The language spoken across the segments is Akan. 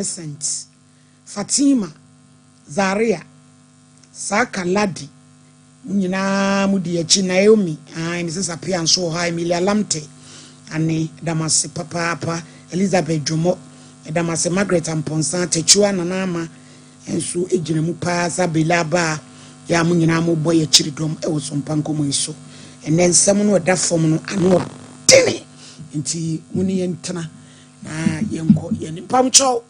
Millicent, Fatima, Zaria, Saka Ladi, mo nyinaa mo di akyi, Naomi, ae, Mrs. Appiah nso wɔ hɔ, Emilia Lamte, ane, ɛda mo ase papaapa, Elizabeth Dwomo, ɛda mo ase, Margaret Amponsah, Takyiwa Nana Ama nso gyina mu paa, Zabela Abaa, yɛ a mo nyinaa mo bɔ yɛ akyiri dɔm wɔ Sompa nkɔmmɔ yi so. Ɛnɛ nsɛm no ɛda fam no ano ɔdene, nti mo ne yɛn ntena Na yɛnkɔ yɛn mpamkyɛw.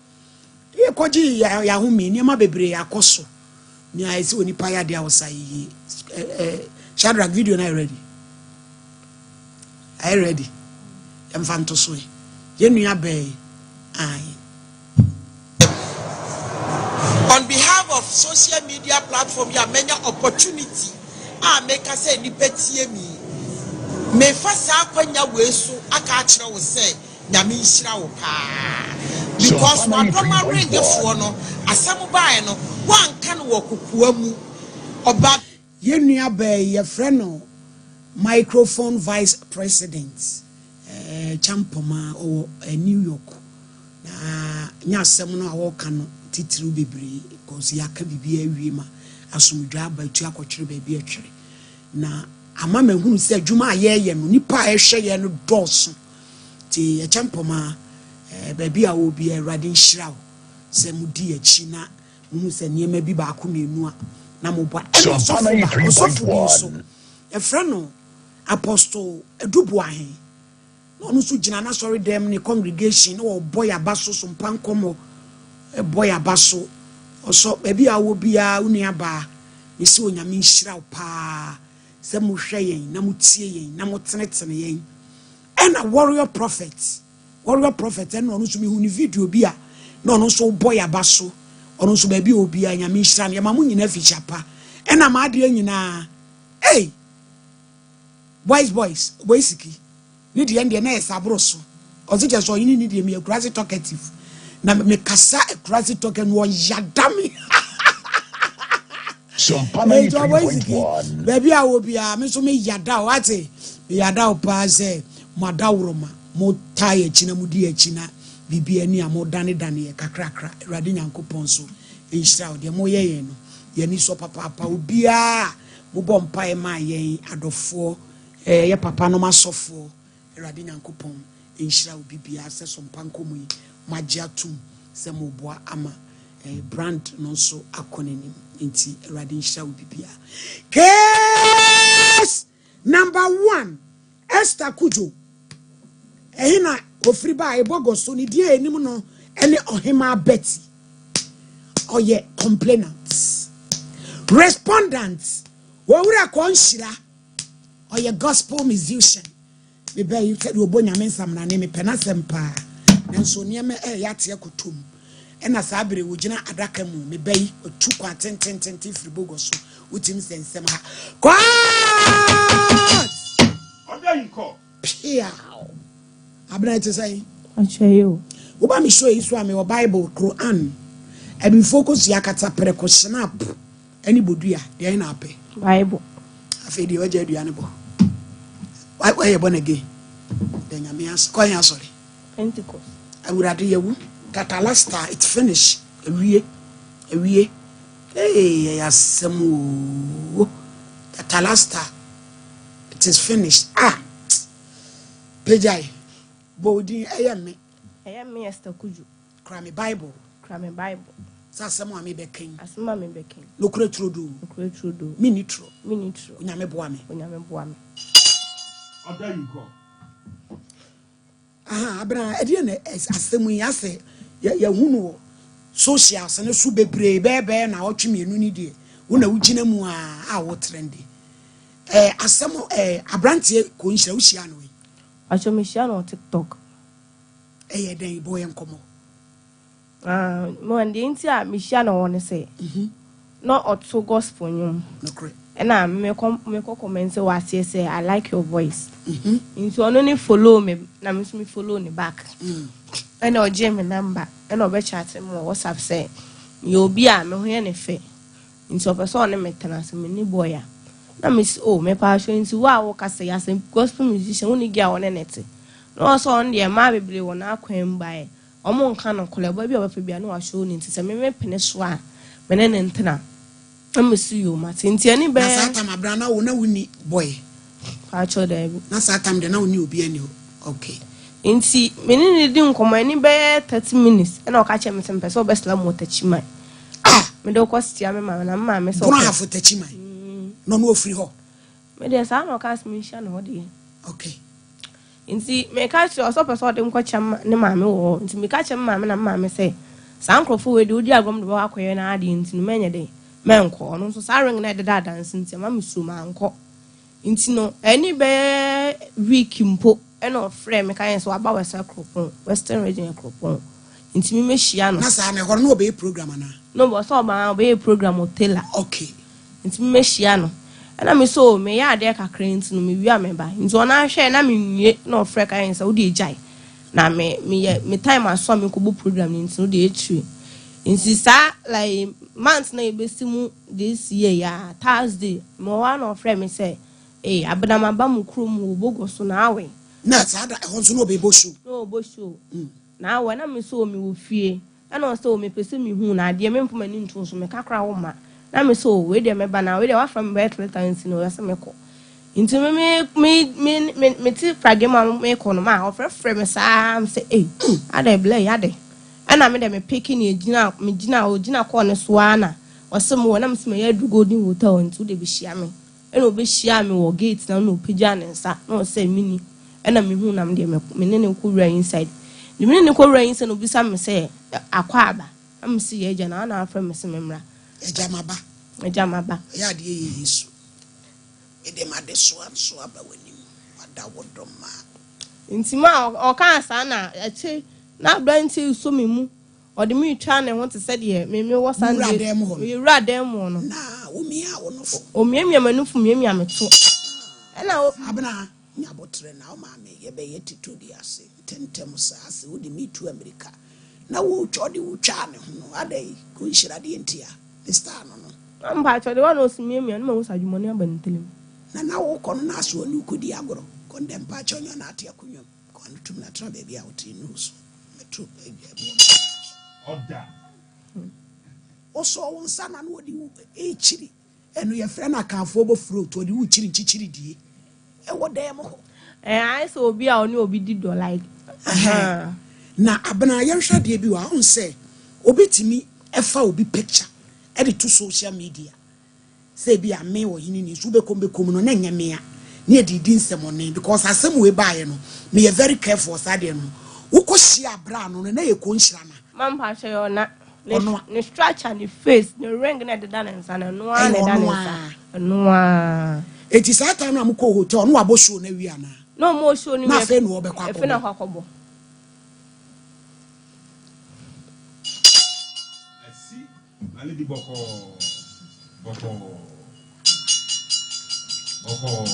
Yɛkɔgye yɛn ahome, nneɛma bebree akɔ so. Nea ɛsɛ onipa yɛ adeɛ a ɔsa yie. Shadrach, video no ayɛ ready? Ayɛ ready? Yɛmfa nto so ɛ. Yɛn nua bɛɛ ae. On behalf of social media platform yi a manya opportunity a meka sɛ nnipa tie me yi, mefa saa akwanya wei so aka akyerɛ wo sɛ Nyame nhyira wo paa because wadɔm awerengefoɔ no asɛm baeɛ no woanka no wɔ kokoa mu ɔba. Yɛn nua baa yi yɛfrɛ no microphone vice president Kyampɔmaa ɔwɔ New York na nyɛ asɛm no a ɔreka no titiriw bebree because yɛaka biribiara awie ma asomdwoe aba atu akɔtwere baabi ɛtwere na ama mahunu sɛ adwuma a yɛreyɛ no nipa a ɛhwɛ yɛn no dɔɔso. Nti yɛkyɛ mpɔmaa eh, baabi a wɔ biara Awurade nhyira wo sɛ modi akyi na muhu sɛ nneɛma bi baako mmienu a na mobɔ a. Ɛna ɔsɔfo ba, ɔsɔfo bi nso yɛfrɛ no Apostle Adu Boahen na ɔno nso gyina n'asɔre dɛm ne congregation na ɔbɔ yaba so so mpa nkɔmmɔ ɛbɔ yaba so ɔsɔ baabi a wɔ biara wo nua baa mesi Onyame nhyira wo paa sɛ mohwɛ yɛn na motie yɛn na motenetene yɛn. Ɛna warrior prophet, warrior prophet ɛna ɔno nso mehu ne video bi a na ɔno nso bɔ yaba so. Ɔno nso baabi a obiara Nyame nhyira no. Yɛma mo nyinaa fihyia pa. Ɛna m'adeɛ nyinaa. Ei! Boys boys, boy siki. Ne deɛ deɛ na yɛ saboro so. Ɔse kyɛ sɛ ɔyene ne deɛ meyɛ akurase talkative. Na mekasa akurase talkative no ɔyada me. Enti ɔbɔ siki baabi a wɔ biara me nso meyada o ate. Meyada o paa sɛ mo adaworoma mo taa yɛ akyi na mo di akyi na biribi ani a mo dane dane yɛ kakrakra. Awurade Nyankopɔn so nhyira wo deɛ mo yɛ yɛn no. Yɛn ani sɔ papaapa obiara mo bɔ mpaeɛ maa yɛn adɔfoɔ. Ɛɛ yɛ papa nom asɔfoɔ Awurade Nyankopɔn nhyira obi biara sɛ sompa nkɔmɔ yi mo agye atom sɛ mo boa ama ɛɛ brand no nso akɔ n'anim nti Awurade nhyira obi biara. Case number one Esther Kudjo ɛhe na ofiri baa Ebogo so ne din a yɛnim no ɛne Ɔhemaa Betty ɔyɛ complainant respondent Owura Kɔ Nhyira Ɔyɛ gospel musician. Me bɛ yi sɛdeɛ ɔbɔ Nyame nsamena ne mepɛ n'asɛm paa. Nanso nneɛma ɛreyɛ ate akɔtɔ mu. Ɛna saa bere ɔgyina adaka mu. Me bɛ yi ɔtu kwan tentententen firi Bogor so. Wotim sɛ nsɛm ha. Court! Order in court. Piaw! Abena ɛte sɛn? Akyɛ yi o. Woba me show yi so a mewɔ Bible, Quran, Abibifoɔ kosua kataprɛko, Schnapp. Ɛne bodua, deɛn na apɛ? Bible. Afei deɛ wagya adua no bɔ. Wayɛ born again. Da Nyame ase. Kɔ yɛn asɔre. Pentecost. Awurade yɛwu. Tatalasta, it's finish. Awie. Awie. Hey, ɛyɛ asɛm oo. Tatalasta, it is finished. Ah, pagyae. Bɔ odin, ɛyɛ me. Ɛyɛ me Esther Kudjo. Kura me Bible. Kura me Bible. Sɛ asɛm a mebɛka yi. Asɛm a mebɛka yi. Nokorɛ turodoo. Nokorɛ turodoo. Menni turo. Menni turo. Onyame boa me. Onyame boa me. Ɔda yi kɔ. Aha, abena, ɛdeɛ na asɛm yi asɛ yɛhu no wɔ socials no so bebree bɛɛbɛɛ na ɔtwe mmienu ni deɛ wo na wogyina mu a a wo trende. Ɛɛ asɛm ɛɛ aberanteɛ kɔ nhyira wohyia no yi. Akyɛ mehyia no wɔ TikTok. Ɛyɛ dɛn? Bɔ yɛn nkɔmmɔ. Ah, mo deɛ nti a mehyia no hɔ ne sɛ, na ɔto gospel nnwom. Nokorɛ. Ɛna mekɔ mekɔ comment wɔ aseɛ sɛ I like your voice. Nti ɔno ne follow me na me nso me follow ne back. Ɛna ɔgyee me number ɛna ɔbɛ chat me wɔ WhatsApp sɛ meyɛ obi a me ho yɛ ne fɛ. Nti ɔpɛ sɛ ɔne me tena sɛ me ne boy a. Na me se oh mepaakyɛw nti wo a wo kasa yi as a gospel musician wo ne girl a wo ne ne te. Na ɔsɛ ɔno deɛ mmaa bebree wɔ n'akwan mu baeɛ. Ɔmo nka nokorɛ, ɔbaa bi a ɔbɛfa biara na washow no nti sɛ me me pene so a me ne no ntena. Na me se yoo mate. Nti ɛne Na saa bɛyɛ. tam abena na wo na wonni boy? Pakyɛw daabi. Na saa tam deɛ na wonni obiara nni hɔ okay. Nti me ne no di nkɔmmɔ ɛne bɛyɛ 30 minutes ɛna ɔka kyerɛ me sɛ mepɛ sɛ ɔbɛsra me wɔ Takyiman. Ah! Mede wo kɔ sia me maame na me maame sɛ Bono ɔpɛ. Ahafo Takyiman na ɔno ɔfiri hɔ? Me deɛ saa na ɔkaa sɛ menhyia no hɔ deɛ. Okay. Nti meka kyerɛ ɔsɛ ɔpɛ sɛ ɔde me kɔkyɛ ne maame wɔ hɔ. Nti meka kyerɛ me maame na me maame sɛ saa nkurɔfoɔ wei deɛ wodi agorɔ mede bɛkɔ akɔyɛ n'adeɛ nti no mɛnyɛ dɛn mɛnkɔ. Ɔno nso saa ring no a ɛdeda adanse nti ɛma me suro mankɔ. Nti no ɛne bɛyɛ week mpo ɛna ɔfrɛɛ me ka yɛn sɛ waba Western kuropɔn, Western region yɛ kuropɔn. Nti me mɛhyia no. Na saa no ɛhɔ no na ɔbɛyɛ program anaa? No ɔsɛ ɔba ɔbɛyɛ program wɔ Taylor. Okay. Nti me mɛhyia no. Ɛna me sɛ oh meyɛ adeɛ kakra nti no mewie a mɛba. Nti ɔno ara hwɛɛ na menwie na ɔfrɛ ka yɛn sɛ wodeɛ gyae na me meyɛ me time aso a mekɔbɔ program no nti no wodeɛ akyire. Nti saa like month na yɛbɛsi mu this year yi ara Thursday mewɔ hɔ ara na ɔfrɛ me sɛ ee Abena maba mo kurom wɔ Bogo so na awɛn. Na saa da ɛhɔ nso na ɔbɛbɔ show. Na ɔbɔ show na awɛn na me sɛ oh mewɔ fie. Ɛna ɔsɛ o mepɛ sɛ mehu wo na adeɛ memfa m'ani nto wo so meka koraa wo mma na me sɛ o wei deɛ mɛba na wei deɛ wafrɛ me bɛyɛ 3 times no ɛsɛ mekɔ nti me me me me mete pragya mu a mekɔ no ma ɔfrɛfrɛ me saa me sɛ ei adɛ blɛ yi adɛ ɛna me deɛ me peke ne egyina me gyina ogyina kɔɔ ne so ara na ɔsɛ mo wɔ na me sɛ mɛyɛ aduru Golden Hotel nti wo deɛ bɛhyia me ɛna ɔbɛhyia me wɔ gate na na ɔpagya ne nsa na ɔsɛ mini ɛna mehu nam deɛ me ne ne kɔ wura inside de me ne ne kɔ wura inside na obisa me sɛ akɔ aba na me si yɛ agya na ana afrɛ me sɛ me mmra. Agya maba. Agya maba. Ɛyɛ adeɛ yɛ Yesu. Mede m'adesoa nso aba w'anim. Wada wo dɔ ma. Nti ma ɔkaa saa na akyire na aberanteɛ yi so me mu. Ɔde me retwa ne ho te sɛ deɛ me me wɔ Sunday. Wura dan mu hɔ no. Wura dan mu hɔ no. Na omia wo nofo. Omiamia m'anufo miamia me to. Ɛna o. Abena, nya abotrɛ na wo maame yɛbɛyɛ tito di ase ntɛntɛm saa sɛ wode me tu amirika na wotwa ɔde wo twaa ne ho no adɛn ko nhyira deɛ ntia ne star no no. Na mpakyɛw de wa na osi miamia no ma hu sɛ adwumɔne aba ne tirim. Na na wokɔ no na aso ɔne wo kɔdi agorɔ kɔ ndɛ mpakyɛw nyɛ ɔna ate akonnwa mu kɔ ano tum na tena baabi a wote nnuru so mɛto ɛboɔ no Ɔda. Wosɔɔ wo nsa na na ɔde wo rekyiri. Ɛno yɛfrɛ no Akanfoɔ bɔ float, ɔde wo rekyiri nkyikyiri die ɛwɔ dan mu hɔ. Ɛɛ ayɛ sɛ obi a ɔne obi di dɔ like. Ɛhɛn. Na Abena yɛnhwɛ adeɛ bi wɔ ha, wohu sɛ obi tumi fa obi picture de to social media sɛ ebi a me ɔhene ni nso wobɛkɔm bɛkɔm no na ɛnyɛ mea ne yɛde redi nsɛmɔne because asɛm wei baeɛ no meyɛ very careful wɔ saa adeɛ no ho. Wokɔ hyia abra no no na yɛ kɔ nhyira no a. Ma mpakyɛ yɛ ɔna. Ne Ɔno a. ne structure ne face ne ring na ɛdeda ne nsa no ɛno ara na Ɛyɛ ɛda ne ɔno nsa ara. ɛno ara. Eti saa time no a mokɔɔ hotel no wabɔ show no awie anaa? Na ɔmo show no Na wie afei na ɔbɛkɔ afei na akɔbɔ. ɔkɔ akɔbɔ. Asi na ne di bɔkɔɔ bɔkɔɔ bɔkɔɔ.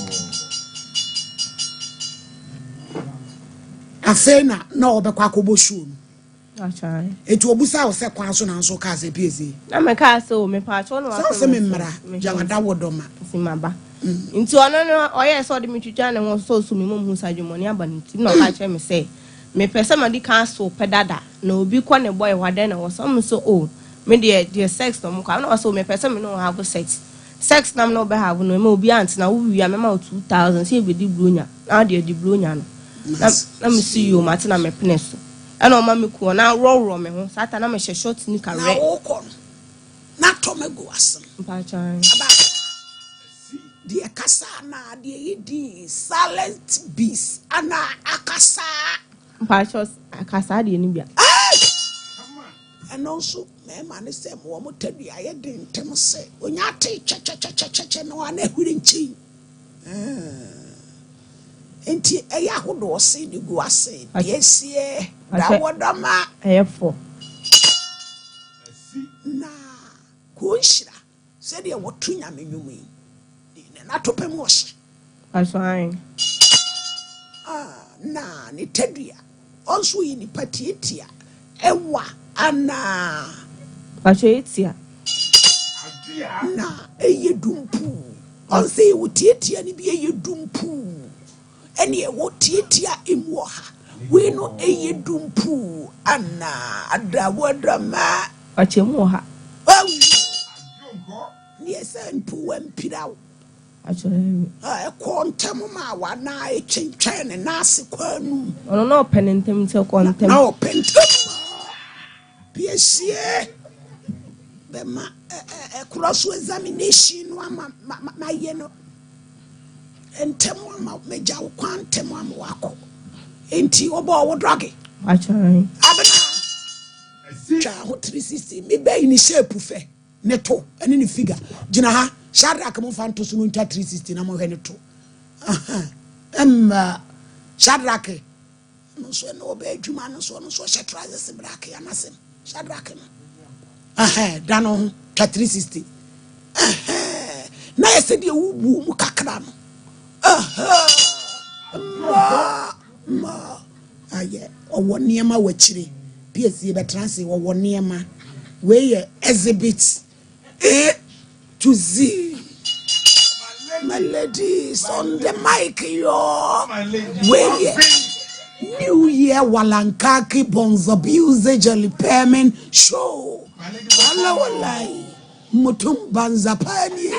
Afei na na ɔbɛkɔ akɔbɔ show no. Enti obisaa wo sɛ kwan so na nso wokaa sɛ piesie? Na mekaa sɛ o mepaakyɛw na Sɛ wo wafrɛ sɛ me memmra, sɛ gya wada wo dɔ ma. Nti maba. Nti ɔno no ɔyɛɛ sɛ ɔde me twitwaa ne ho sɛ ɔsoo me mmom huu sɛ adwemmɔne aba ne tirim na ɔka kyerɛɛ me sɛ mepɛ sɛ madi kan aso pɛ dada na obi kɔ ne boy hɔ a dɛn na ɛwɔ sɛ ɔmo sɛ o me deɛ deɛ sex na ɔmo kɔ a na ɔsɛ o mepɛ sɛ me ne wo have sex sex na me ne wo bɛ have no ɛma obiara ntena wo wie a mɛma wo 2000 sɛ yɛbɛdi buronya na wode adi buronya no na na mesi yoo mate na mepene so. Ɛna ɔma me kuo na worɔworɔ me ho saa ta na mehyɛ short nika Na rɛ. wokɔ no na tɔ me gu asem. Mpakyɛ ae. Aba deɛ kasa anaa deɛ yɛ din silent bees anaa akasaa. Mpakyɛ akasaa deɛ ni bia. Ei! Ɛno nso mɛɛma ne sɛ mo wɔn tadua yɛ den ntɛm sɛ onya tee kyɛkyɛkyɛkyɛkyɛ no a na ahwire nkyɛn. Enti ɛyɛ ahodoɔ se ne gu ase deɛ sie da wɔ dɔma. Ɛyɛ fɔ. Na kuro nhyira sɛdeɛ wɔto nyame nnwom yi ne n'atopɛ mu ɔhye. Aso ae. Ah, na ne tadua ɔnso yɛ nipa tiatia ɛwa anaa. Pacho etia. Na ɛyɛ dumpuu. Ɔnsɛ yɛwɔ tiatia no bi ɛyɛ dumpuu. Ɛne ɛwɔ tiatia emu ɔha. Wei no ɛyɛ dumpuu anaa adawadama? Ɔkyɛ mu wɔ ha. Awu! Neɛ sɛ mpo wampira wo. Ɛkɔɔ ntɛm maa wo anaa ɛtwentwɛn ne nan ase kɔ anum? Ɔno na ɔpɛ ne ntɛm nti ɔkɔɔ ntɛm. Na ɔpɛ ntɛm maa piesie bɛma ɛkorɔ so examination no ama mayɛ no ntɛm ama magya wo kwan ntɛm ama wakɔ. Nti ɔbɔɔ wo drɔge? Abena twa ho 360 mebɛyi ne shape fɛ. Ne to ne ne figure. Gyina ha, Shadrack mo nfa nto so no ntwa 360 na monhwɛ ne to. Ɛmma Shadrack no nso ɛna ɔbɛ adwuma no nso ɔno nso ɔhyɛ trousers black anasɛm Shadrack no. Ɛhɛn da no ho twa 360. Ɛhɛn na yɛ sɛ deɛ wobuo mu kakra no. Ɛhɛn mma mma. Ayɛ ɔwɔ nneɛma wɔ akyire. PSC bɛtena ase ɔwɔ nneɛma. Wei yɛ exhibit A to Z. My ladies on the mic yo. Wei yɛ New Year Walankaki Bonza Jelly Permin Show. Wala walai. Mutum banza panie.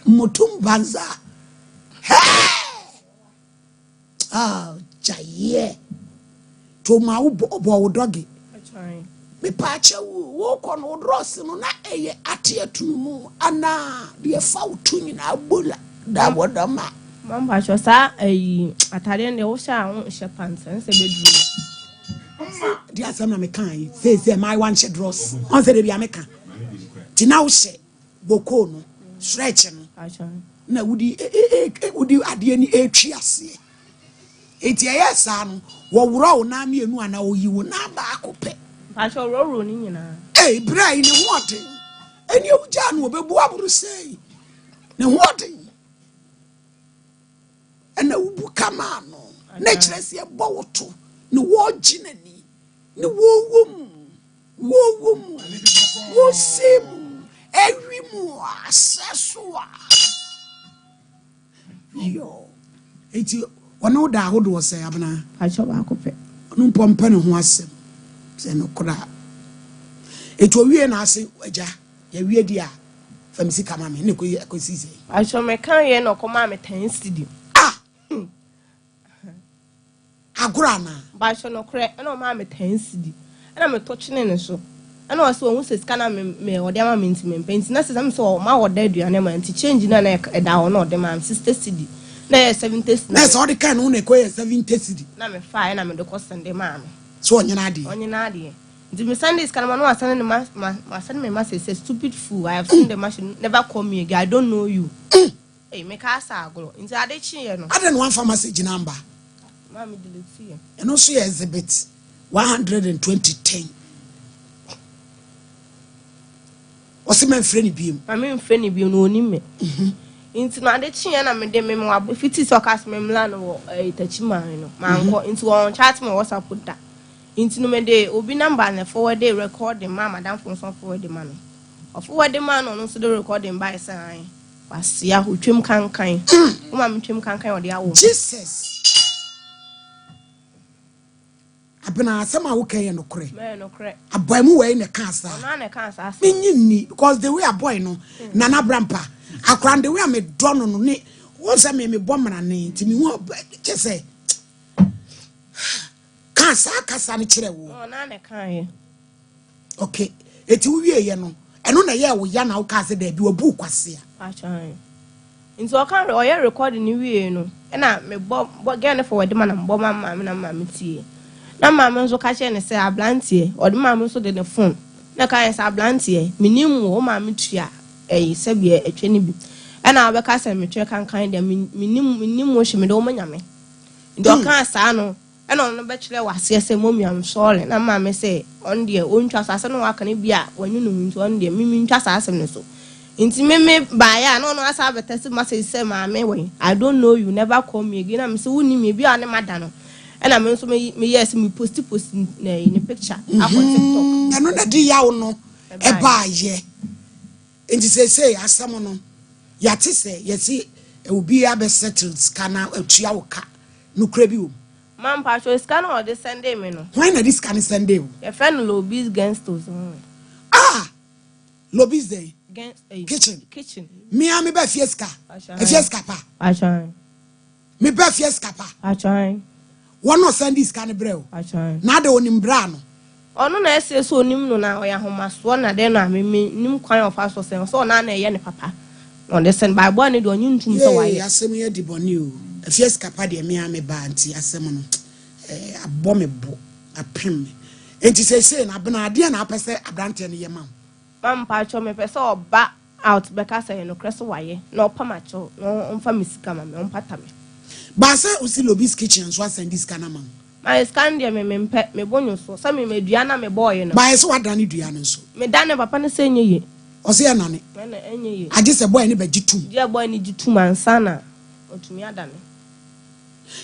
Mutum banza. Hey! Ah, gyaeɛ. Nti ɔmaa wo ɔbɔɔ wo dɔge. Mepaakyɛ wo, wokɔ no wo drɔs no na ɛyɛ ate atunu mu anaa deɛ ɛfa wo to nyinaa bola da wɔ dɔm a. Ma mpakyɛ saa ayi atadeɛ no deɛ wohyɛ a wonhyɛ pants ɛne sɛ bɛduru. Deɛ asɛm na meka yi seesei mmaayewa nhyɛ drɔs ɔn sɛ deɛ bi a meka nti na wohyɛ bokoo no stretch no na wodi wodi adeɛ ni etwi aseɛ eti ɛyɛ saa no wɔworɔ wo nan mmienu anaa oyi wo nan baako pɛ. Mpatsɔ wɔworɔ ne nyinaa. Ee bere yi ne ho ɔden ɛni ewugya no obebu aboro sɛɛ ne ho ɔden ɛna wubu kama no na ekyerɛ sɛ ɛbɔ wo to ne wɔregye n'ani ne wɔwɔ mu. Wɔwɔ mu, wɔsɛe mu, ɛwe mu, asɛ so a. Yo. Enti ɔne wo da ahodoɔ sɛ abena? Pakyɛ baako pɛ. Ɔno mpo ɔmpɛ ne ho asɛm sɛ nokorɛ a. Enti owie na ase agya yɛwie di a fa me sika ma me na ɛkɔsi sɛ. Pakyɛ meka yɛ na ɔkɔmaa me 10 cedi. Ah! Agorɔ anaa? Mpakyɛ nokorɛ, ɛna ɔmaa me ten cedi, ɛna me to kyenee ne so, ɛna ɔse wahu sɛ sika no a me me ɔde ama me nti mempɛ, nti na sɛ sɛ ɔma ɔda aduane ama nti change no a na ɛda hɔ na ɔde maa me, sixty cedi, na ɛyɛ seventy cedi. Na sɛ ɔde kaa ne ho na ɛkɔyɛɛ seventy cedi. Na me faeɛ na mede kɔ sɛnde maa no. Sɛ ɔnyene adeɛ. Ɔnyene adeɛ. Nti me sɛnde sika no ma no na wasɛnde ne ma ma wasɛnde me message sɛ stupid fool I have sent the message never call me again I don't know you. Ei me kaa sɛ agorɔ nti ade kyeeɛ no. Adɛn na wamfa message no amba? Maa me delete yɛ. Ɛno nso yɛ exhibit 120 ten. Ɔse mɛmfrɛ no biom. Ma memfrɛ no biom na ɔnim me. Nti no ade kyeeɛ na mede me me fiti sɛ ɔkaa sɛ memmla no wɔ ɛyi Takyiman no mankɔ nti wɔn chat me wɔ WhatsApp da. Nti no mede obi number na forward recording maa madamfo nso forward ma no. Ɔforward maa no ɔno nso de recording bae sɛ ae. Kwasea, otwam kankan. Wo maame twam kankan ɔde awo. Jesus! Abena asɛm a woka yɛ nokorɛ. Mɛyɛ nokorɛ. Aboy mu wei na ɛkaa saa. Ɔno ara na ɛkaa saa asɛm. Menyi nni because the way aboy no Nana Brampa akora no the way a medɔ no no ne wɔn sɛ me mebɔ mmarane nti mehu kyɛ sɛ kaa saa kasa no kyerɛ wo. Ɔno ara na ɛkaeɛ. Okay, eti wo wie yɛ no, ɛno na ɛyɛɛ wo ya na wo kaa sɛ daabi wabu wo kwasea. Pakyɛ nti ɔka ɔyɛ recording no wie no ɛna me bɔ bɔ girl no forward ma na me bɔ ma maame na maame tie na maame nso ka kyerɛ ne sɛ abranteɛ ɔde maame nso de ne phone na ka yɛ sɛ abranteɛ menim wo wo maame tua ɛyi sɛdeɛ ɛtwɛ no bi ɛna wabɛka sɛ metwɛ kankan deɛ menim menim wo hye mede wo ma nyame nti ɔkaa saa no Ɛna ɔno bɛkyerɛ wo aseɛ sɛ mommy I'm sorry na maame sɛ ɔno deɛ ɔntwa so asɛm no waka no bi a wanu ne ho nti ɔno deɛ me mentwa saa asɛm no so nti me me baeɛ a na ɔno asa abɛtɛse message sɛ maame wɛn I don't know you never call me again na me sɛ wonim me ebi a ne mada no ɛna me nso me meyɛɛ sɛ me posti posti ne ne picture akɔ TikTok. Ɛno na ɛde yaw no ɛbaayɛ nti seesei asɛm no yɛate sɛ yɛse obi abɛ settle sika na atua wo ka nokorɛ bi wɔ mu? Ma mpakyɛw sika no a ɔde sɛndee me no. Hwan na de sika no sɛndee wo? Yɛfrɛ no Lobis Genstos. Ah! Lobis dɛn? Gens eh, Kitchen. Kitchen. Me ara meba afie sika. Afie sika pa. Pakyɛw. Meba afie sika pa. Pakyɛw. Wɔn na ɔsan de sika no brɛ wo. Pakyɛw. Na ada onim bra no. Ɔno na ɛsɛ sɛ onim no na ɔyɛ ahomasoɔ na dɛn no a me me nim kwan a ɔfa so sɛn ɔsɛ ɔno ara na ɛyɛ ne papa na ɔde sɛn but boy no deɛ ɔnye ntum sɛ Yee wayɛ. asɛm yi adi bɔne o. Afie sika pa deɛ me ara me ba nti asɛm no eh, abɔ me bo apem me. Enti seesei no Abena adeɛ na apɛ sɛ abranteɛ no yɛ ma wo? Ma mpakyɛw mepɛ sɛ ɔba out bɛka sɛ ɛyɛ nokorɛ sɛ wayɛ na ɔpa makyɛw na ɔmfa me sika ma me ɔmpata me. Baa sɛ wosi Lobby's kitchen nso asan di sika no ama wo. Mayɛ sika no deɛ me mempɛ, me bo nwo soɔ sɛ me ma dua no a mebɔɔeɛ no. Baeɛ sɛ wadane dua no nso. Me dane papa no sɛ ɛnyɛ yie. Ɔse ɛnane. Ɛna ɛnyɛ yie. Agye sɛ boy no bɛgye tum. Gye boy no gye tum ansa na watumi adane.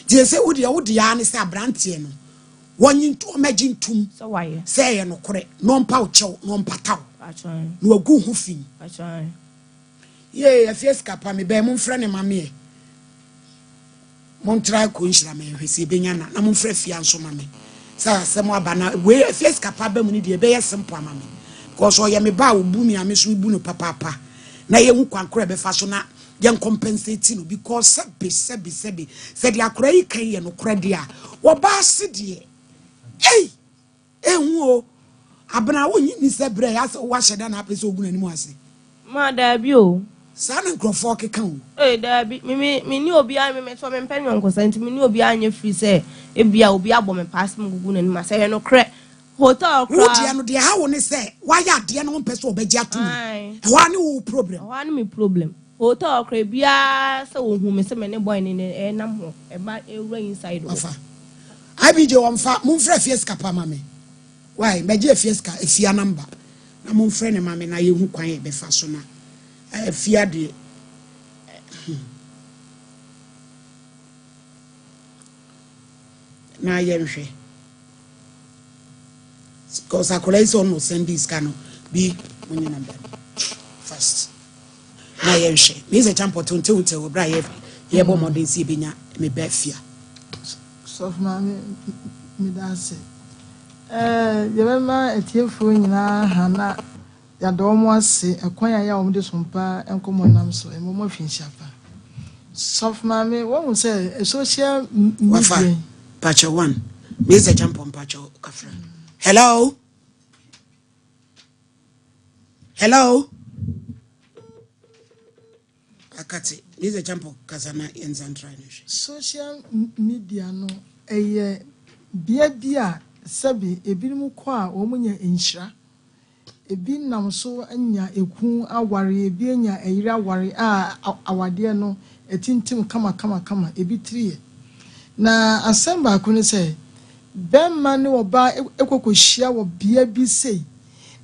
Nti ɛsɛ wo deɛ wo deɛ ara ne sɛ abranteɛ no wɔnye ntu ɔmɛgye ntum Sɛ wayɛ. sɛ ɛyɛ nokorɛ na ɔmpa wo kyɛw na ɔmpata wo Pakyɛ ae. na wagu wo ho fi. Pakyɛ ae. Yee afie sika pa me bɛn momfrɛ no ma me ɛ. Montra kɔ nhyira me nhwɛ sɛ yɛbɛnya na na momfrɛ afia nso ma me sɛ asɛm aba na wei afia sika pa ba mu no deɛ ɛbɛyɛ simple ama me because ɔyɛ me ba a ɔbu me a me nso mebu no papaapa na yɛhu kwan korɔ ɛbɛfa so na yɛn compensate no because sɛbe sɛbe sɛbe sɛ deɛ akora yi kan yɛ nokorɛ deɛ a wɔba ase deɛ ei Ehu o, Abena wonnye nni sɛ berɛ a ɛyɛ asɛ woahyɛ da na apɛ sɛ wogu n'anim ase? Ma, daabi o. Saa na nkurɔfoɔ keka o. Ei, daabi, me, me, menni obiara, me, meto mempɛ nyɔnkosa nti menni obiara nyɛ firi sɛ ebia obi abɔ me paa sɛ megugu n'anim ase. Ɛyɛ nokorɛ. Hotel Wo koraa. deɛ no, deɛ ɛha wo ne sɛ woayɛ adeɛ na wompɛ sɛ wɔbɛgye ato mu. Ae. Ɛhɔ ara ne wo problem. Ɛhɔ ara ne me problem. Hotel koraa ebiara sɛ wɔhu me sɛ me ne boy no na ɛnam hɔ, ɛba ɛwura inside hɔ. Wafa. IBJ wɔmfa momfrɛ afie sika pa ma me wai mɛgye afie sika afia number na momfrɛ no ma me na yɛhu kwan a yɛbɛfa so na afia deɛ hmm na yɛnhwɛ because akwadaa yi sɛ ɔno ɔsɛnde sika no bi monye number no fast na yɛnhwɛ. Mese Kyampɔtew ntewtew wɔ bere a yɛrebɔ mmɔden sɛ yebenya me ba afia. Sɔfo Maame, meda ase. Ɛɛ, yɛbɛma atiefoɔ nyinaa ha na yɛada wɔn ase ɛkwan a ɛyɛ a wɔde som pa nkɔmmɔ nam so. Ɛma wɔn afinhyia pa. Sɔfo Maame, wɔhu sɛ social media Wafa, yi. pakyɛ one. Mese Kyampɔn pakyɛ kafra. Hello? Hello? Akate, Mr. Champo kasa na yɛnsa ntra no hwɛ. Social media no, ɛyɛ bea bi a sɛbe ebinom kɔ a wɔnya nhyira. Ebi nam so anya ekun aware, ebi anya ɛyere aware a awadeɛ no atintim kamakamakama, ebi tiri yɛ. Na asɛm baako ne sɛ, bɛrima ne ɔbaa kɔkɔhyia wɔ bea bi sei,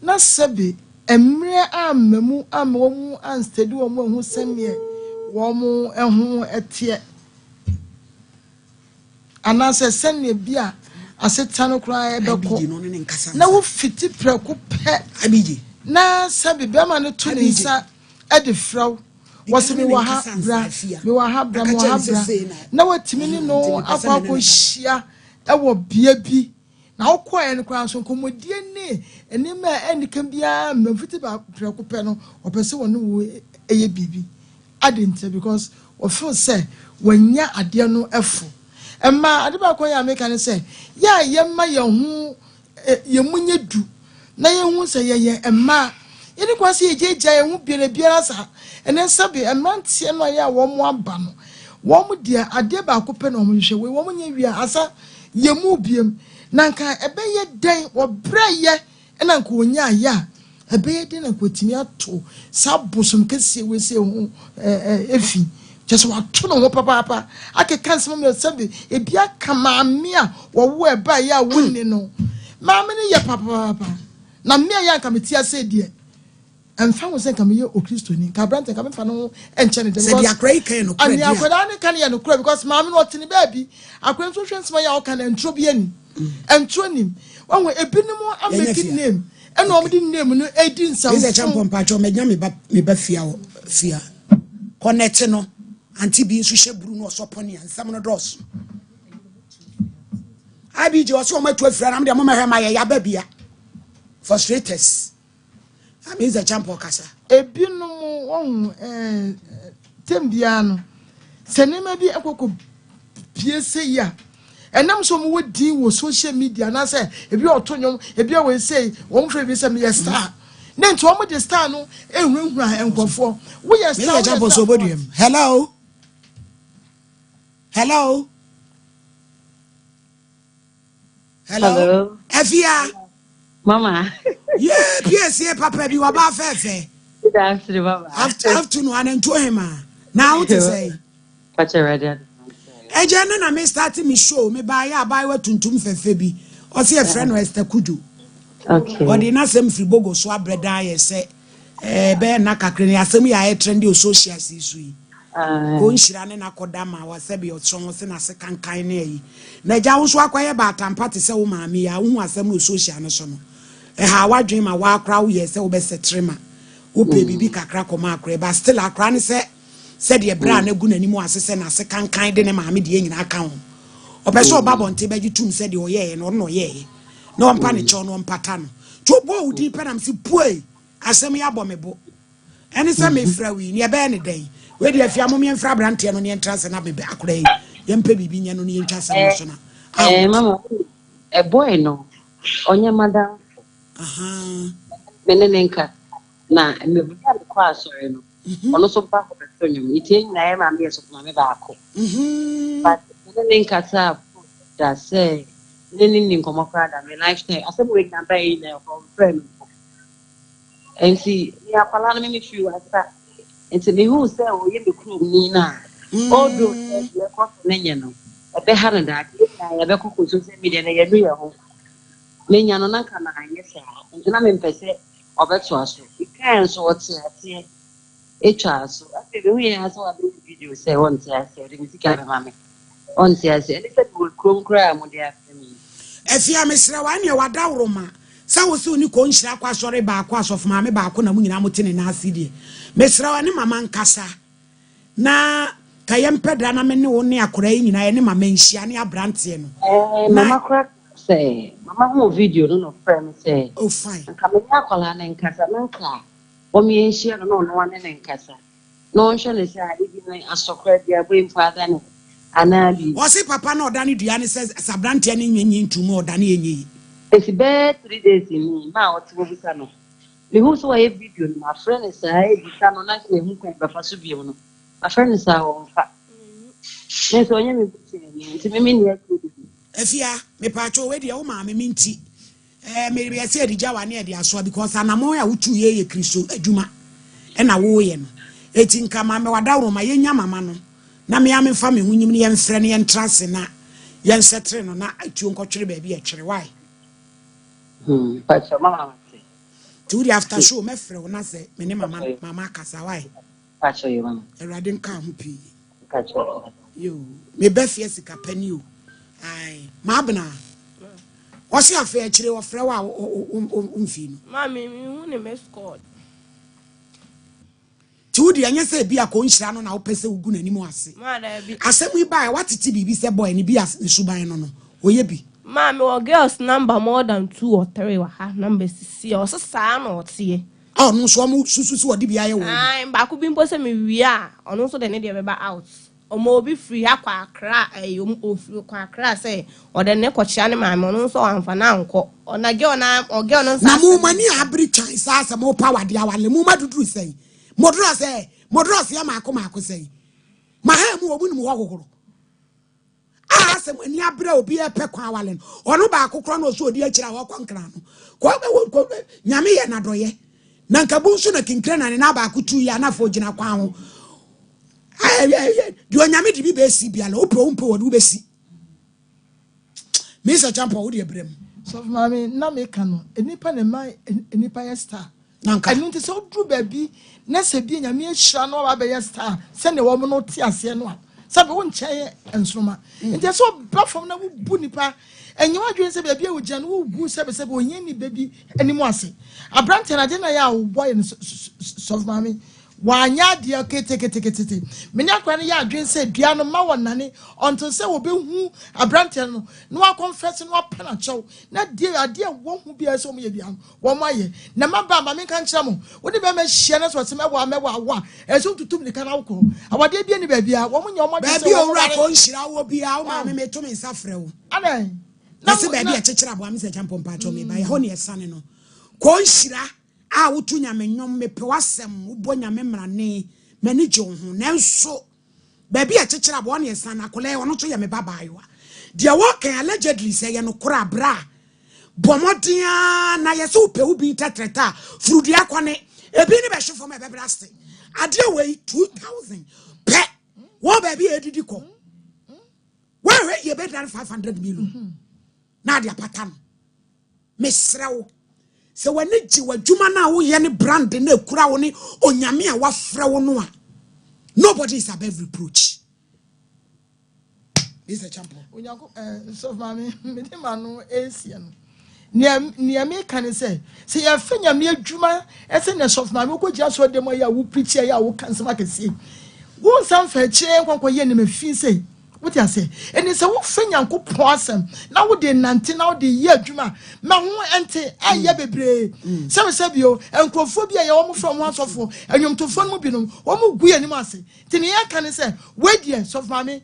na sɛbe mmerɛ amma mu amma wɔn anstadi wɔn anhu sɛdeɛ wɔn ho teɛ, anaasɛ sɛdeɛ bi a asetena no koraa ɛbɛkɔ, na wofiti prɛko pɛ na sɛbe bɛrima no to ne nsa de frɛ wo, wɔse mewɔ ha bra, mewɔ ha bra, mewɔ ha bra, na watumi ne no akɔ akɔhyia wɔ bea bi. Na wokɔeɛ no koraa nso, nkɔmmɔdie ne nneɛma a ɛnni ka biara mma mfiti ba prɛko pɛ no, wɔpɛ sɛ wɔne wo yɛ biribi. Adɛn ntia? Because wɔfeel sɛ wɔanya adeɛ no fo. Ɛma ade baako a ɛyɛ a meka ne sɛ, yɛ a yɛmma yɛn ho yɛn mu nyɛ du na yɛhu sɛ yɛyɛ mmaa. Yɛnni kwan sɛ yɛgyaagyaa yɛn ho biara biara saa. Ɛnnɛ sɛbe mmeranteɛ no a ɛyɛ a wɔn aba no, wɔn deɛ adeɛ baako pɛ na wɔhwehwɛ, wei wɔn nyɛ wie a asa yɛn mu biom. Na nka ɛbɛyɛ dɛn, wɔbrɛeɛ na nka wɔnyaeɛ a, Ɛbɛyɛ dɛn na anka watumi ato saa bosom kɛseɛ wei sei ho fi? Kyerɛ sɛ wato ne ho papaapa akeka nsɛm ama sɛbe ebi aka maame a wɔwo ɛbaeɛ a wonni no. Maame no yɛ papaapa. Na me a yɛ anka mete ase deɛ, ɛmfa ho sɛ nka meyɛ Okristoni, nka aberante nka memfa ne ho nkyɛ ne dɛm. Sɛ deɛ akwadaa yi ka yɛ nokorɛ deɛ a. Akwadaa no ka no yɛ nokorɛ because maame no ɔte ne baabi. Akwadaa nso hwɛ nsɛm a yɛ a ɔka no ntoro bi ani. Ntoro nim. Wahu ebinom ameki name. Ɛna wɔn de name no edi nsɛmfo. Mr. Champon mpakyɛw mɛnya me ba me ba fia wɔ fia kɔnɛte no ante bi nso hyɛ buru no ɔsɔ pɔne a nsɛm no dɔɔso. IBJ ɔsɛ wɔn atu afira na mo deɛ mo mɛhwɛ ma yɛ yaba bia. Frustrators. I mean the champion kasa. Ebinom wɔn tem biara no sɛ nneɛma bi ɛkɔkɔ pie sɛ yi a, ɛnam sɛ wɔn wɔ din wɔ social media anaasɛ ebi a ɔto nnwom, ebi a wɔn wɔn fɛ bi sɛ meyɛ star, ne nti wɔn de star no ehurahura nkurɔfoɔ. Woyɛ star, woyɛ star. So obodiem. Hello. Hello. Hello. Hello. Efia. Mama. Yeah, PSA papa bi waba fefe. Good afternoon, Mama. Afternoon anantu hema. Na wo te say? Pacha ready. Eje no na me start me show me ba ya abayewa tuntum fefe bi. Ɔse yɛfrɛ no Esther Kudu. Ɔde n'asɛm firi Bogo so abrɛ dan yɛ sɛ bɛyɛ nna kakra ni asɛm yɛ ayɛ trend wɔ social si so yi. Ko nhyira ne n'akɔda ma wasɛ bi ɔsɔn sɛ n'ase kankan ne ayi. Na agya wo nso akɔyɛ baatampa te sɛ wo maame yi a wohu asɛm no wɔ social no so no. Ɛha wadwen ma wakora woyɛ sɛ wobɛsɛtere ma wopɛ biribi kakra kɔma akora, but still akora ne sɛ sɛdeɛ berɛ a n'agu n'anim ase sɛ n'ase kankan de ne maame deɛ nyinaa ka ho. Ɔpɛ sɛ ɔba abɔnten bɛgye tum sɛ deɛ ɔyɛɛ no ɔno na ɔyɛɛ na ɔmpa ne kyɛw na ɔmpata no. Nti ɔbɔ wo din pɛ nam sɛ pue asɛm yi abɔ me bo. Ɛne sɛ mefrɛ wo yi ne ɛbɛyɛ ne dɛn? Wei deɛ afia mom yɛmfrɛ aberanteɛ no ne yɛntra sɛ na mebɛ akora yi yɛmpɛ biribi nyɛ no ne yɛntwa asɛm no so na out. Mama, a boy no, onye madam. Me ne ne nka. Na me bia me kɔ asɔre no. Ɔno so ba hɔ bɛto nnwom. Nti yɛn nyinaa yɛ maame yɛ sɔfo maame baako. But me ne ne nkasa da sɛ me ne ne ni nkɔmmɔ koraa da me lifetime. Asɛm wei nyinaa ba yi na ɔmfrɛ me mpo. Nti me akwalaa no me me firi wasa. Nti mehu sɛ ɔyɛ me kurom ni na although sɛ deɛ ɛkɔ so ne nyɛ no ɛbɛha no daakye, yɛn nyinaa yɛbɛkɔ kɔ social media na yɛnu yɛn ho. Menya no na nka na anyɛ saa, nti na mempɛ sɛ ɔbɛtoa so. Mekae nso ɔte aseɛ etwa so. Afei mehu yɛn sɛ wabɛyɛ video sɛ ɔnte aseɛ, ɔde ne sika bɛma me, ɔnte aseɛ. Ɛne sɛ mewɔ kurom koraa a mode afrɛ me yi. Afia, mesrɛ wa neɛ wadaworo ma sɛ wo sɛ wo ne kɔ nhyira kɔ asɔre baako, asɔfo maame baako na mo nyinaa mote ne nan ase deɛ, mesrɛ wa ne mama nkasa na ka yɛmpɛ da na me ne wo ne akora yi nyinaa yɛne mama nhyia ne aberanteɛ no. Na mama koraa sɛ mama hu video no na ɔfrɛ me sɛ oh fine, nka me ne akwadaa ne nkasa na nka wɔn yɛnhyia no na ɔno ane ne nkasa na ɔnhwɛ ne sɛ ade bi no asɔkora bi abɔ mpo adane anaa bi. Ɔse papa na ɔda ne dua ne sɛ sɛ aberanteɛ no nyɛ ntom a ɔda ne yɛnyɛ yi. Esi bɛyɛ 3 days ni maa ɔte wɔ bisa no, mehu sɛ wɔyɛ video no, mafrɛ ne saa ebisa no na nka mehu kwan bɛfa so bio no, mafrɛ ne saa wɔmfa ne nso ɔnyɛ me busuani nti me me nni akyire bi. Afia, mepaakyɛw, wei deɛ wo maame me nti meyɛ sɛ yɛde gya wa ne yɛde asoa because anammɔn a wotu yɛ yɛ Kristo adwuma ɛna woyɛ no, eti nka maame wadaworo ma yɛnya mama no na mea memfa me ho nyim ne yɛmfrɛ no, yɛntra ase na yɛnsɛtere no na atuo nkɔtwere baabi ɛtwere wae. Pakyɛ mama mate. Nti wode after show mɛfrɛ wo na sɛ me ne mama mama akasa wae. Pakyɛ yɛ mama. Awurade nka ho pii. Pakyɛ. Yo, mebɛ fie sika pani o. Ai, maabena ɔse afei akyire ɔfrɛ wo a womfii no. Maame, mehu ne miss call. Nti wode ɛnyɛ sɛ ebi akɔ nhyira no na wopɛ sɛ wogu n'anim ase. Maa daabi. Asɛm yi baa watete biribi sɛ boy ne bi ne suban no ɔyɛ bi. Maame, wɔ girls number more than two or three wɔ ha, number sisi a ɔsɛ saa na ɔteɛ. A ɔno nso ɔmo susu sɛ ɔde bi ayɛ wɔn. Ae, baako bi mpo sɛ mewie a ɔno nso de ne deɛ bɛba out. Ɔmo obi firi ha kɔ Akra, ɛyɛ ɔmo ofiri kɔ Akra sɛ ɔde ne kɔkyea ne maame, ɔno nso ɔamfa na ankɔ. Ɔna girl na ɔ girl no nsa. Na mo ma ni abere twan saa sɛ mo pa wade awale mo ma duduru sɛn modoro sɛ modoro sɛ maako maako sɛn ma ha mu ɔmo nim hɔ hohoro a asɛ mo ani abere a obi ɛpɛ kwan awale no, ɔno baako korɔ na ɔso odi akyire a wɔkɔ nkran no kɔ kɔ Nyame yɛ n'adɔyɛ na nkabu nso na kinkira na ne nan baako tu yi anafo gyina kwan ho. Deɛ Onyame de bi bɛsi biala wopɛ wo mpɛ wɔde wobɛsi. Mr Champo, wo deɛ brɛ mu. Sɔfo maame, na meka no nipa na ma nipa yɛ star. Nanka. Ɛno nti sɛ woduru baabi na sɛ bi Nyame ahyira no ɔba bɛyɛ star sɛnea wɔn no te aseɛ no a, sɛbi wo nkyɛn nsoroma nti sɛ ɔba fam na wobu nipa ɛnyɛ wadwene sɛ baabi a wogyina no wogu sɛbisɛbi ohia ni baabi anim ase. Aberante no ade na yɛ a wobɔ yɛ no, sɔfo maame. Wanyɛ adeɛ ketekete. Me ne akwadaa no yɛ adwene sɛ dua no mma wɔnnane until sɛ wɔbɛhu aberanteɛ no na wakɔnfɛse na wapa no akyɛw na deɛ adeɛ a wɔhu biara sɛ wɔyɛ biara no wɔn ayɛ. Na mmabaa ma menka nkyerɛ mo, wo ne bɛrima hyia na sɛ ɔsɛ mɛwɔ a mɛwɔ awo a, ɛsɛ sɛ wotutu mmirika na wokɔ. Awadeɛ bi ani baabiara, wɔn nyɛ wɔn adwene sɛ Baabi a wɔn owura ware. kɔ nhyira wɔ biara, wo maame meto me nsa frɛ wo. Adɛn? Na Yɛse wo baabi na a ɛkyekyere aboa me sɛ Kyampɔn mpakyɛw meba, ɛhɔ ne ɛsane no. Kɔ nhyira. A woto Nyame nnwom, mepɛ w'asɛm, wobɔ Nyame mmrane, m'ani gye wo ho. Nanso, baabi a ɛkyekyere aboa ne ɛsan akwadaa yi, ɔno nso yɛ me ba baayewa. Deɛ wɔka yi, allegedly, sɛ ɛyɛ nokorɛ a, bra, bɔ mmɔden ara na yɛ sɛ wopɛ wo bi tɛtrɛtɛ a, foro dua kɔ ne ebi ne bɛhwe fam a ɛbɛbrɛ ase. Adeɛ wei, 2000 pɛ, wɔ baabi a ɛdidi kɔ. Woanhwɛ yie bɛdane 500 million na ade apata no. Mesrɛ wo, sɛ w'ani gye w'adwuma no a woyɛ ne brand no ekura wo ne Onyame a wafrɛ wo no a, nobody is above reproach. Mr. Champon. Onyanko eh, sɔfo maame, mede ma no esia no. Nea nea meka ne sɛ, sɛ yɛfɛ Nyame adwuma ɛsɛ nea sɔfo maame wokɔgyina sɔre dɛm ayɛ a wo preach ayɛ a woka nsɛm akɛseɛ. Wo nsa mfa akyire nkɔnkɔ yɛ nneɛma fi sɛ Wote aseɛ? Ɛnti sɛ wofa Nyankopɔn asɛm na wode nante na wode yɛ adwuma a, ma ho ɛnte ɛyɛ bebree. Sɛbisɛbi o, nkurɔfoɔ bi a yɛ wɔn frɛ wɔn asɔfoɔ, nnwomtofoɔ no mu binom, wɔn gu yɛn anim ase. Nti nea yɛka ne sɛ, wei deɛ, sɔfo maame,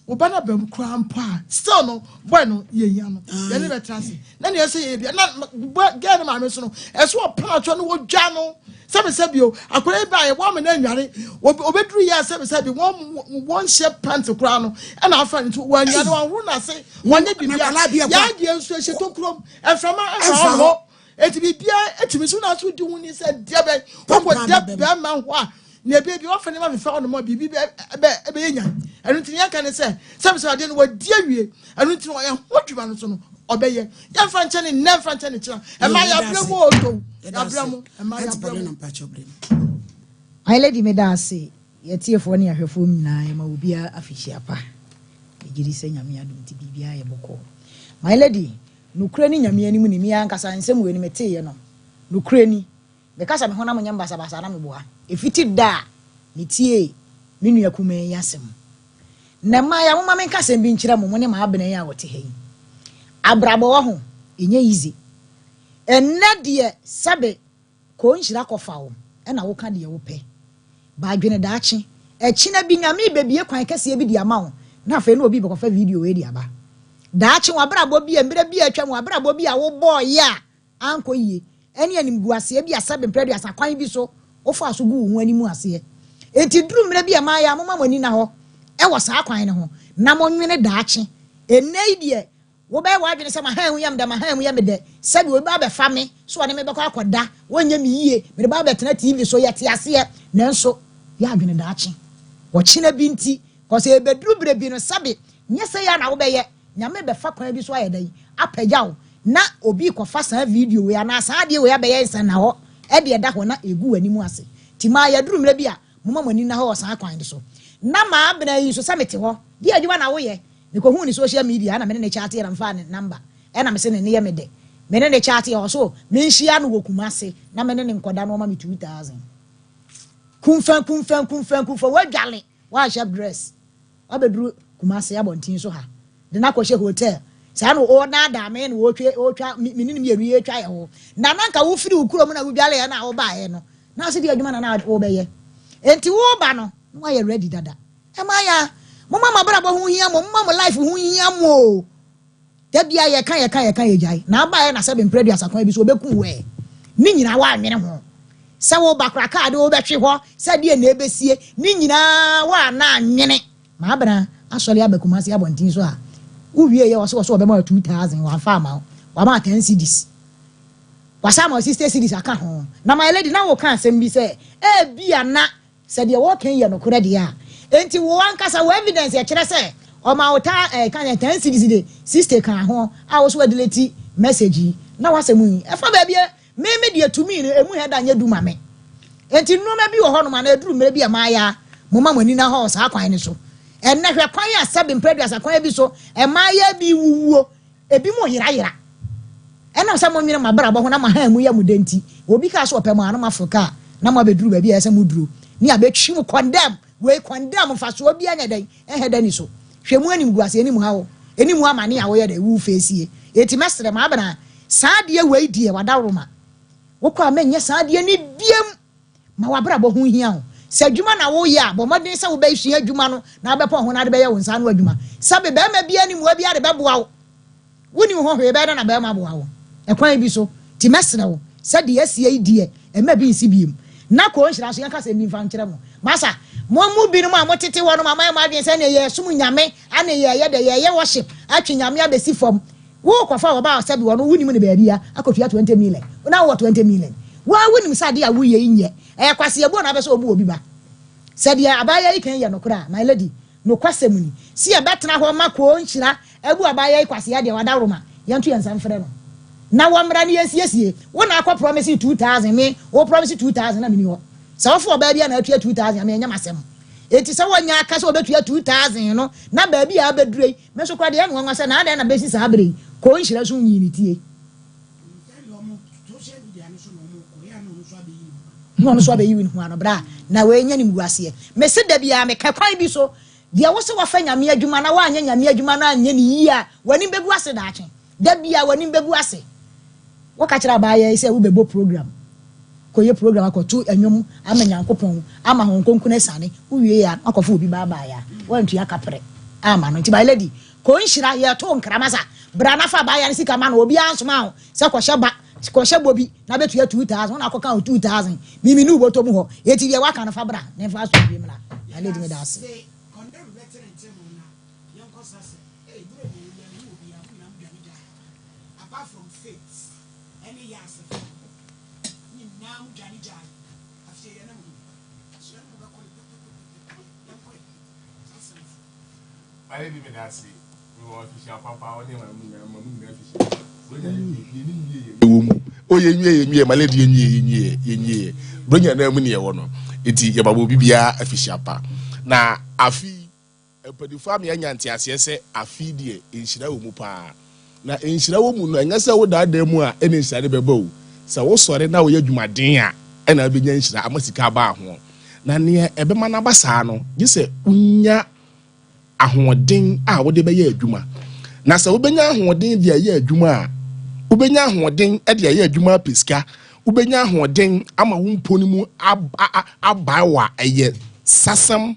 wo ba no aba mu koraa mpo a, still no, boy no, yɛhia no. Yɛne no bɛtena ase. Na nea ɛsɛ yɛyɛ bia, na boy, girl no maame nso no, ɛsɛ ɔpam atɔ no wɔdwa no. Sɛbisɛbi o, akwadaa yi baeɛ, wɔn ama no anware, obɛduru yɛ a sɛbisɛbi, wɔn wɔn hyɛ pant koraa no, ɛna afa no nti wɔanware, wɔanhoro n'ase, wɔnyɛ biribiara. Yɛn adeɛ nso ɛhyɛ tokurom, mframa mfa hɔ, eti biribiara etumi so na so di ho ni sɛ deɛ bɛn, wɔkɔ dɛ bɛrima hɔ a, na ebi ebi wɔfa nneɛma fefɛ hɔ nom a biribi bɛ bɛ ɛbɛyɛ nyan. Ɛno nti yɛn ka ne sɛ sɛbisɛbi adeɛ no wɔadi awie, ɛno nti no ɛho adwuma no so no ɔbɛyɛ. Yɛmfa nkyɛ ne nnɛ mfa nkyɛ ne kyena. Ɛma yɛabrɛ mu o tow. Yɛabrɛ mu. Ɛma yɛabrɛ mu. My lady meda ase, yɛtiefoɔ ne ahwɛfoɔ nyinaa yɛma obiara afehyia pa. Megye di sɛ Nyame adom nti biribiara yɛ bɔkɔɔ. My lady, nokorɛ ni Nyame anim ni, me ankasa nsɛm wei no meteeɛ no, nokorɛ ni, meka sɛ me honam nyɛ me basabasa na meboa. Ɛfiti da a metiee me nua kumaa yi asɛm Na mmayewa, momma menka asɛm bi nkyerɛ mo, mo ne m'abena yi a ɔte ha yi. Abrabɔ wɔ ho, ɛnyɛ easy. Ɛnnɛ deɛ sɛbe kɔɔ nhyira kɔfa wo ɛna woka deɛ wopɛ. But dwene daakye. Ɛkyena bi Nyame rebɛbue kwan kɛseɛ bi de ama wo na afei na obi rebɛkɔfa video wei de aba. Daakye w'abrabɔ bi a mmerɛ bi a atwam w'abrabɔ bi a wobɔɔeɛ a ankɔ yie, ɛne animguaseɛ bi a sɛbe mprɛ aduasa kwan bi so wofaa so guu wo ho anim aseɛ. Enti duru mmerɛ bi a mmaeɛ a momma mo ani nna hɔ wɔ saa kwan no ho na monwene daakye. Ɛnnɛ yi deɛ wobɛyɛ w'adwene sɛ m'ahan mu yɛ me dɛ, m'ahan mu yɛ me dɛ, sɛdeɛ obi ba abɛfa me sɛ ɔne me bɛkɔ akɔda, wɔnyɛ me yie, mede ba abɛtena TV so, yɛte aseɛ, nanso yɛ adwene daakye. Ɔkyena bi nti, kɔsɛ ɛbɛduru berɛ bi no sɛbe nyɛ sɛi ara na wobɛyɛ, Nyame bɛfa kwan bi so ayɛ dɛn apagya wo na obi rekɔfa saa video wei anaa saa adeɛ wei abɛyɛ nsɛnnahɔ de ɛda hɔ na ɛgu w'anim ase. Nti maa yɛduru mmerɛ bi a moma mo ani nna hɔ wɔ saa kwan no so. Na maa bena yi nso sɛ mete hɔ, deɛ adwuma na woyɛ? Mekɔhuu ne social media ɛna mene no chateɛ na mefaa ne number ɛna mese ne nne yɛ me dɛ. Mene no chateɛ ɔso menhyia no wɔ Kumasi na mene no nkɔda na ɔma me 2000. Kumfɛn kumfɛn kumfɛn kumfɛn woadwale woanhyɛ dress. Wabɛduru Kumasi abɔnten so ha de no akɔhyɛ hotel. Saa na ɔredaadaa me na ɔretwa ɔretwa me ne no mmienu yɛretwa yɛn ho. Na na nka wofiri wo kurom na wodwaleɛ na wobaeɛ no, na ase deɛ adwuma na na wobɛyɛ. Enti woreba no, na woayɛ ready dada. Ɛma yɛ a, momma mo abrabɔ ho hia mo, momma mo life ho hia mo o. Da biara yɛka yɛka yɛka yɛgyae. Na abaeɛ na sɛbe mprɛ aduasa kwan bi so ɔbɛku wo ɛ. Ne nyinaa woannwene ho. Sɛ woba koraa kaa de wobɛhwe hɔ sɛ deɛ na ɛbɛsie. Ne nyinaa woanna annwene. Maabena asɔre aba Kumasi abɔnten so a wowieɛ ɔse ɔse ɔbɛma wo 2000 wamfa amma wo. Wama wo 10 cedis. Wasan ama wo 60 cedis aka ho. Na my lady na woka asɛm bi sɛ ebia na Sɛ deɛ wɔreka yi yɛ nokorɛ deɛ a, enti wo ankasa wo evidence ɛkyerɛ sɛ ɔma wo ta ɛɛ ka sɛ ten cedis de 60 kaa ho a wo so wadeleti message yi na w'asɛm yi ɛfa baabi a me me deɛ to me no emu hɛ da nyɛ du ma me. Enti nnoɔma bi wɔ hɔ nom anaa ɛduru mmerɛ bi a mmayeaa moma mo ani nna hɔ wɔ saa kwan no so. Ɛnnɛ hwɛ kwan a sɛbe mprɛ aduasa kwan bi so mmaayaa bi wuwuo Ebinom yerayera. Ɛnam sɛ monnwene mo abrabɔ ho na mo ahan mu yɛ mo dɛ nti, obi kaa sɛ ɔpɛ mo a na moaforo kaa na moabɛduru baabi a ɛsɛ sɛ moduro. ne abɛtwi mu condemn wei condemn mfasoɔ bi anyɛ dɛn ɛhɛ dɛ ni so hwɛ mu anim guase anim ha wo anim amane a woyɛ dɛ wu feesie. Eti mɛsrɛ ma abena saa adeɛ wei deɛ wadaworoma wokɔ a mɛnyɛ saa adeɛ ne biem ma wabrabɔ ho hia ho. Sɛ adwuma na woyɛ a, bɔ mmɔden sɛ wobɛsua adwuma no na wobɛpɔ ho na ade bɛyɛ wo nsa ano adwuma. Sɛbe bɛrima bi anim wa bi ade bɛboa wo, wonim ho hwee bɛyɛ dɛ na bɛrima aboa wo ɛkwan bi so. Nti mɛsrɛ wo sɛ deɛ asie yi deɛ ɛma bi nsi biem na kɔɔ nhyira so. Yɛnka sɛ mi mfa nkyerɛ mo masa mo mu binom a motete hɔ no ma mayɛ mo adwene sɛ ne yɛsom Nyame ane yɛyɛ dɛ yɛyɛ worship atwe Nyame abɛsi fam. Wokɔfa wɔba a sɛbi wɔno wonim ne baabi a akɔtua 20 million na wowɔ 20 million waa wonim sɛ adeɛ a woyɛ yi nyɛ ɛyɛ kwaseɛbuo na abɛ sɛ ɔbu obi ba. Sɛ deɛ abaayewa yi kan yɛ nokorɛ a, my lady, nokwasɛm ni si yɛbɛtena hɔ ma kɔɔ nhyira abu abaayewa yi kwaseɛ deɛ wadaworoma yɛnto yɛn nsa mfrɛ no na wɔmmra ne yɛnsiesie. Wo na akɔ promise 2000, me wo promise 2000 na meni hɔ sɛ wofo ɔbaa bi a na atua 2000 a meɛnyɛ m'asɛm. Enti sɛ wɔnya aka sɛ wɔbɛtua 2000 no na baabi a abɛdure yi, me nso koraa deɛ ɛne wɔnwa sɛ na adɛn na bɛsi saa berɛ yi kɔɔ nhyira so nyii ne tie na ɔno nso abɛyi ne ho ano bra na wɔanya ne muguaseɛ. Mese da biara meka kwan bi so deɛ wo sɛ wafa Nyame adwuma na woanyɛ Nyame adwuma no anyɛ ne yie a, w'anim bɛgu ase daakye. Da biara w'anim bɛgu ase. Woka kyerɛ abaayɛ yi sɛ wobɛbɔ program, kɔyɛ program akɔto anwom ama Nyankopɔn ama Honhom Kronkron asiane wowie a akɔfo obi baabaeɛ a woantua kaprɛ ama no. Nti my lady, kɔ nhyira yɛto nkrama sa bra na fa abaayɛ no sika ma no. Obiara nsoma wo sɛ kɔhyɛ ba kɔhyɛ bɔ bi na bɛtua 2000 wona akɔka wo 2000 mimi ne wobɔtɔ mu hɔ. Ɛti deɛ woaka no fa bra na ɛmfa asomdwe mmra. My lady, meda ase. Condemn bɛtene ntɛm na yɛnkɔ sa sɛ ee buro na yɛwia no obiara mo nyinaa mo dwane gyae apart from Faith ɛne yɛ asɛfo nyinaa mo dwane gyae. Afei yɛne mo hyerɛ no mo bɛkɔ no pɛpɛpɛpɛ. Yɛnkɔ yɛ sasɛmfo. Ayɛ bi meda ase. Mewɔ afihyia papa ɔne ma mu nyinaa ma mu nyinaa afihyia. Bronya yɛ yɛ ne nwie yɛ ɛwɔ mu o yɛ nwie yɛ nwie ma lady yɛ nwie yɛ nwie yɛ nwie bronya na mu ne yɛwɔ no. Eti yɛ ma obi biara afihyia pa na afi mpanimfoɔ ama yɛanya nteaseɛ sɛ afi deɛ nhyira wɔ mu paa. Na nhyira wɔ mu no, ɛnyɛ sɛ wodaadaa mu a ɛna nhyira no bɛba o. Sɛ wosɔre na woyɛ adwumaden a ɛna wobɛnya nhyira ama sika aba ho. Na nea ɛbɛma no aba saa no, gye sɛ wonya ahoɔden a wode bɛyɛ adwuma. Na sɛ wobɛnya ahoɔden de ayɛ adwuma a, wobɛnya ahoɔden de ayɛ adwuma apɛ sika, wobɛnya ahoɔden ama wo mpo no mu abae wɔ a ɛyɛ sasɛm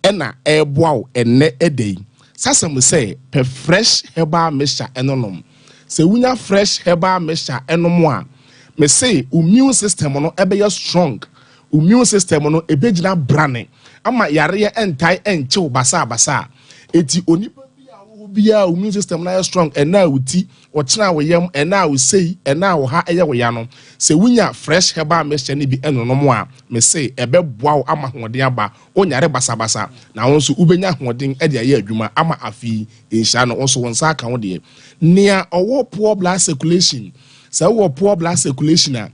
ɛna ɛreboa wo ɛnnɛ ɛda yi. Sasɛm sɛ pɛ Fresh Herbal Mixture ɛnonom. Sɛ wonya Fresh Herbal Mixture ɛnom a, mese immune system no ɛbɛyɛ strong, immune system no ɛbɛgyina brane ama yareɛ ɛntae ɛnkyew basabasa. Eti onipa bi a wɔwɔ biara immune system no ayɛ strong. Ɛna a wo ti ɔkyena wo yam, ɛna a wo sei, ɛna a wo ha ɛyɛ wo ya no, sɛ wonya Fresh Herbal Mixture no bi ɛnonom a, mese ɛbɛboa wo ama ahoɔden aba, wonyare basabasa, na wo nso wobɛnya ahoɔden de ayɛ adwuma ama afei nhyira no wo nso wo nsa aka wo deɛ. Nea ɔwɔ poor blood circulation, sɛ wowɔ poor blood circulation a,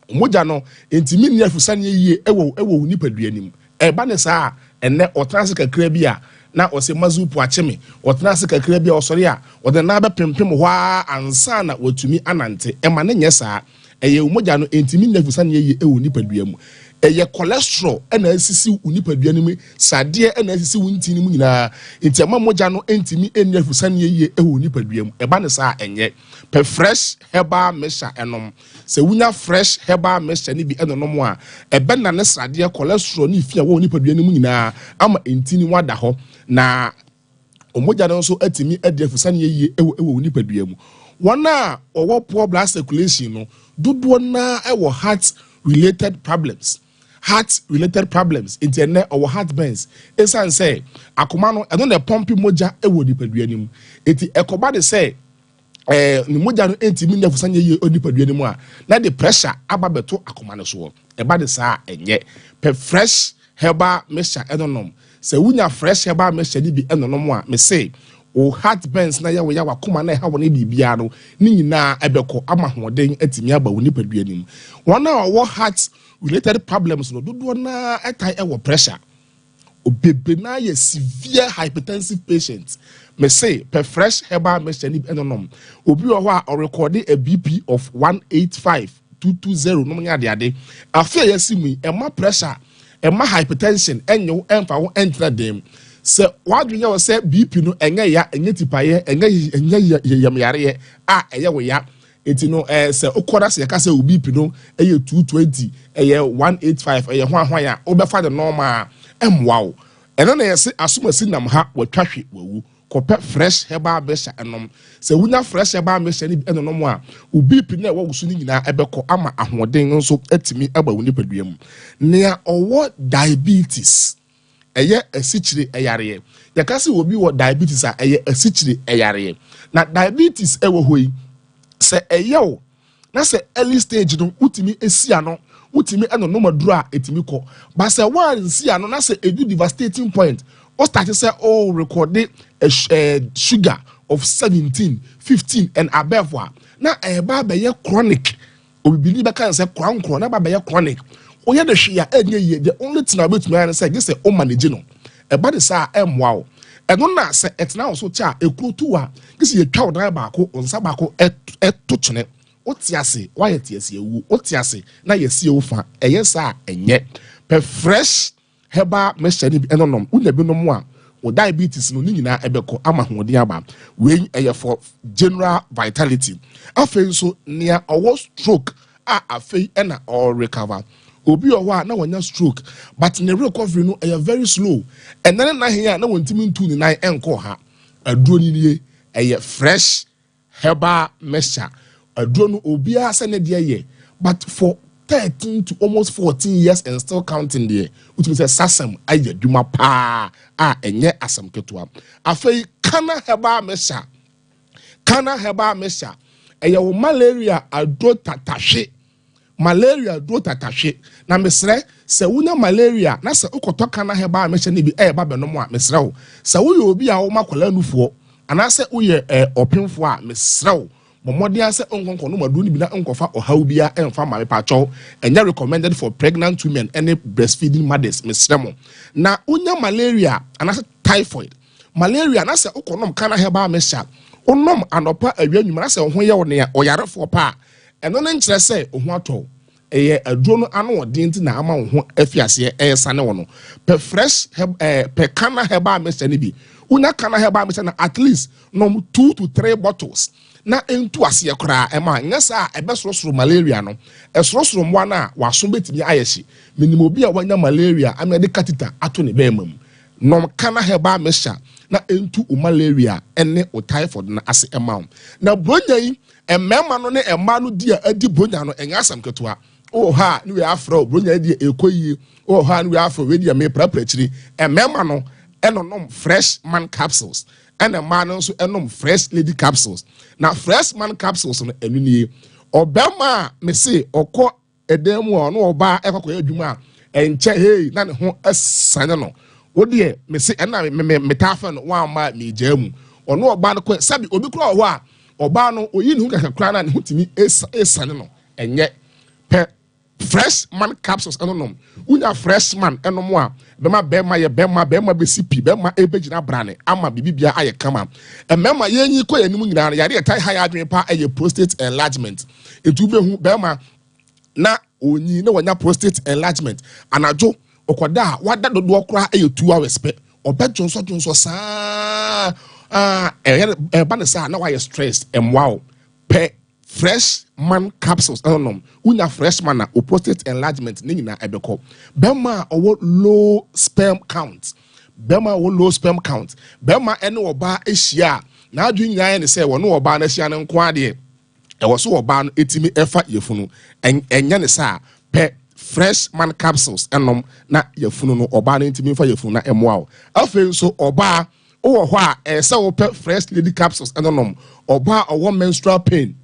mogya no ntumi nni afusaneɛ yie ɛwɔ wo nipadua nim. Ɛba ne saa a, ɛnɛ ɔtena ase kakra bi a na ɔsɛ mazupo akye me. Ɔtena ase kakra bi a ɔsɔre a ɔde nan bɛpempem hɔ ara ansa na watumi anante. Ɛma ne nyɛ saa, ɛyɛ wo mogya no ntumi nni afusaneɛ yie ɛwɔ nipadua mu. Ɛyɛ cholesterol ɛna asisi wo nipadua no mu, sadeɛ ɛna asisi wo ntini mu nyinaa, nti ɛma mogya no ntumi nni afusaneɛ yie ɛwɔ nipadua mu. Ɛba ne saa, ɛnyɛ pɛ Fresh Herbal Mixture ɛnom. Sɛ wonya Fresh Herbal Mixture no bi ɛnonom a, ɛbɛna ne sradeɛ, cholesterol ne fi a wɔwɔ nipadua no mu nyinaa ama ntini mu ada hɔ na mogya no nso atumi adi afusaneɛ yie ɛwɔ nipadua mu. Wɔn a wɔwɔ poor blood circulation no dodoɔ naa ɛwɔ heart related problems, heart related problems. Nti ɛnɛ ɔwɔ heart burns esan sɛ akoma no ɛno na ɛpɔmpe mogya ɛwɔ nipadua no mu. Eti ɛkɔba de sɛ ne mogya no ntumi nya afusaneɛ yie wɔ nipadua no mu a, na de pressure aba bɛto akoma no soɔ. Ɛba de saa, ɛnyɛ pɛ Fresh Herbal Mixture ɛnonom. Sɛ wonya Fresh Herbal Mixture no bi ɛnonom a, mese wo heart burns na yɛ wo ya wakoma na ɛha wɔ ne biribiara no ne nyinaa ɛbɛkɔ ama ahoɔden atumi aba wo nipadua no mu. Wɔn a wɔwɔ heart related problems no dodoɔ naa ɛtae ɛwɔ pressure, bebree naa yɛ severe hypertensive patient. Mese pɛ Fresh Herbal Mixture ni ɛnonom. Obi wɔ hɔ a ɔrekɔde a BP of 185 220 nom ne adeade. Afe a yɛsi mu yi, ɛma pressure. Mma hypertension nnye wo mfa wo ntena dan mu. Sɛ w'adwene yɛ wo sɛ BP no ɛnyɛ ya, ɛnyɛ tipaeɛ, ɛnyɛ ɛnyɛ yamyareɛ a ɛyɛ wo ya, enti no ɛɛ sɛ wokɔ na sɛ yɛka sɛ wo BP no ɛyɛ 220, ɛyɛ 185, ɛyɛ hwanhwan a, wobɛfa no normal a, ɛmmoa wo. Ɛno na yɛse asomasi nam ha, watwa hwe, wawu. Kɔpɛ fresh herbal mixture nom. Sɛ wunya fresh herbal mixture no bi nonom a, wo BP no a ɛwɔ wo so no nyinaa bɛkɔ ama ahoɔden nso atumi aba wo nipadua mu. Nea ɔwɔ diabetes, ɛyɛ asikyire yareɛ. Yɛka sɛ obi wɔ diabetes a, ɛyɛ asikyire yareɛ. Na diabetes wɔ hɔ yi, sɛ ɛyɛ wo na sɛ early stage no wotumi si ano, wotumi nonom aduro a ɛtumi kɔ. But sɛ woansi ano na sɛ ɛdu devastating point, wo start sɛ o rekɔde eh, sugar of 17, 15 and above a, na ɛba abɛyɛ chronic. Obibini bɛka no sɛ korankorɔ na ɛba abɛyɛ chronic. Woyɛ no hwee a ɛnyɛ yie. The only thing a wobɛtumi ayɛ ne sɛ gye sɛ wo manage no. Ɛba ne saa a ɛmmoa wo. Ɛno na sɛ ɛtena wo so kyɛ a, ekuro tu wo a, gye sɛ yɛtwa wo nan baako, wo nsa baako to kyene. Wote ase, woayɛ teaseawuo. Wote ase na yɛasie wo fa. Ɛyɛ saa a, ɛnyɛ. Pɛ fresh herbal mixture no bi nom. Wonya bi nom a, wo diabetes no ne nyinaa ɛbɛkɔ ama ahoɔden aba. Wei ɛyɛ for general vitality. Afei nso, nea ɔwɔ stroke a afei ɛna ɔrecover. Obi wɔ hɔ a na wanya stroke but ne recovery no ɛyɛ very slow. Ɛnɛ ne nan a na wɔntumi ntu ne nan ɛnkɔ ha. Aduro no nie, ɛyɛ fresh herbal mixture. Aduro no obiara sɛ ne deɛ yɛ but for 13 to almost 14 years and still counting deɛ wotumi sɛ sasɛm ayɛ adwuma paa a ɛnyɛ asɛm ketewa. Afei Kana herbal mixture, Kana herbal mixture ɛyɛ wo malaria aduro tatahwe. Malaria duro tatahwe. Na mesrɛ, sɛ wonya malaria na sɛ wokɔtɔ Kana herbal mixture no bi ɛreba bɛnom a, mesrɛ wo, sɛ woyɛ obi a woma akwadaa nufoɔ anaasɛ woyɛ eh, ɔpemfoɔ a, mesrɛ wo, bɔ mmɔden ara sɛ wonkɔ nkɔnom aduro no bi na nkɔfa ɔhaw biara ɛmfa mma. Mepakyɛw, ɛnyɛ recommended for pregnant women ɛne breastfeeding mothers, mesrɛ mo. Na wonya malaria anaasɛ typhoid, malaria na sɛ wokɔnom Kana herbal mixture, wonom anɔpa, awia, anwummerɛ na sɛ wo ho yɛ wo nea ɔyarefoɔ pa a, ɛno no nkyerɛ sɛ wo ho atɔ wo. Ɛyɛ aduro no ano ɔden nti na ama wo ho afi aseɛ ɛresane wo no. Pɛ fresh herb ɛɛ pɛ Kana herbal mixture no bi. Wonya Kana herbal mixture no at least nom 2 to 3 bottles na ntu aseɛ koraa ɛma nyɛ saa a ɛbɛsorosoro malaria no. Ɛsorosoro mmoa no a waso bɛtumi ayɛ hye. Menim obi a wanya malaria ama yɛde catheter ato ne bɛrima mu. Nom Kana herbal mixture na ntu wo malaria ne wo typhoid no ase ɛma wo. Na bronya yi, mmarima no ne mmaa no di a adi bronya no ɛnyɛ asɛm ketewa. Wowɔ hɔ a ne wei afrɛ wo, bronya yi deɛ ɛkɔ yie. Wowɔ hɔ a ne wei afrɛ wo, wei deɛ meprapra akyiri. Mmarima no ɛnonom Fresh Man capsules ɛna mmaa no nso ɛnom Fresh Lady capsules. Na Fresh Man capsules no ɛno nie. Ɔbarima a mese ɔkɔ ɛdan mu a ɔno ɔbaa ɛkɔkɔyɛ adwuma a ɛnkyɛ hei na ne ho ɛsane no. Wo deɛ mese ɛna me me metaa fɛ no wamma a megyaa mu. Ɔno ɔbaa no kɔ sɛbi obi koraa wɔ hɔ a ɔbaa no oyi ne ho kɛkɛ koraa na ne ho tumi ɛsane no. Ɛnyɛ pɛ Fresh Man capsules ɛno nom. Wonya Fresh Man ɛnom a bɛma bɛrima yɛ bɛrima, bɛrima bɛsi pi, bɛrima ɛbɛgyina brane ama biribi ayɛ kama. Mmarima yɛnyi kɔ yɛn anim nyinaa no, yare ɛtae ha yɛ adwene pa ɛyɛ prostate enlargement. Nti wobɛhu bɛrima na onyi na wanya prostate enlargement. Anadwo ɔkɔda a wada dodoɔ koraa ɛyɛ 2 hours pɛ, ɔbɛdwonsɔ dwonsɔ saa ɛyɛ ɛba ne saa na wayɛ stress. Ɛmmoa wo. Pɛ Fresh Man capsules ɛno nom. Wonya Fresh Man a, o prostate enlargement ne nyinaa ɛbɛkɔ. Bɛrima a ɔwɔ low sperm count, bɛrima a ɔwɔ low sperm count, bɛrima ɛne ɔbaa ahyia a n'adwene nyinaa yɛ ne sɛ wɔne ɔbaa no ahyia no nko adeɛ ɛwɔ so ɔbaa no etimi ɛfa yafunu, ɛnyɛ ne saa. Pɛ Fresh Man capsules ɛnom na yafunu no ɔbaa no ntumi nfa yafunu na ɛmoa wo. Afei nso ɔbaa wowɔ hɔ a ɛyɛ sɛ wopɛ Fresh Lady capsules ɛno nom. Ɔbaa a ɔwɔ menstrual pain,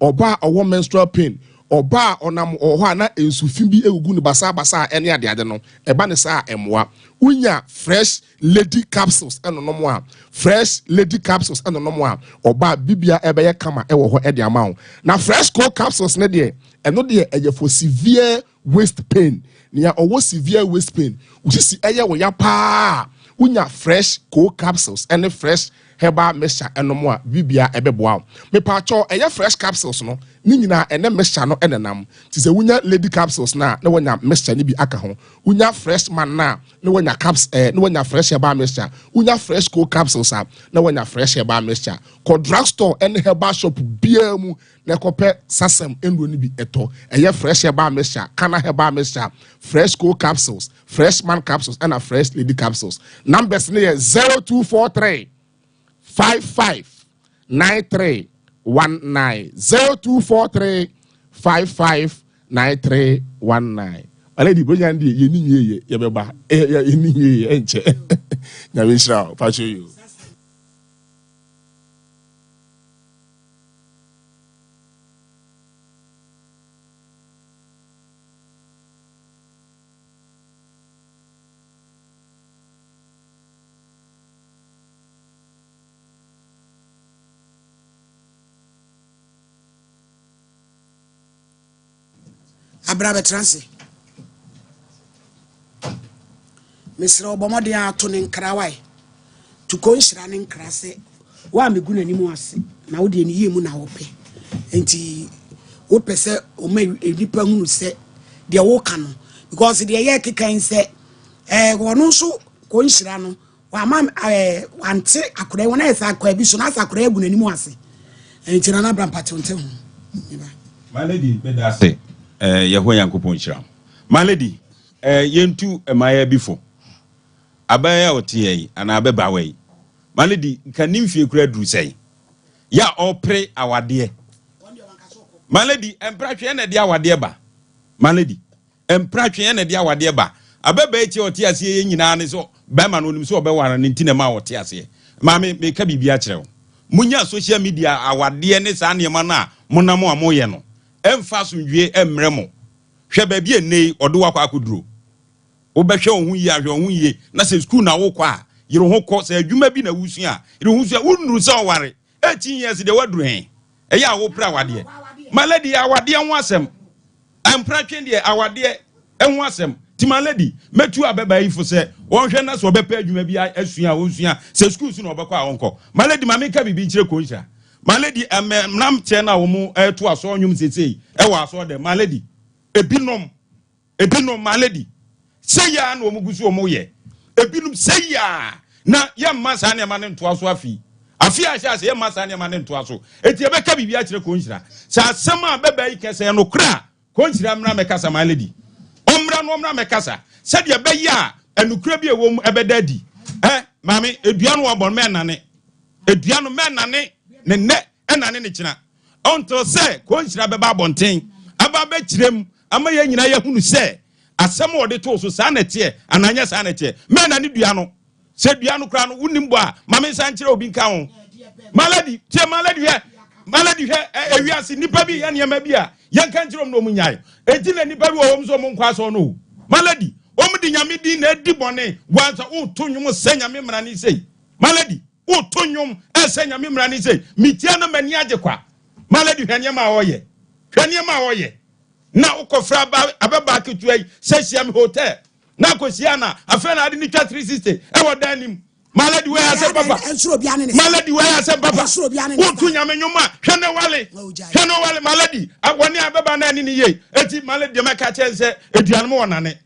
ɔbaa a ɔwɔ menstrual pain, ɔbaa a ɔnam ɔwɔ hɔ a na nsufi bi egugu ne basabasa a ɛne adeade no ɛba ne saa a ɛmoa. Wonya Fresh Lady capsules ɛno nom a, Fresh Lady capsules ɛno nom a, ɔbaa bibia ɛbɛyɛ kama ɛwɔ hɔ ɛde ama wo. Na Fresh Co capsules ne deɛ, ɛno deɛ ɛyɛ for severe waist pain. Nea ɔwɔ severe waist pain, osisi ɛyɛ wɔ ya paa, wonya Fresh Co capsules ɛne Fresh herbal mixture nom a, biribiara ɛbɛboa wo. Mepaakyɛw, ɛyɛ fresh capsules no ne nyinaa ɛne mixture no na ɛnam. Nti sɛ wonya lady capsules no a, na woanya mixture no bi aka ho. Wonya fresh man no a, na woanya caps eh, na woanya fresh herbal mixture. Wonya fresh cold capsules a, na woanya fresh herbal mixture. Kɔ drug store ne herbal shop biara mu na kɔpɛ sasam nnuro no bi tɔ. Ɛyɛ fresh herbal mixture, Kana herbal mixture, fresh cold capsules, fresh man capsules ɛna fresh lady capsules. Numbers no yɛ 0243 55 93 19 0243 55 93 19. Aledi bonya deɛ yɛni nwie yɛ yɛbɛba yɛni nwie yɛ ɛnkyɛ nyame nhyira wo pakyɛ yi o. Abra bɛtena ase. Mesrɛ wo bɔ mmɔden ara to ne nkra wae. To kɔ nhyira ne nkra sɛ woammɛgu n'anim ase na wo deɛ ne yie mu na wopɛ. Nti wopɛ sɛ ɔma nnipa hunu sɛ deɛ woka no because deɛ yɛ keka yi sɛ ɛɛ wɔn nso kɔ nhyira no wama ɛɛ wante akora yi wɔn ayɛ sɛ akora bi so na asɛ akora yi agu n'anim ase. Nti na n'abra mpatew nte ho. My lady meda ase eh, Yehowa Nyankopɔn nhyira wo. My lady eh, yɛntu mmayewa bi fo. Abaayewa a ɔte yɛ yi anaa ababaawa yi, my lady nka ne mfie kura duru sɛn? Yɛ a ɔpere awadeɛ. My lady mpratwe na ɛde awadeɛ ba. My lady mpratwe na ɛde awadeɛ ba. Ababaa yi kyɛ ɔte aseɛ yɛ nyinaa ne sɛ bɛrima no onim sɛ ɔbɛware no nti na ɛma ɔte aseɛ. Maame meka biribi akyerɛ wo. Munya social media awadeɛ ne saa nneɛma no a monam a moyɛ no, ɛmfa asomdwie mmrɛ mo. Hwɛ baabi a nnɛ yi ɔde wo akɔ akɔduro. Wobɛhwɛ wo ho yie ahwɛ wo ho yie na sɛ sukuu na wokɔ a, yere ho kɔ. Sɛ adwuma bi na wosua a, yere ho sua. Wonnuru sɛ ɔware. 18 years deɛ woaduru he? Ɛyɛ a wopere awadeɛ. My lady, awadeɛ ho asɛm. Mpratwe deɛ awadeɛ ho asɛm. Nti my lady, mɛtu ababaa yi fo sɛ ɔnhwɛ na sɛ ɔbɛpɛ adwuma bi asua a ɔnsua. Sɛ sukuu so na ɔbɛkɔ a ɔnkɔ. My lady, ma menka biribi nkyerɛ Konhyira. My lady, ɛmɛ mmeranteɛ no a wɔn ɛreto asɔɔ nnwom seesei ɛwɔ asɔɔ dɛm. My lady, ebinom, ebinom, my lady, sɛyi ara na wɔn gu so wɔn yɛ. Ebinom sɛyi ara na yɛmma saa nneɛma no ntoa so afi. Afi a ahyɛ ase yɛmma saa nneɛma no ntoa so. Eti yɛbɛka biribi akyerɛ Konhyira. Sɛ asɛm a bɛbaa yi kɛ sɛ ɛyɛ nokorɛ a, Konhyira mmra mmɛkasa, my lady. Ɔmmra na ɔmmra mmɛkasa sɛdeɛ ɛbɛyɛ a ɛnokorɛ bi a ɛwɔ mu ɛbɛda adi. Ɛ, maame, edua no wɔabɔ no mɛnnane. Edua no mɛnnane ne nnɛ ɛnane ne kyena. Until sɛ Konhyira bɛba abɔnten aba abɛkyerɛ mu ama yɛn nyinaa yɛahunu sɛ asɛm a ɔde too so saa na ɛteɛ anaa nyɛ saa na ɛteɛ. Mɛnnane dua no. Sɛ dua no koraa no wonim bɔ a, ma me nsa nkyerɛ obi nka ho. Malady, tie Malady hwɛ. Malady hwɛ, ewiase nnipa bi yɛ nneɛma bi a yɛnka nkyerɛ wɔn na wɔn nyae. Enti na nnipa bi wɔ hɔ nso wɔn nkɔ asɔre no o. Malady, wɔn de nyame din na edi bɔne. Wansa woto nnwom sɛ nyame mmara ne sei. Malady, woto nnwom sɛ nyame mmara ne sei. Metia na m'ani agye kwa. Malady hwɛ nneɛma a ɔyɛ. Hwɛ nneɛma a ɔyɛ. Na wokɔfrɛ aba ababaa ketewa yi sɛ hyia me hotel. Na akɔhyia na afei na ade ne twa 360 ɛwɔ dan nim. Malady wei asɛm papa. Malady wei asɛm papa. Wotu nyame nnwom a hwɛ ne wale. Hwɛ ne wale Malady. Wɔne abɛba na ɛne ne yie. Eti Malady deɛ mɛka kyɛn sɛ aduane mo ɔnane.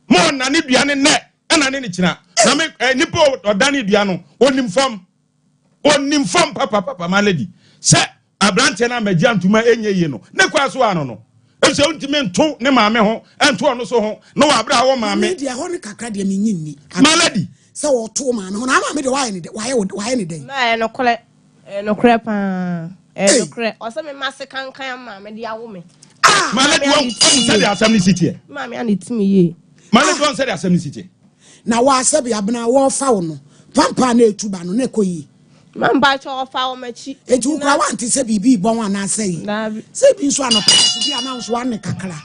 Mo ɔnane dua ne nnɛ ɛna ne ne kyina. Na me eh, nipa ɔdane dua no onim fam. Onim fam papapapa Malady. Sɛ Aberanteɛ no ammɛgye antoma ɛnyɛ yie no, ne kwan so ano no, efisɛ wontumi nto ne maame ho nto ɔno so ho na wɔ abere a ɔwɔ maame. Maame deɛ ɛhɔ no kakra deɛ menye nni. My lady. Sɛ wɔto wo maame ho na maame deɛ wayɛ ne dɛ wayɛ wayɛ ne dɛn. Na ɛyɛ nokorɛ ɛyɛ nokorɛ paa ɛyɛ nokorɛ ɔsɛ me ma se kankan ama maame de awo me. Ah! My lady wɔn wɔn sɛ de asɛm ne si teɛ. Maame a ne ti mi yie. My lady wɔn sɛ de asɛm ne si teɛ. Na wɔ asɛbi abena wɔfa wo no pampa na etu ba no na ɛkɔ yie. Ma mpakyɛ ɔfa wɔn akyi. Enti wo koraa wante sɛ biribi rebɔ wo anaasɛ yi? Daabi. Sɛ bi nso anɔpa nso bi a na nso wane kakra.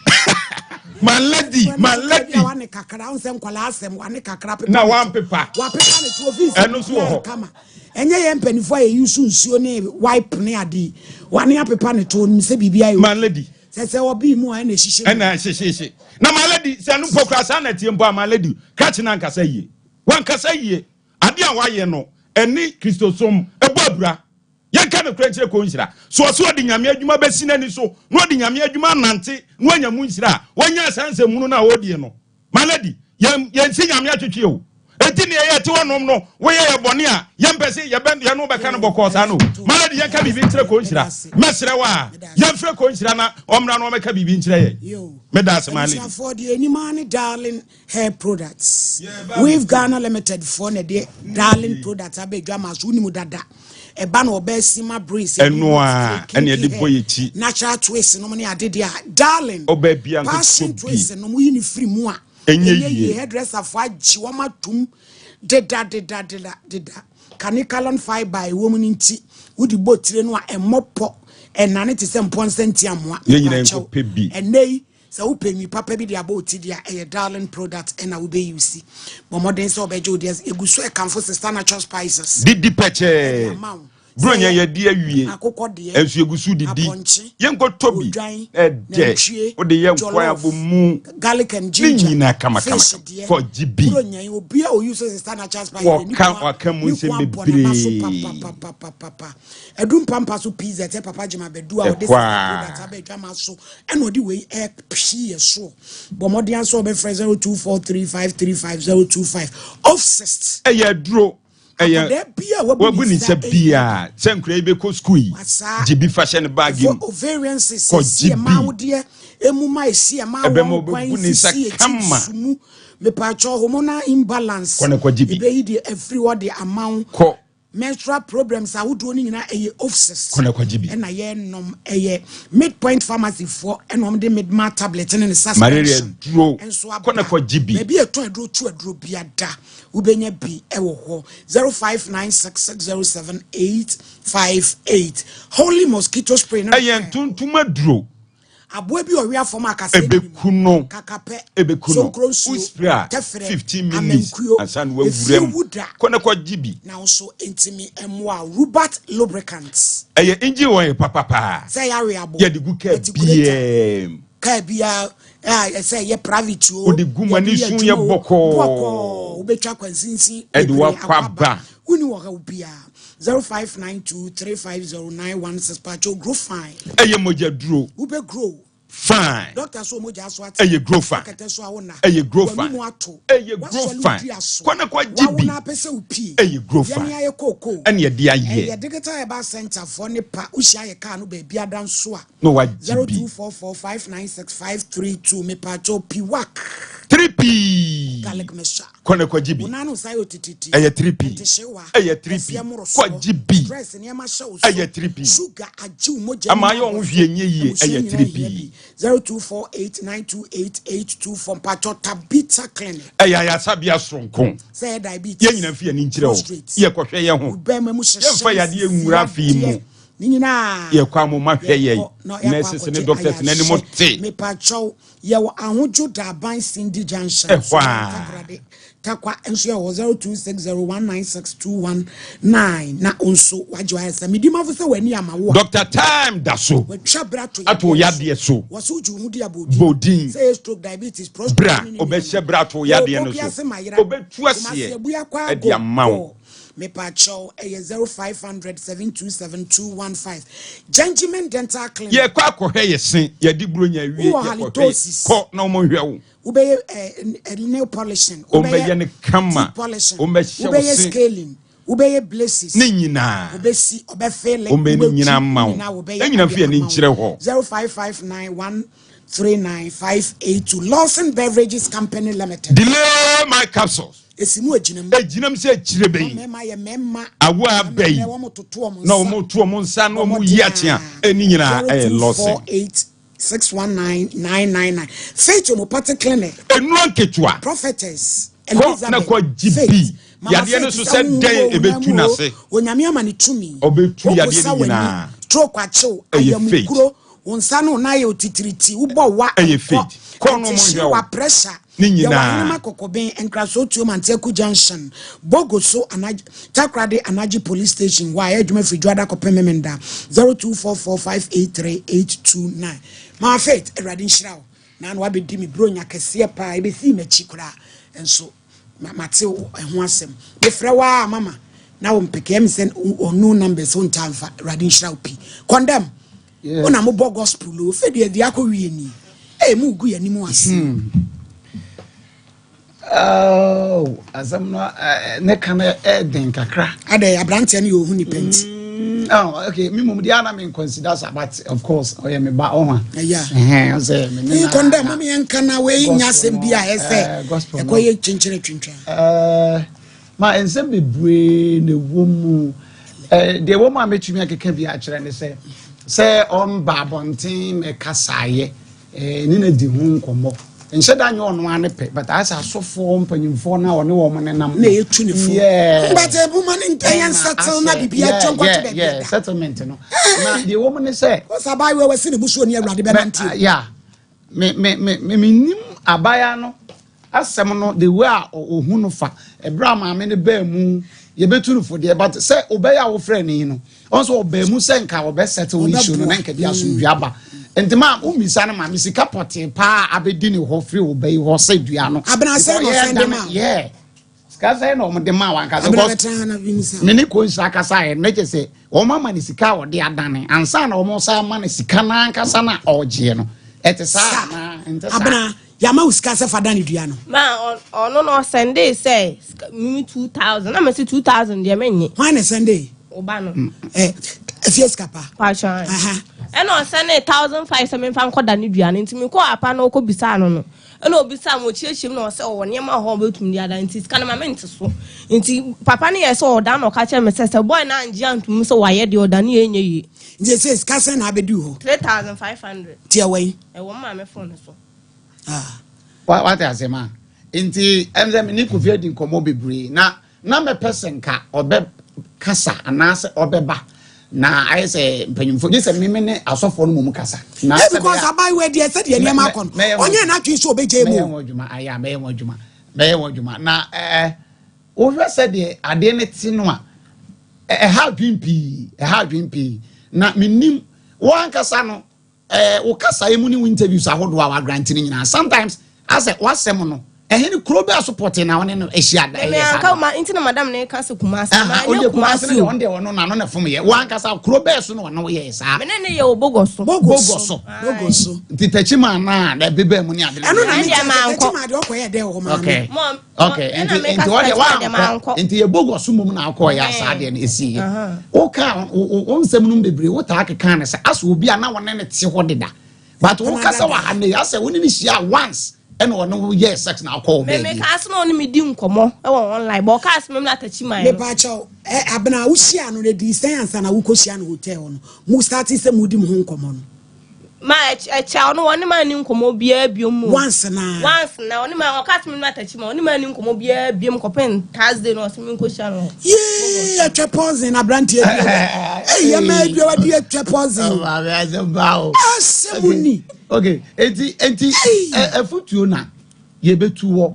My lady, my lady. Bi a wane kakra, wo sɛ nkwadaa asɛm wane kakra pepa. Na wampepa. Wapepa ne to ofi sɛ. Ɛno nso wɔ hɔ. Kama. Ɛnyɛ yɛn mpanimfoɔ a yɛyi so nsuo ne wipe ne ade yi. Wane apepa ne to onim sɛ biribi ayɛ. My lady. Sɛ sɛ ɔbii mu a ɛna ɛhyehyɛ. Ɛna ɛhyehyehye. Na my lady, sɛ ɛno mpo koraa saa na ɛteɛ mpo a my lady, krakye no ankasa yie. Wankasa yie. Ade a wayɛ no, ɛne Kristosom ɛbɔ abira. Yɛnka nokorɛ nkyerɛ kɔ nhyira. So ɔse ɔde Nyame adwuma bɛsi n'ani so na ɔde Nyame adwuma anante na wanya mu nhyira a, wanya saa nsɛmhunu no a ɔredie no? My lady, yɛn yɛnsi Nyame atwetwe o. Enti nea yɛte hɔ nom no, woyɛ yɛ bɔne a, yɛmpɛ se yɛbɛ yɛne wo bɛka no bɔkɔɔ saa no. My lady, yɛnka biribi nkyerɛ kɔ nhyira. Mɛsrɛ wo a, yɛmfrɛ kɔ nhyira na ɔmmra na ɔmmɛka biribi nkyerɛ yɛn. Meda ase, my lady. Abusuafoɔ deɛ ɛnim ara ne Darling Hair Products. Weave Ghana Limited foɔ na ɛde Darling Products aba adwama so wonim dada. Ɛba na ɔbaa sima braids, Ɛno a ɛna ɛde bɔ yɛ ti. Natural twist nom ne ade deɛ a Darling Ɔbaa bia nso passion tɔ bi. twist nom woyi ne firi mu a Ɛnyɛ ɛnyɛ yie. yie. Hairdresser foɔ agye wɔn atum deda deda deda deda. Kanekalon fibre a ɛwɔ mu no nti wode bɔ tire no a ɛmmɔ pɔ ɛnane te sɛ mpɔnsa ntiamoa. Yɛn nyinaa Mepakyɛw nkɔpɛ bi. ɛnnɛ yi Sɛ wopɛ nwi papa bi de abɔ wo ti deɛ a, ɛyɛ Darling product na wobɛ use. Bɔ mmɔden sɛ wobɛgye wo deɛ. Yɛgu so ɛkamfo Sister Natural Spices. Didi Ɛde pɛkyɛɛ. ama wo. Sɛ Buronya ɛyɛ yɛadi awie. akokɔ deɛ, Ɛnso yɛgu so didi. apɔnkye, Yɛnkɔtɔ bi. odwan, Ɛdɛ. nantwie, Wode yɛ nkwan jollof, abomu. garlic and Ne ginger, nyinaa kamakama. fish deɛ. Kɔ gye bi. Buronya yi, obi a ɔuse Sister Natural Spices deɛ, ne Wɔka kɔn waka mu ne nsɛm kɔn abɔ n'aba so bebree. papapapapapa. Adu mpampa so pii sɛ Papa Gyima Badu a ɔde Ɛhɔ Sister ara. Product aba adwama so ɛna ɔde wei ɛrepie yɛ soɔ. Bɔ mmɔden ara sɛ wɔbɛfrɛ 0243535025. Ofsist. Ɛyɛ aduro. Ɛyɛ Akwadaa bi a wabu wabu ne ne nsa nsa biara sɛ nkura yi bɛkɔ sukuu yi Wasaa. gye bi fa hyɛ ne baage mu. Ovarian cyst Kɔ esi gye ɛma bi. awodeɛ emu ma esi ɛma Ɛbɛma wɔn kwan ɔbɛbu ne nsa sisi akyi kama. sumu. Mepatwɔ hormonal imbalance. Kɔ na kɔgye bi. Ebeyi deɛ afiri hɔ de ama wo. Kɔ. Menstrual problems ahodoɔ no nyinaa ɛyɛ ofsist Kɔ na kɔgye bi. ɛna yɛnom ɛyɛ Midpoint pharmacy foɔ ɛna wɔn de Midmar tablet ne ne Malaria suspension duro. nso Kɔ na aba. kɔgye bi. Baabi a ɛtɔn aduro tu aduro bia da wobɛnya bi ɛwɔ hɔ 0596607858 Holy mosquito spray no Ɛyɛ ntontom aduro. Aboa bi a ɔwea fam a kaseɛ nni mu, Ebeku no. kakapɛ, Ebeku no. sonkoro nsuo, Wo spray a, tɛfrɛ, 15 minutes amankuo, ansa na efie wawura mu. wu da. Kɔ na kɔgye bi. Na wo nso ntumi mmoa wo. Rubat lubricants. Ɛyɛ engine oil papa paa. Sɛ ɛyɛ aweabo, Yɛde gu kaa atikuleta, biara mu. kaa biara a ɛsɛ ɛyɛ private o, Wode gu mu a yɛde ne yɛ su adwuma yɛ o, bɔkɔɔ. bɔkɔɔ, wobɛtwa kwansinsin Ɛde bebree wo akɔ akɔ aba. aba. Wonni ɔhaw biara. 0592350916 pakyɛw grow fine. Ɛyɛ mogya duro. Wobɛ grow. Fine. Doctor so mogya so ate. Ɛyɛ grow fine. Wakɛtɛ so awo na. Ɛyɛ grow fine. W'anum ato. Ɛyɛ grow Wasɔle fine. dua so. Kɔ na kɔ gye Wawo bi. na apɛ sɛ wopie. Ɛyɛ grow Yɛne fine. ayɛ kookoo. Ɛne yɛde ayɛ. Ɛyɛ digital herbal center foɔ ne pa. Wohyia yɛ kaa no baabi ada nso a. Na wagye bi. 0244596532 mepatwɔ piwak. 3P. Garlic mixture. Kɔ na kɔgye bi. Wo nan no nsa yɛ otititi. Ɛyɛ 3P. Ntehyewa. Ɛyɛ 3P. Kɛseɛ mmorosoɔ. Kɔgye bi. Stress nneɛma hyɛ wo so. Ɛyɛ 3P. Sugar agye wo mogya Ama mu ayɛ wo ho abɔ so. hwee nyɛ yie. Abusua Ɛyɛ nyinaa 3P. hia bi. 0248928824 mpatwɔ Tabitha Clinic. Ɛyɛ ayaresabea soronko. Sɛ ɛyɛ diabetes. Yɛn nyinaa mfi yɛn ani nkyerɛ hɔ. Prostate. Yɛkɔhwɛ yɛn ho. Wo bɛrima mu hyehye Yɛmfa yadeɛ nwura afei mu. adeɛ. Ne nyinaa. Yɛkɔ amoma hwɛ yɛn. Yɛkɔ na yɛakɔ Nurses ne akɔgye doctors n'anim ayarehwɛ. te. Mepatwɔ Yɛwɔ Ahodwo Daban Cindy Junction Ɛhɔ so wɔ a. Takoradi. Tarkwa nso yɛwɔ hɔ 0260196219 na wo nso wagye w'ayaresa. Medi mafo sɛ w'ani ama wo a. Doctor Time da so Watwa bra to ato wo yadeɛ yadeɛ so. Wɔse wogye wo ho di a bɔ din. Bɔ din. Sɛ ɛyɛ stroke, diabetes, prostate Bra, ne ne ɔbɛhyɛ nneɛma. bra ato wo Yɛwɔ yadeɛ no Pokuase so. Mayera, Ɔbɛtu Kumasi aseɛ Abuakwa de ama wo. Agokor. Mepakyɛw ɛyɛ 0500 727 215. Gentleman Dental Clinic. Yɛkɔ akɔhwɛ yɛ se, yɛde buronya awie, Wowɔ yɛkɔhwɛ yɛ, halitosis. kɔ na wɔn nhwɛ wo. Wobɛyɛ eh, eh, nail polishing. Wɔn bɛyɛ no kama. Teeth polishing. Wɔn bɛhyɛ wo Wobɛyɛ se. scaling. Wobɛyɛ braces. Ne nyinaa. Wobɛsi, ɔbɛfele, Wɔn bɛyɛ ne wobɛtwi, nyinaa ama wo. ne nyinaa wɔbɛyɛ Yɛn nyinaa de fi yɛn ani ama wo. nkyerɛ hɔ. 0559 139582 Lawson Beverages Company Limited. Delay my capsules. Esi mu egyina mu. Egyina mu sɛ akyire bɛyi. Mmarima yɛ mmarima. Awo aba yi. Mmarima wɔn toto wɔn nsa. Na wɔn to wɔn nsa na wɔn yi akyea. Ɛni nyinaa ɛyɛ Lawson. 0248 619 999 Faith Homeopathic Clinic. Nnuro nketewa. Prophetess Kɔ na Elizabeth kɔ gye Faith. bi. Mama Yadeɛ no Faith so sɛ sɛ wo dɛn wo ebetu wo n'ase. Onyame ama ne tumi. Ɔbɛtu yadeɛ Woposa no w'ani. nyinaa. Stroke akyew. Ɛyɛ Faith. Ayamukuro. Wo nsa no na ayɛ otitiriti. Wobɔ wa Ɛyɛ nkɔ. Faith. Kɔ na wɔn Ɛte nhwɛ wo. hyew pressure. Ne Yɛwɔ nyinaa. Ahenema Kɔkɔben, Nkrasoɔ Tuom Anteaku Junction, Bogoso Anagye, Takoradi Anagye Police Station hɔ a yɛ adwuma firi Dwoada kɔpem Memenda 0244583829. Mama Faith, Awurade nhyira wo. Na na wabɛdi me buronya kɛseɛ paa, ɛbɛsii m'akyi koraa nso mate wo ɛho asɛm. Mefrɛ wo ara mama, Na wo mpeke ɛmi sɛ unknown numbers wo ntaa nfa. Awurade nhyira wo pii. Condemn. Wo na mo bɔ gospel o. Fɛ deɛ deɛ akɔ wie ni. Ee mo gu yɛn anim ase. Oh, asɛm no eh, ne ka no ɛden kakra. Adɛ aberanteɛ no yɛ ohu nipa nti. Oh, okay. Me mum deɛ na me consider sa but of course ɔyɛ me ba ɔho a. Ɛyɛ. Ɛhɛn sɛ me ne na. Kɔndɛ mo yɛn nka na wei nya asɛm bi a ɛsɛ ɛkɔ yɛ kyenkyere twintwan. Ɛɛ ma nsɛm bebree na ɛwɔ mu. Ɛɛ deɛ ɛwɔ mu a mɛtumi akeka bi akyerɛ ne sɛ sɛ ɔmba abɔnten mɛkasaeɛ. Eh, ne na di ho nkɔmmɔ. Nhyɛ da nyɛ ɔno ara ne pɛ, but ayɛ sɛ asɔfoɔ mpanyinfoɔ no a ɔne wɔn nenam. Na etu ne fo. Yeah. But ebuma ne ntɛn yɛn settle na bibi atwa nkɔto baabi yeah, da. Settlement no. Na deɛ ɛwɔ mu ne sɛ. Ɔsɛ abaayewa wasi ne busuo ne awurade bɛnante. Yeah. Me me me me me nim abaayewa no. Asɛm no the way a ɔhu no fa ɛberɛ a maame no baa mu yɛbɛtu no fo deɛ but sɛ ɔbɛyɛ a wofrɛ no yi no ɔn sɛ ɔbaa mu sɛ nka ɔbɛ settle issue no na nka bi asomdwe aba nti ma wommisa no maame sika pɔtee paa abɛdi ne hɔ firi ɔba yi hɔ sɛ dua no Abena sɛ na ɔsɛn de ma yeah sika sɛ na ɔmo de ma wankasa Abena bɛtena ha na bi nsa me ne kɔnhyira kasa yɛ ne kyɛ sɛ wɔn ama ne sika a ɔde adane ansa na wɔn san ama ne sika n'ankasa na ɔgyeɛ no ɛte saa anaa nte saa Abena Yama wo sika sɛ fa dane dua no. Ma ɔno no ɔsɛndee sɛ mimi 2000 na mese 2000 deɛ mennye. Hwan na ɛsɛndee? Wo ba no. Ɛ efie sika pa. Paatwa. Ɛna ɔsɛndee 1005 sɛ memfa nkɔ dane dua no nti mekɔɔ apa na ɔkɔ bisaa no no ɛna ɔbisaa me ɔkyiakyia mu na ɔsɛ ɔwɔ nneɛma wɔ hɔ a ɔbɛtumi de adan nti sika no ma mente so nti papa no yɛ sɛ ɔdan na ɔka kyerɛ me sɛ sɛ boy no angye antom sɛ wayɛ deɛ ɔdane yɛ ɛnyɛ yie. Nti ɛsɛ sika sɛn na abɛduu hɔ? 3500. Nti ɛwɔ yi? Ɛwɔ maame phone so. Ah. Wate ase ma? Nti ɛm sɛ me ne Kofi adi nkɔmmɔ bebree na na mɛpɛ sɛ nka ɔbɛ kasa anaasɛ ɔbɛba na ayɛ sɛ mpanyimfo gye sɛ meme ne asɔfoɔ no mmom kasa. Na sɛ because abayewa deɛ sɛ deɛ nneɛma akɔ no ɔnyɛ n'adwene sɛ ɔbɛgye mu. Mɛyɛ ho adwuma ayɛ a mɛyɛ ho adwuma mɛyɛ ho adwuma na ɛɛ wohwɛ sɛ deɛ adeɛ no te no a ɛha adwene pii ɛha adwene pii na menim wɔn ankasa no Eh, wo kasaeɛ mu ne wo interviews ahodoɔ a wagrante no nyinaa sometimes asɛ w'asɛm no ɛhe ne kuro bɛɛ so pɔtee na ɔne no ahyia da ɛyɛ saa anka ma nti na madam ne ka sɛ Kumasi ma nyɛ Kumasi o ɔno deɛ ɔno na no na fom yɛ wankasa kuro bɛɛ so na ɔne wo yɛɛ saa me ne ne yɛ wɔ Bogoso Bogoso Bogoso nti takyi ma na na ɛbebaa mu ne ade ɛno na me kyɛ takyi ma deɛ ɔkɔ yɛ dɛ wɔ hɔ maame okay okay nti nti ɔdeɛ wankɔ nti yɛ bogu ɔso mom na akɔ yɛ asaa deɛ no esi yɛ woka wo nsɛm no bebree wotaa keka ne sɛ asɛ obi a na wɔne ne te hɔ deda but woka sɛ waha ne asɛ wo ne ne hyia once ɛna ɔne wo yɛ sex na akɔ wo baabi. Mɛmɛ kaa sɛ na ɔne me di nkɔmɔ ɛwɔ online bɔ ɔkaa sɛ mɛmɛ na atakyi man no. Mepa kyɛw ɛ abena wohyia no na di sɛn ansa na wokɔ hyia no hotel no mo start sɛ mo di mo ho nkɔmɔ no. Ma ɛkyɛ ɔno wɔne ma ni nkɔmɔ biara biom mu. Once na. Once na ɔne ma ɔka sɛ me atakyi ma ɔne ma ni nkɔmɔ biara biom kɔpɛn Thursday na ɔsɛ me nkɔ hyia no. Yee ɛtwɛ pɔnzen aberanteɛ bi ɛyɛ yɛ mmaa bi wadi ɛtwɛ pɔnzen. Asɛm ni. Okay eti eti ɛfutuo na yɛbɛtu wɔ.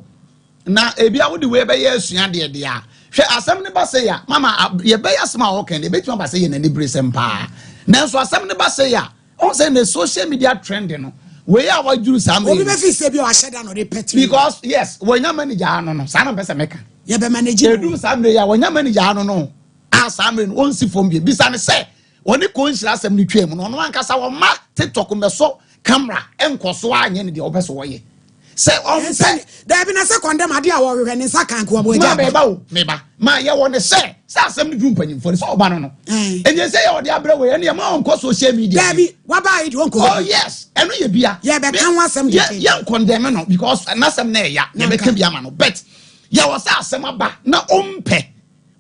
Na ebia wode wei bɛyɛ asua deɛ deɛ a, hwɛ asɛm no ba sei a, mama yɛbɛyɛ asɛm a ɔka no, ebɛtumi aba sɛ yɛ n'aniberesɛm paa. Nanso asɛm no ba sei a, ɔn sɛ ne social media trend no, wei a waduru saa mmerɛ Obi bɛfi sɛ bi a wahyɛ da na ɔde pɛ tiri. Because yes, wɔnya manager ano no, saa na mpɛ sɛ meka. Yɛbɛ manage no. Eduru saa mmerɛ yi a, wɔnya manager ano no, a saa mmerɛ no, ɔnsi fam bio. Bisa no sɛ, Wɔne Konhyira asɛm no twaam no, ɔno ankasa ɔmma TikTok mmɛsɔ camera nkɔ so ara nyɛ ne deɛ ɔpɛ sɛ ɔyɛ. Sɛ ɔmpɛ. Daabi na sɛ kɔndɛm adeɛ a wɔhwehwɛ ne nsa kan nko ɔmo agya aba. Ma meba o, meba. Ma yɛwɔ ne sɛ, sɛ asɛm no duru mpanyimfoɔ no, sɛ ɔba no no. Ɛnyɛ sɛ yɛ ɔde abrɛ wei, ɛne ɛma ɔnkɔ social media. Daabi, waba yi deɛ ɔnkɔ hɔ. Oh yes, ɛno yɛ bia. Yɛbɛka ho asɛm deɛ. Yɛn kɔndɛm no because n'asɛm na ɛya, yɛbɛka bi ama no. But yɛwɔ sɛ asɛm aba na ɔmpɛ.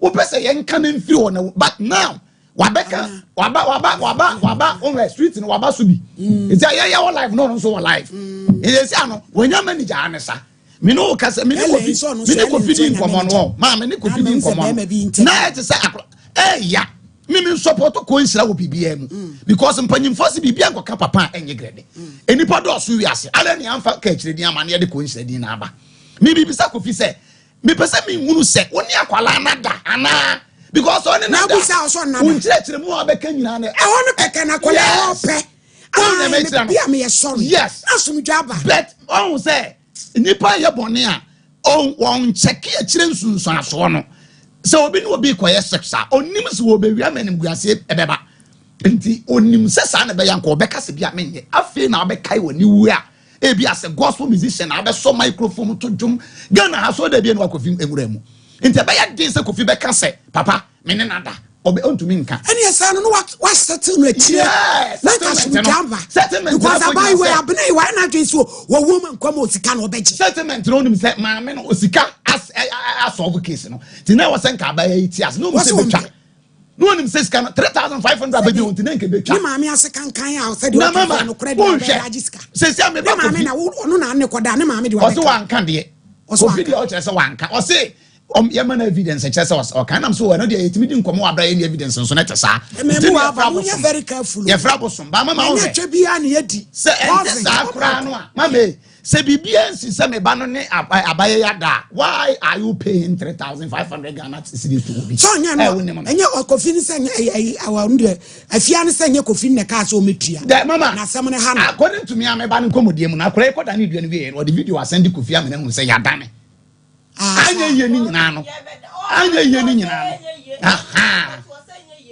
Wopɛ sɛ yɛnka no mfiri hɔ na but now wabɛka waba waba waba waba ɔhwɛ street no waba so bi mm. nti ayɛ yɛ wɔ live no ɔno nso wɔ live mm. nti esi ano wɔnya manager ano sa me ne wo kasa me ne kofi me ne kofi di nkɔmɔ no ɔ maa me ne kofi di nkɔmɔ no na ɛte sɛ akora ɛya me me nsɔpɔtɔ kɔ nsira wɔ biribiara mu mm. because mpanyinfoɔ si biribiara nkɔka papa a ɛnyɛ grɛde nnipa dɔɔso wiase alɛ ne anfa ka akyire din ama ne yɛde kɔ nsira din na aba me bibisa kofi sɛ Mepɛ sɛ mehunu sɛ wo ne akwadaa no ada anaa because ɔne no ada. Wo nkyerɛkyerɛ mu a wabɛka nyinaa no. Ɛhɔ no kɛkɛ na akwadaa hɔ pɛ. Wɔn na mɛkyerɛ no. Bi a meyɛ sorry. Yes. Na asomdwa aba. But ɔhu sɛ nipa yɛ bɔne a wɔn nkyɛke akyire nsunsuansoɔ no. Sɛ obi ne obi kɔyɛ sex a, onim sɛ wɔbɛwia ma animguaseɛ ɛbɛba. Nti onim sɛ saa na ɛbɛyɛ anka ɔbɛka sɛ bi a menyɛ. Afei na abɛkae wɔ ne wuo a, ebi a sɛ gospel musician na abɛsɔ microphone to dwom. Ghana ha so da bi na wakɔfi nwura mu. Nti ɛbɛyɛ den sɛ Kofi bɛka sɛ papa me ne no ada. Ɔbɛ ɔntumi nka. Ɛne ɛsaa no na wasɛte no akyire na nka asomdwa aba. Because abayewa yi abena yi wayɛ n'adwene sɛ wɔwɔ mu nkwa ma osika na ɔbɛgye. Settlement no onim sɛ maame no osika asɔlve case no. Ti na ɛwɔ sɛ nka abaya yi ti ase na onim sɛ betwa. Na onim sɛ sika no 3500 abɛgyina wɔn ti na nka betwa. Ne maame ase kankan a sɛ deɛ ɔka no korɛ deɛ ɔbɛyɛ agye sika. Sɛsi a meba kofi. Ne maame na ɔno na ne kɔda ne maame deɛ ɔbɛka. Ɔse wanka deɛ. Kofi deɛ ɔkyerɛ sɛ wanka. Ɔse yɛma no evidence kyerɛ sɛ ɔka nam so ɛno deɛ yɛtumi di nkɔmmɔ wɔ abira yɛni evidence nso na ɛte saa. Nti ne yɛfrɛ abosom. Yɛfrɛ abosom. Ba mama wo hwɛ. Sɛ ɛnte saa koraa no a mama sɛ biribiara nsi sɛ me ba no ne abayɛ yɛ ada a why are you paying 3500 Ghana cedis to obi? Sɛ ɔnyɛ no ɛnyɛ kofi ne sɛ nyɛ ɛyi awɔ no deɛ afia ne sɛ nyɛ kofi ne kaa sɛ ɔmɛtua. Dɛ mama na asɛm no ha no. According to me a me ba no nkɔmmɔdie mu no akwadaa yi kɔdane dua no wieɛ no ɔde video asɛnde kofi amena hunu sɛ yɛadane. Anyɛ yie ne nyinaa no anyɛ yie ne nyinaa no aha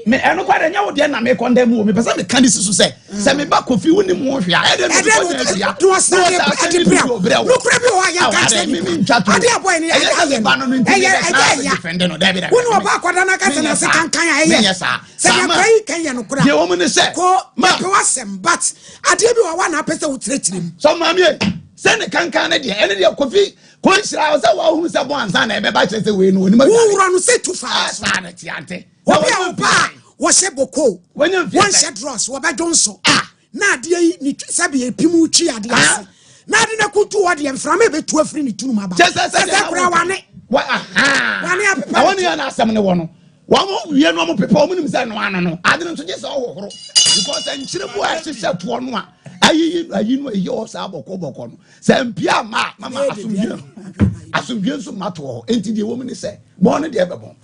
me ɛno kwa de nyɛ wo deɛ na me kɔndɛ mu o mepɛ sɛ meka ne si so sɛ sɛ meba kofi wo nim ho hwee a ɛdɛ na obi kɔgyina dua na ɔsan ɛde brɛ wo nokorɛ bi wɔ hɔ a yɛnka nkyerɛ nipa ade abɔ ɛne ɛyɛ sɛ meba no no nti ɛyɛ mebɛtena ɛyɛ ase ɛya defende no daabi daabi wo ne ɔba akɔda no aka sɛ menyɛ n'ase saa kankan a ɛyɛ menyɛ saa sɛ saa deɛ ma akora yi kan yɛ nokorɛ deɛ wɔ mu ne sɛ ko ma mepɛ w'asɛm but adeɛ bi wɔ hɔ a na apɛ sɛ wokyerɛkyerɛ mu sɛ maame sɛ ne kankan ne deɛ ɛne deɛ kofi Kɔ nhyira wo sɛ wɔahunu sɛ bɔ ansa na ɛbɛba kyerɛ sɛ wei no onim adware. Wowura no sɛ tu fa so. Saa na ti ante. Obi a ɔba a wɔhyɛ boko. Wɔnhyɛ drɔs wɔbɛdwo nso. Ah. Na adeɛ yi ne sɛbi epim twi adeɛ ah. ase. Na ade no kuntu hɔ deɛ mframa ebetu afiri ne tunum aba. Kyɛ sɛ sɛ koraa wane. Wane apepa. Na wɔn yɛ n'asɛm ne wɔ no. Wɔn wie no wɔn pepa wɔn nim sɛ no ano no. Ade no nso gye sɛ ɔhohoro. Because nkyere mu a ɛhyehyɛ toɔ no a ayiyi ayi no eyi wɔ saa bɔkɔ bɔkɔ no. Sɛ mpia amma a, mama asomdwie asomdwie nso mma toɔ hɔ. Enti deɛ ɛwɔ mu ne sɛ, bɔn no deɛ ɛbɛbɔn.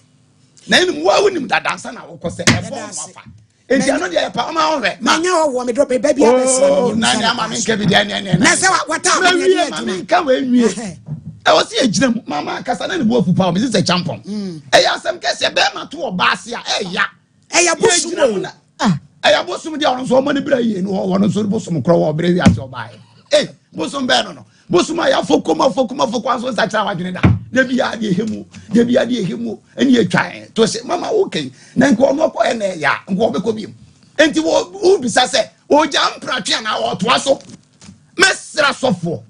Na ɛnum wo a wonim dada ansa na wokɔ sɛ ɛbɔn no afa. Enti ɛno deɛ ɛpa ɔma ɔhwɛ. Ma. Manya ɔwɔ me dɔ bɛba bi abɛsra me. Oh, na ne ama me nka bi deɛ ɛne ɛne. Na sɛ wata ama ne ɛne adwuma. Ma me nka wei nwie. Ɛwɔ sɛ yɛgyina mu. Mama akasa na ne bu afu paa ɔmese sɛ kyampɔn. Mm. Ɛyɛ asɛm kɛseɛ bɛrima to ɔbaa ase a ɛya. Ɛyɛ bosom o. Ah, ɛyɛ bosom deɛ ɔno nso ɔmɔ ne berɛ yie no ɔno nso bosom korɔ wɔ ɔberɛ wiase ɔbaeɛ ei bosom bɛɛ no no bosom a yɛafɔ kom afɔ kom afɔ kwan so nsakyera wadwene da da bi adeɛ ɛhɛ mu da bi adeɛ ɛhɛ mu ɛne ɛtwa ɛ to se mama wo kɛn na nka ɔno ɔkɔ ɛna ɛyɛ a nka ɔbɛkɔ biom enti wobisa sɛ ɔgya mpratwe anaa ɔtoa so mɛsrɛ sɔfoɔ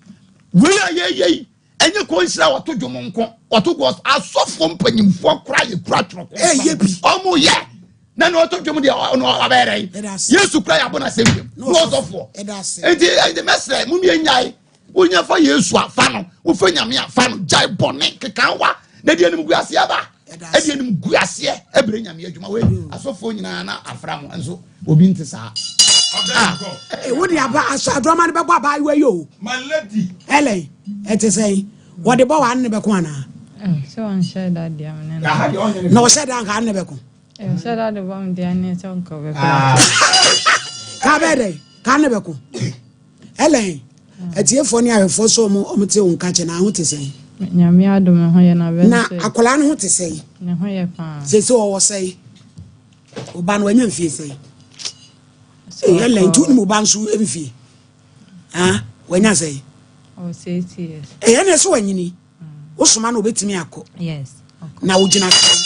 wei a yɛyɛ yi Ɛnyɛ kɔ nhyira a wɔto dwom nko, wɔto gospel. Asɔfoɔ mpanyimfoɔ koraa yɛ kura twerɛ kronkron. Ɛyɛ bi. Ɔmo yɛ. Na na ɔto dwom deɛ ɔno ɔbɛyɛ dɛ. Yesu kura yɛ abɔ n'asɛm dwom. Na ɔsɔfoɔ. Nti ɛnti mɛsrɛ mo mie nyae. Wonya fa Yesu a fa no. Wofa Nyame a fa no. Gyae bɔne keka wa. Na deɛ anim gu aseɛ ba. Ɛdeɛ anim gu aseɛ ɛbrɛ Nyame adwuma wei. Asɔfoɔ nyinaa na afra mo nso. Obi nte saa. Ah. Eh, wo de aba aso adrɔma no bɛbɔ abaayewa yi o. My lady. Ellen, ɛte sɛn? Wɔde bɔ w'ano ne bɛko anaa? Eh, sɛ wɔnhyɛ da deɛ me ne no. Na ɔhyɛ da nka ano ne bɛko. Eh, ɔhyɛ da de bɔ me deɛ ne sɛ nka ɔbɛpɛ. Ah. Ka bɛɛ dɛ, ka ano ne bɛko. Ellen, atiefoɔ ne ahwɛfoɔ sɛ ɔmo ɔmo te wo nka kyɛ na ho te sɛn? Nyame adom ho yɛ na bɛn Na akwadaa no ho te sɛn? Ne ho yɛ paa. Sɛ sɛ ɔwɔ sɛn? Wo ba no wanya mfie sɛn? Ee, ɛlɛ nti wonim wo ba nso mfie? Ah, wanya sɛn? Ɔwɔ 60 years. Ee, ɛna ɛsɛ wanyini. Wosoma no obetumi akɔ. Yes. Na wogyina sɛn?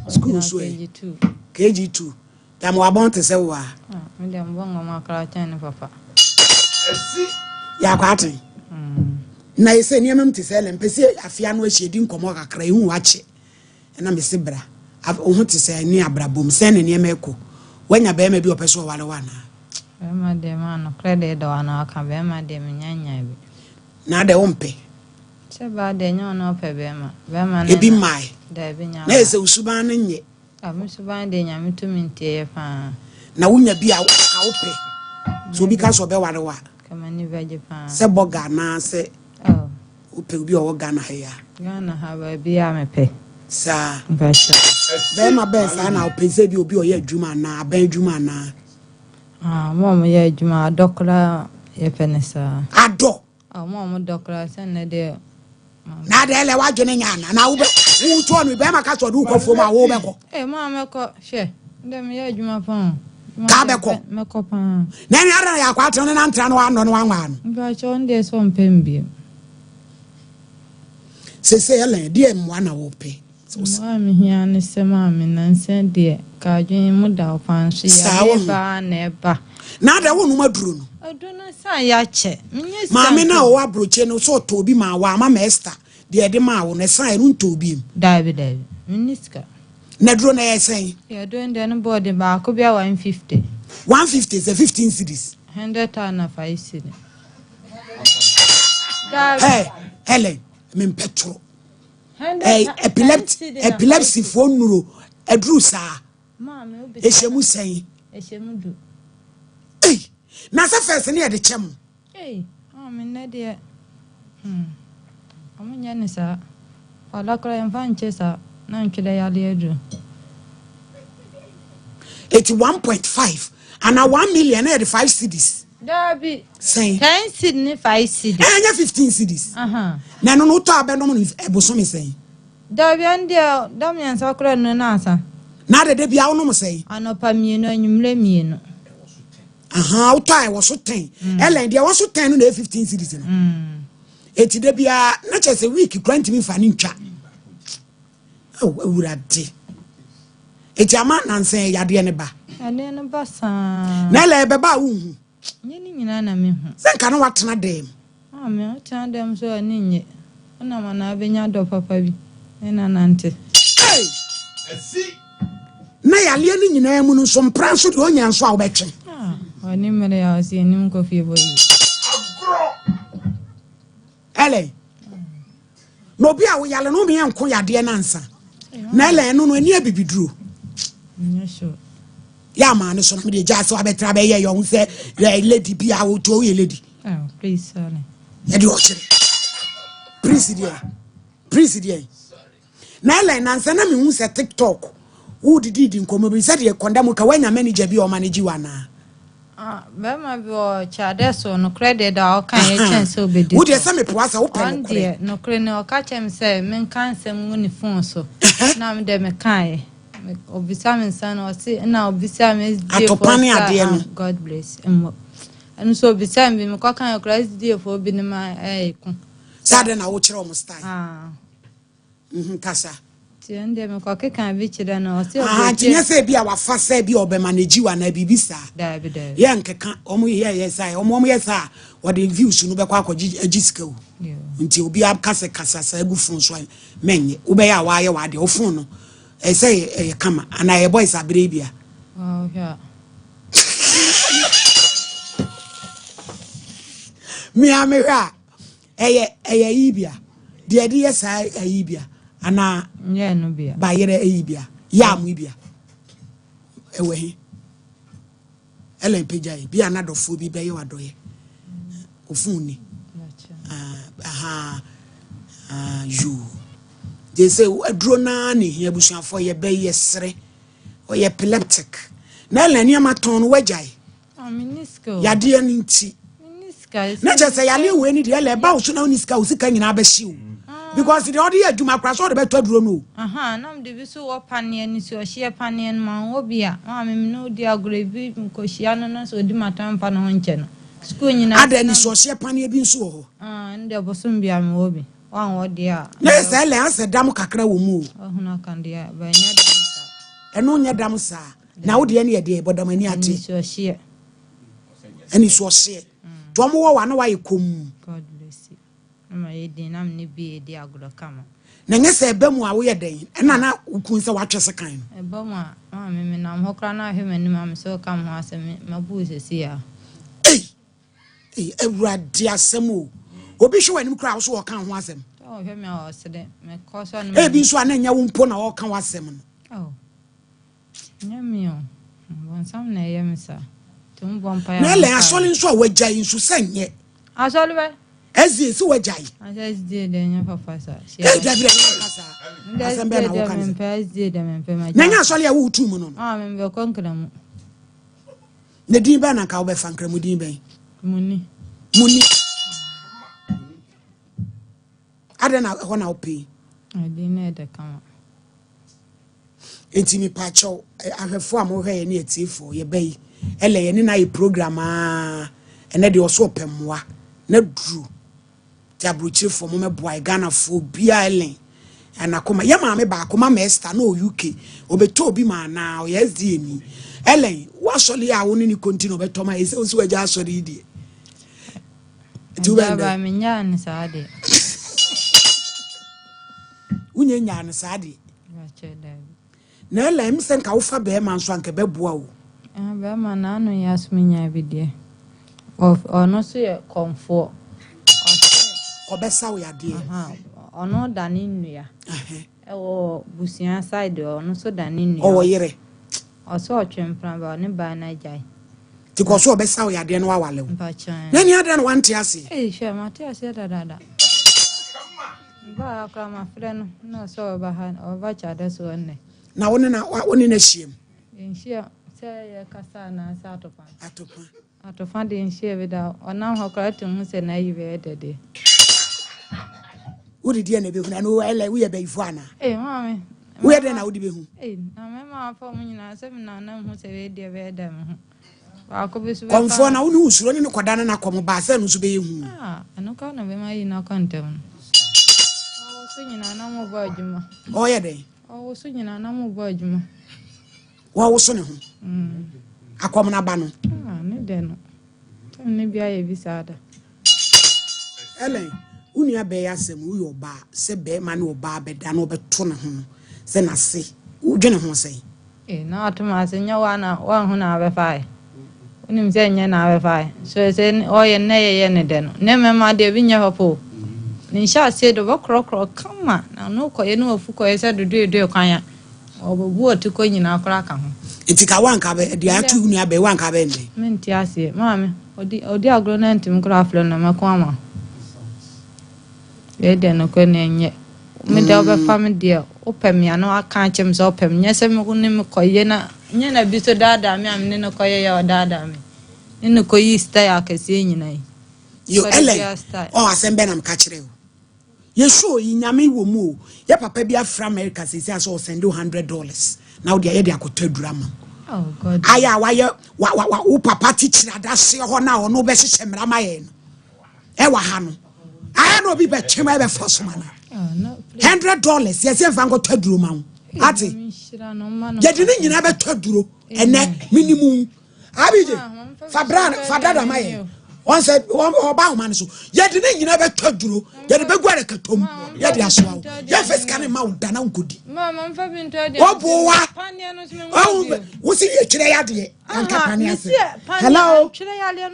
School so ɛ? KG2. KG2. Dam wabɔn te sɛ wo a. Ah, me deɛ mbɔ nwoma koraa kyɛn ne papa. Ɛsi. Yɛ akɔ aten. Mm. Na ɛsɛ nneɛma mu te sɛ ɛlɛ mpɛ sɛ afea no ahyia di nkɔmmɔ kakra ehu wakyɛ. Ɛna mese bra. Wo ho te sɛn ne abrabɔ mu? Sɛn na nneɛma rekɔ? Woanya barima bi a ɔpɛ sɛ ɔware wo anaa? Barima deɛ ma nokorɛ deɛ dɔ ano aka barima deɛ menya nyaa bi. Na adɛn wompɛ? Sɛ baa deɛ nyɛ ɔno ɔpɛ barima. Barima ne Ebi na. mmae. Daabi nya Na ɛyɛ mmae. sɛ wo suban no nyɛ. Ah me suban deɛ Nyame tumi nti ɛyɛ paa. Na wonya bi a ka wopɛ? Sɛ obi ka sɛ ɔbɛware wo a. Ka m'ani bɛgye paa. Sɛ bɔga anaa sɛ. Oh. Wopɛ obi a ɔwɔ Ghana ha yi a? Ghana ha baabiara mepɛ. Saa. Mpakyɛw. Bɛrima bɛn saa na wopɛ sɛ bi obi a ɔyɛ adwuma anaa aban adwuma anaa? Ah, wɔn a wɔyɛ adwuma adɔ koraa yɛpɛ no saa. Adɔ? Ah, wɔn a wɔdɔ koraa sɛ nnɛ deɛ. Na adɛn lɛ w'adwene nyɛ ana na wobɛ wotɔɔ no bɛrima ka sɛ ɔde wokɔ fuom a wobɛkɔ. Ee maa mɛkɔ hwɛ ndɛ meyɛ adwuma paa. Kaa bɛkɔ. Mɛkɔ paa. Na ɛne adɛn na yɛ akɔ atena ne nantra no wannɔ no wanwaa no. Mpakyɛ ɔno deɛ sɛ ɔmpɛ me biom. Sese Ellen deɛ mmoa na wopɛ. Mmoa a mehia ne sɛ maame nansa deɛ ka adwene mu da hɔ paa nso yadeɛ ba ara na ɛba. Na adɛn wonom aduro no. Aduro no san yɛ akyɛ. Menyɛ sika Maame no a ɔwɔ abrokye no sɛ ɔtɔɔ bi maa wo a mama Esther deɛ ɛde maa wo no ɛsan ɛno ntɔɔ bi mu. Daabi daabi menni sika. Na aduro no ɛyɛ sɛn? Yɛ aduro no deɛ ne boɔ den baako biara 150. 150 sɛ 15 cedis. 100 na 5 cedi. Daabi. Hey Helen mempɛ toro. Epilepsy epilepsy foɔ nnuro aduru saa. Ɛhyɛ mu sɛn? Ɛhyɛ mu du. Ei, na sɛ fɛs ne yɛde kyɛ mo. Ei, maame nnɛ deɛ, hmm, ɔmo nyɛ ne saa. Kwada koraa yɛmfa nkyɛ saa, na ntwerɛ yadeɛ aduru. Eti 1.5 ana 1 million na yɛde 5 cedis. Daabi. Sɛn? 10 cedi ne 5 cedi. Ɛnyɛ 15 cedis. Na ɛno no wotɔ abɛnom no ɛbosome sɛn? Dabi ɛno deɛ da miensa koraa nnu na asa. Na adɛ da biara wonom sɛn? Anɔpa mienu anwummerɛ mienu. Ahaa wotɔ a ɛwɔ so ten. Ellen deɛ ɛwɔ so ten no na ɛyɛ 15 cedis no. Eti da biara na kyerɛ sɛ week koraa ntumi nfa ne ntwa. Ao awurade. Eti ama nansa yi yadeɛ no ba. Yadeɛ no ba saa. Na Ellen ɛbɛba a wonhu. Nyɛ ne nyinaa na mehu. Sɛ nka na watena dɛm. Maame, wotena dɛm nso a ani nnye. Wonam anaa bɛnya dɔ papa bi ne no anante. Ei! Asi! Na yareɛ no nyinaa mu no nso, mpra nso deɛ ɔnya nso a wobɛtwe. Ah, ɔne mmerɛ a ɔse yɛnim nkɔ fie bɔ yie. Agorɔ! Ellen, na obi a woyale no womeyɛ nko yadeɛ no ansa. Na Ellen ɛno no ani abibiduro. Nyɛ sure. Yɛ amaa no so na mede gyaa sɛ wabɛtra bɛyɛ yɛ ɔho sɛ yɛ lady bi a wotu woyɛ lady. Oh, please, sorry. Yɛde ɔkyerɛ. Please deɛ. Please deɛ. Na Ellen nansa na mehu sɛ TikTok wodididi nkɔmmɔ bi sɛ deɛ kɔnda mu ka woanya manager bi a ɔmanage wo anaa? Ah, bɛrima bi wɔ kyadɛ so nokorɛ deɛ da ɔka yɛ kyɛn sɛ obɛdi Wo deɛ sɛ mepoa sɛ wopɛ Ɔn nokorɛ. deɛ nokorɛ no ɔka kyerɛ me sɛ menka nsɛm ngu ne phone so na me deɛ mekaeɛ. Obisa me nsa no ɔse na obisa me SDA foɔ Atopa ne sɛ adeɛ ah no. God bless mmɔ. Ɛno nso obisa me bi mekɔ kan koraa SDA foɔ bi ne ma ɛɛko. Sɛ adɛn na wokyerɛ wɔn style? Ah. Mhm, kasa. Nti ɛno deɛ mekɔ keka bi kyerɛ no ɔse Ah, nti ɔbɛgye. nyɛ sɛ ebi a wafa sɛ ebi a ɔbɛmanage wo anaa biribi saa. Daabi daabi. Yɛ nkeka wɔn yɛ yɛ saa wɔn wɔn yɛ saa wɔde views no bɛkɔ akɔgye agye sika o. Yoo. Nti obi aka sɛ kasa saa gu phone so a mɛnyɛ wobɛyɛ a wayɛ w'adeɛ wo phone no ɛsɛ ɛyɛ ɛyɛ kama anaa ɛyɛ boys abere yi bia. Wohwɛ a. Me a mehwɛ a ɛyɛ ɛyɛ ayi bia deɛ ɛde yɛ saa ayi bia anaa Nyɛ ɛno bia. bayerɛ ayi bia yam yi bia ɛwɔ he. Ellen pagya yi, bi a na dɔfoɔ bi bɛyɛ w'adɔyɛ. Ofun ni. Aha, ah, yoo. Gye sɛ aduro naa na ehia abusuafoɔ yɛ bɛ yɛ sere. Ɔyɛ epileptic. Na Ellen nneɛma tɔn no wagyae. Ah, Yadeɛ no nti. Na kyerɛ sɛ yadeɛ wei ni deɛ Ellen ɛba wo so na wonni sika wo sika nyinaa bɛhye o. Because deɛ ɔde yɛ adwuma koraa sɛ ɔde bɛtɔ aduro no o. Ahaa na mede bi so wɔ paneɛ no si ɔhyeɛ paneɛ no manwɔ bi a maame me ne wo di agorɔ ebi mekɔhyia no na sɛ ɔdi m'atɛm mfa ne ho nkyɛ no sukuu nyinaa Adɛn na ne suɔhyeɛ paneɛ bi nso wɔ hɔ? Ah ɛno deɛ bosom biara mewɔ bi woanwɔ deɛ a Na yɛ sɛ ɛlɛn asɛ dam kakra wɔ mu o. Wahunu aka deɛ a but ɛnyɛ dam saa. Ɛno nyɛ dam saa na wo deɛ no yɛ deɛ bɔdam ani ate. Ɛne suɔhyeɛ. Ɛne suɔhyeɛ nti wɔn wɔ wɔ a na wayɛ komm. God bless you. Na mayɛ din na me ne bi redi agorɔ kama. Na ɛnyɛ sɛ ɛba mu a woyɛ dɛn? Ɛna na wo kunu sɛ woatwe sekan no. Ɛba mu a, maame menam hɔ koraa na ahwɛ m'anim a mesɛ woka me ho asɛm, mabu wo seesei ara. Ei! Ei, Awurade asɛm o. Obi hwɛ w'anim koraa a wo so ɔka wo ho asɛm. Sɛ ɔhwɛ me a ɔsere, mekɔ so a na Ebi nso a na ɛnyɛ wo mpo na ɔreka w'asɛm no. Oh. Nyɛ me o. Bonsam na ɛyɛ me saa. Nti mo bɔ mpaeɛ a Na Ellen mo asɔre nso a wagyae nso sɛ nyɛ. Asɔre bɛ? SDA sɛ wagyae. Asɛ SDA deɛ nyɛ papa saa. Ee dabi dabi na nka saa. Asɛm bɛn na woka ne sɛ. Mempɛ SDA deɛ mempɛ magyae. Na nyɛ asɔre a wotu mu no no. Ah mebɛkɔ nkramu. Na din bɛn na nka wobɛfa nkramu din bɛn? Muni. Muni. Adɛn na ɛhɔ na wopɛ yi? Ɛdin no yɛ dɛ kama. Enti mepaakyɛw, ahwɛfoɔ a mohwɛ yɛn ne atiefoɔ, yɛba yi, ɛlɛ yɛne no ayɛ program aa, ɛnɛ deɛ ɔso ɔpɛ mmoa, na duru. Nti aburokyirefoɔ mo mɛboa yɛ, Ghanafoɔ obiara Ellen, anakoma, yɛ maame baako, Mama Esther, na ɔwɔ UK, ɔbɛtɔ obi ma anaa, ɔyɛ SDA ni. Ellen, wo asɔre a wo ne ne kɔ nti na ɔbɛtɔ ma yɛ, sɛ wo nso wagya asɔre yi deɛ. Nti wobɛn dɛ? Agya ba, menyaa no saa deɛ. Wonyɛ nyaa no saa deɛ. Na ɛla ɛm sɛ nka wofa bɛrima nso anka ɛbɛboa wo. Ah, bɛrima na ano yɛ asom nyaa bi deɛ. Ɔno nso yɛ kɔmfoɔ. Ɔbɛsa wo yadeɛ. Ɔno da ne nnua. Ɛwɔ busua side ɔno nso da ne nnua. Ɔwɔ yere. Ɔsɛ ɔtwe mpena ba ɔne baa no agyae. Nti kɔ so ɔbɛsa wo yadeɛ na wawale wo. Na ni adeɛ na wante aseɛ. Ee hwɛ mate aseɛ dadaada. Baa koraa mafrɛ no na ɔsɛ ɔbɛba ha ɔbɛba kyada so ɔnnɛ. Na wo ne na wo ne na hyia mu. Yɛnhyia sɛ yɛkasa anaasɛ atopa. Atopa. Atofa deɛ nhyia bi da ɔnam hɔ koraa te hu sɛ n'ayi bɛyɛ dɛ deɛ. Wode deɛ na ɛbɛhunu ano ɛlɛ woyɛ bɛyifo anaa? Ee maame. Woyɛ dɛn na wode bɛhu? Ee na mɛma afa mu nyinaa sɛ menam na mehu sɛ wei deɛ bɛyɛ dɛ me ho. Baako bi so bɛfa. Kɔmfoɔ na wo ne wo suro ne ne kɔda ne n'akɔm baa sɛ ɛno nso bɛyɛ hu. Ah ɛno koraa na bɛma yi no akɔ ntɛm no. Ɔwɔ so nyinaa na mobɔ adwuma. Ɔyɛ dɛn? Ɔwɔ so nyinaa na mobɔ adwuma. Wɔwoso ne ho. Akɔm no aba no. Ah, ne dɛ no. Tam ne bi ayɛ bi saa da. Ellen, wo nua bɛyɛ asɛm, woyɛ ɔbaa, sɛ bɛrima ne ɔbaa bɛda na ɔbɛto ne ho no, sɛ n'ase, wodwene ho sɛn? Ee, na wato m'ase, nyɛ wo na woanhu na abɛfae. Wonim sɛ nyɛ na abɛfae. So sɛ ɔyɛ nnɛ yɛyɛ ne dɛ no. Ne mmarima deɛ ebi nyɛ papa o. Ne nhyɛaseɛ de ɔbɛkorɔkorɔ kama na ɔno kɔyɛ ne wafu kɔyɛ sɛ dodoedoe kwan a ɔbɛbu ɔtikɔ nyinaa koraa ka ho. Nti ka woanka bɛ deɛ ato wo nua bɛ woanka bɛ ndɛ. Mente aseɛ maame ɔdi ɔdi agorɔ na ntumi koraa afrɛ no na mɛko ama wo. Wei deɛ nokorɛ no ɛnyɛ. Me deɛ wobɛfa me deɛ wopɛ me a na waka akyerɛ me sɛ wopɛ me nyɛ sɛ me wo ne me kɔyɛ na nyɛ na bi so daadaa me a me ne no kɔyɛ yɛ ɔdaadaa me ne no kɔyi style akɛseɛ nyina yi. Yo Ellen ɔ asɛm bɛ na meka kyerɛ wo. Yɛ show yi nyame wɔ mu o. Yɛ papa bi afrɛ America sɛsi a sɛ ɔsɛnde wo $100 na wode ayɛ de akɔtɔ aduru ama wo. Oh God. Ayɛ a wayɛ wa wa wa wo papa tikyiri adahyeɛ hɔ na ɔno bɛhyehyɛ mmara ma yɛn no. Ɛwɔ ha no. Ayɛ na obi bɛtwe ma ɛbɛfa so ma no. $100 yɛsɛ mfa nkɔtɔ aduro ma wo. Ate? Yɛde ne nyinaa bɛtɔ aduro ɛnɛ minimu. Abije fa bra fa dada ma yɛn. Wɔn sɛ ɔba ahoma no so yɛde ne nyinaa bɛtɔ aduro yɛde bɛgu adakatom yɛde asoa wo yɛmfa sika ne ma wo da na nkɔdi. Wɔboa wo si yɛtwerɛ yɛ adeɛ anka pane ase. Hello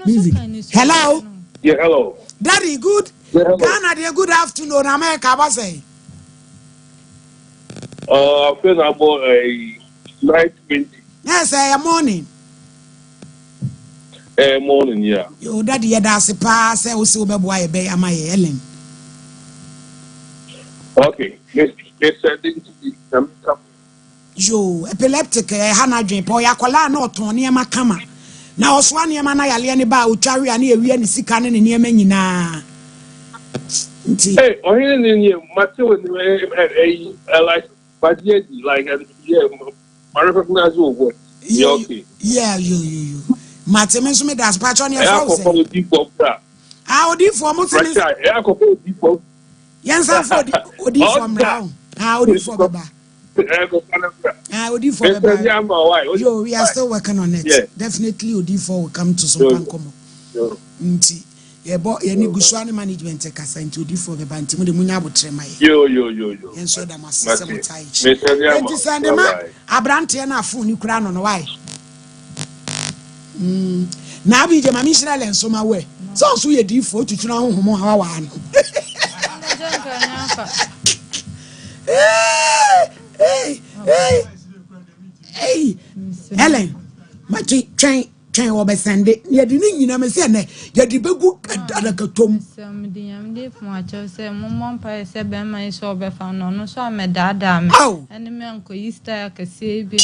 music hello. Yeah, hello. Daddy good. Yeah, hello. Ghana deɛ good afternoon America aba sɛn. Afei na abɔ 9:20. Na ɛsɛ ɛyɛ morning. Morning, yeah. Yo, daddy, yɛda ase paa sɛ wo se wobɛboa yɛ bɛyɛ ama yɛ Ellen. Okay, me me send it to the na me ka. Yo, epileptic ɛha n'adwene pa ɔyɛ akwadaa na ɔtɔn nneɛma kama na ɔsoa nneɛma na yaleɛ ne ba a otwa hwe a ne yɛwia ne sika ne ne nneɛma nyinaa nti. Hey, ɔhene ne nie mate wo ne ɛyi like magye adi like yeah ma recognize wo voice. Yeah, okay. Yeah, yo yo yo. Mate me nso me da ase pa kyɛ ne Ɛyɛ ɛfrɛ wo akɔfɔ sɛ. odiifoɔ bra. Ah, odiifoɔ mo se ne Rachel, ɛyɛ akɔfɔ odiifoɔ. yɛnsan fɔ odiifoɔ mmra o. Ah, odiifoɔ bɛba. Ɛyɛ akɔfɔ no bra. Ah, odiifoɔ Mr. bɛba. Diama, why? Yo, we are still working on it. Yeah. Definitely odiifoɔ will come to some Yo, pankomo. yo. Nti yɛbɔ yɛne gu so ne management kasa nti odiifoɔ bɛba nti mo de munya abotrɛ ma yɛ. Yo, yo, yo, yo. Yɛn nso yɛda mo ase sɛ mo Mate. taa akyi. Mr. Diama, Enti sɛ de ma bye-bye. aberanteɛ no afon ne kura no no wae. Na abi gye ma me nhyira lɛ nso ma wɛ. Sɛ ɔnso yɛ diifoɔ tutu na honhom hawa waa no. Hey, hey, hey. Ellen, mate twɛn twɛn wɔbɛsɛnde na yɛde ne nyinaa mɛ sɛ ɛnɛ yɛde bɛgu adakatom. Sɛ mede nyame de fom akyɛw sɛ mommɔ mpaeɛ sɛ bɛrima yi sɛ ɔbɛfa no ɔno nso amɛdaadaa me Aw. ɛne me ankɔyi style akɛseɛ bi.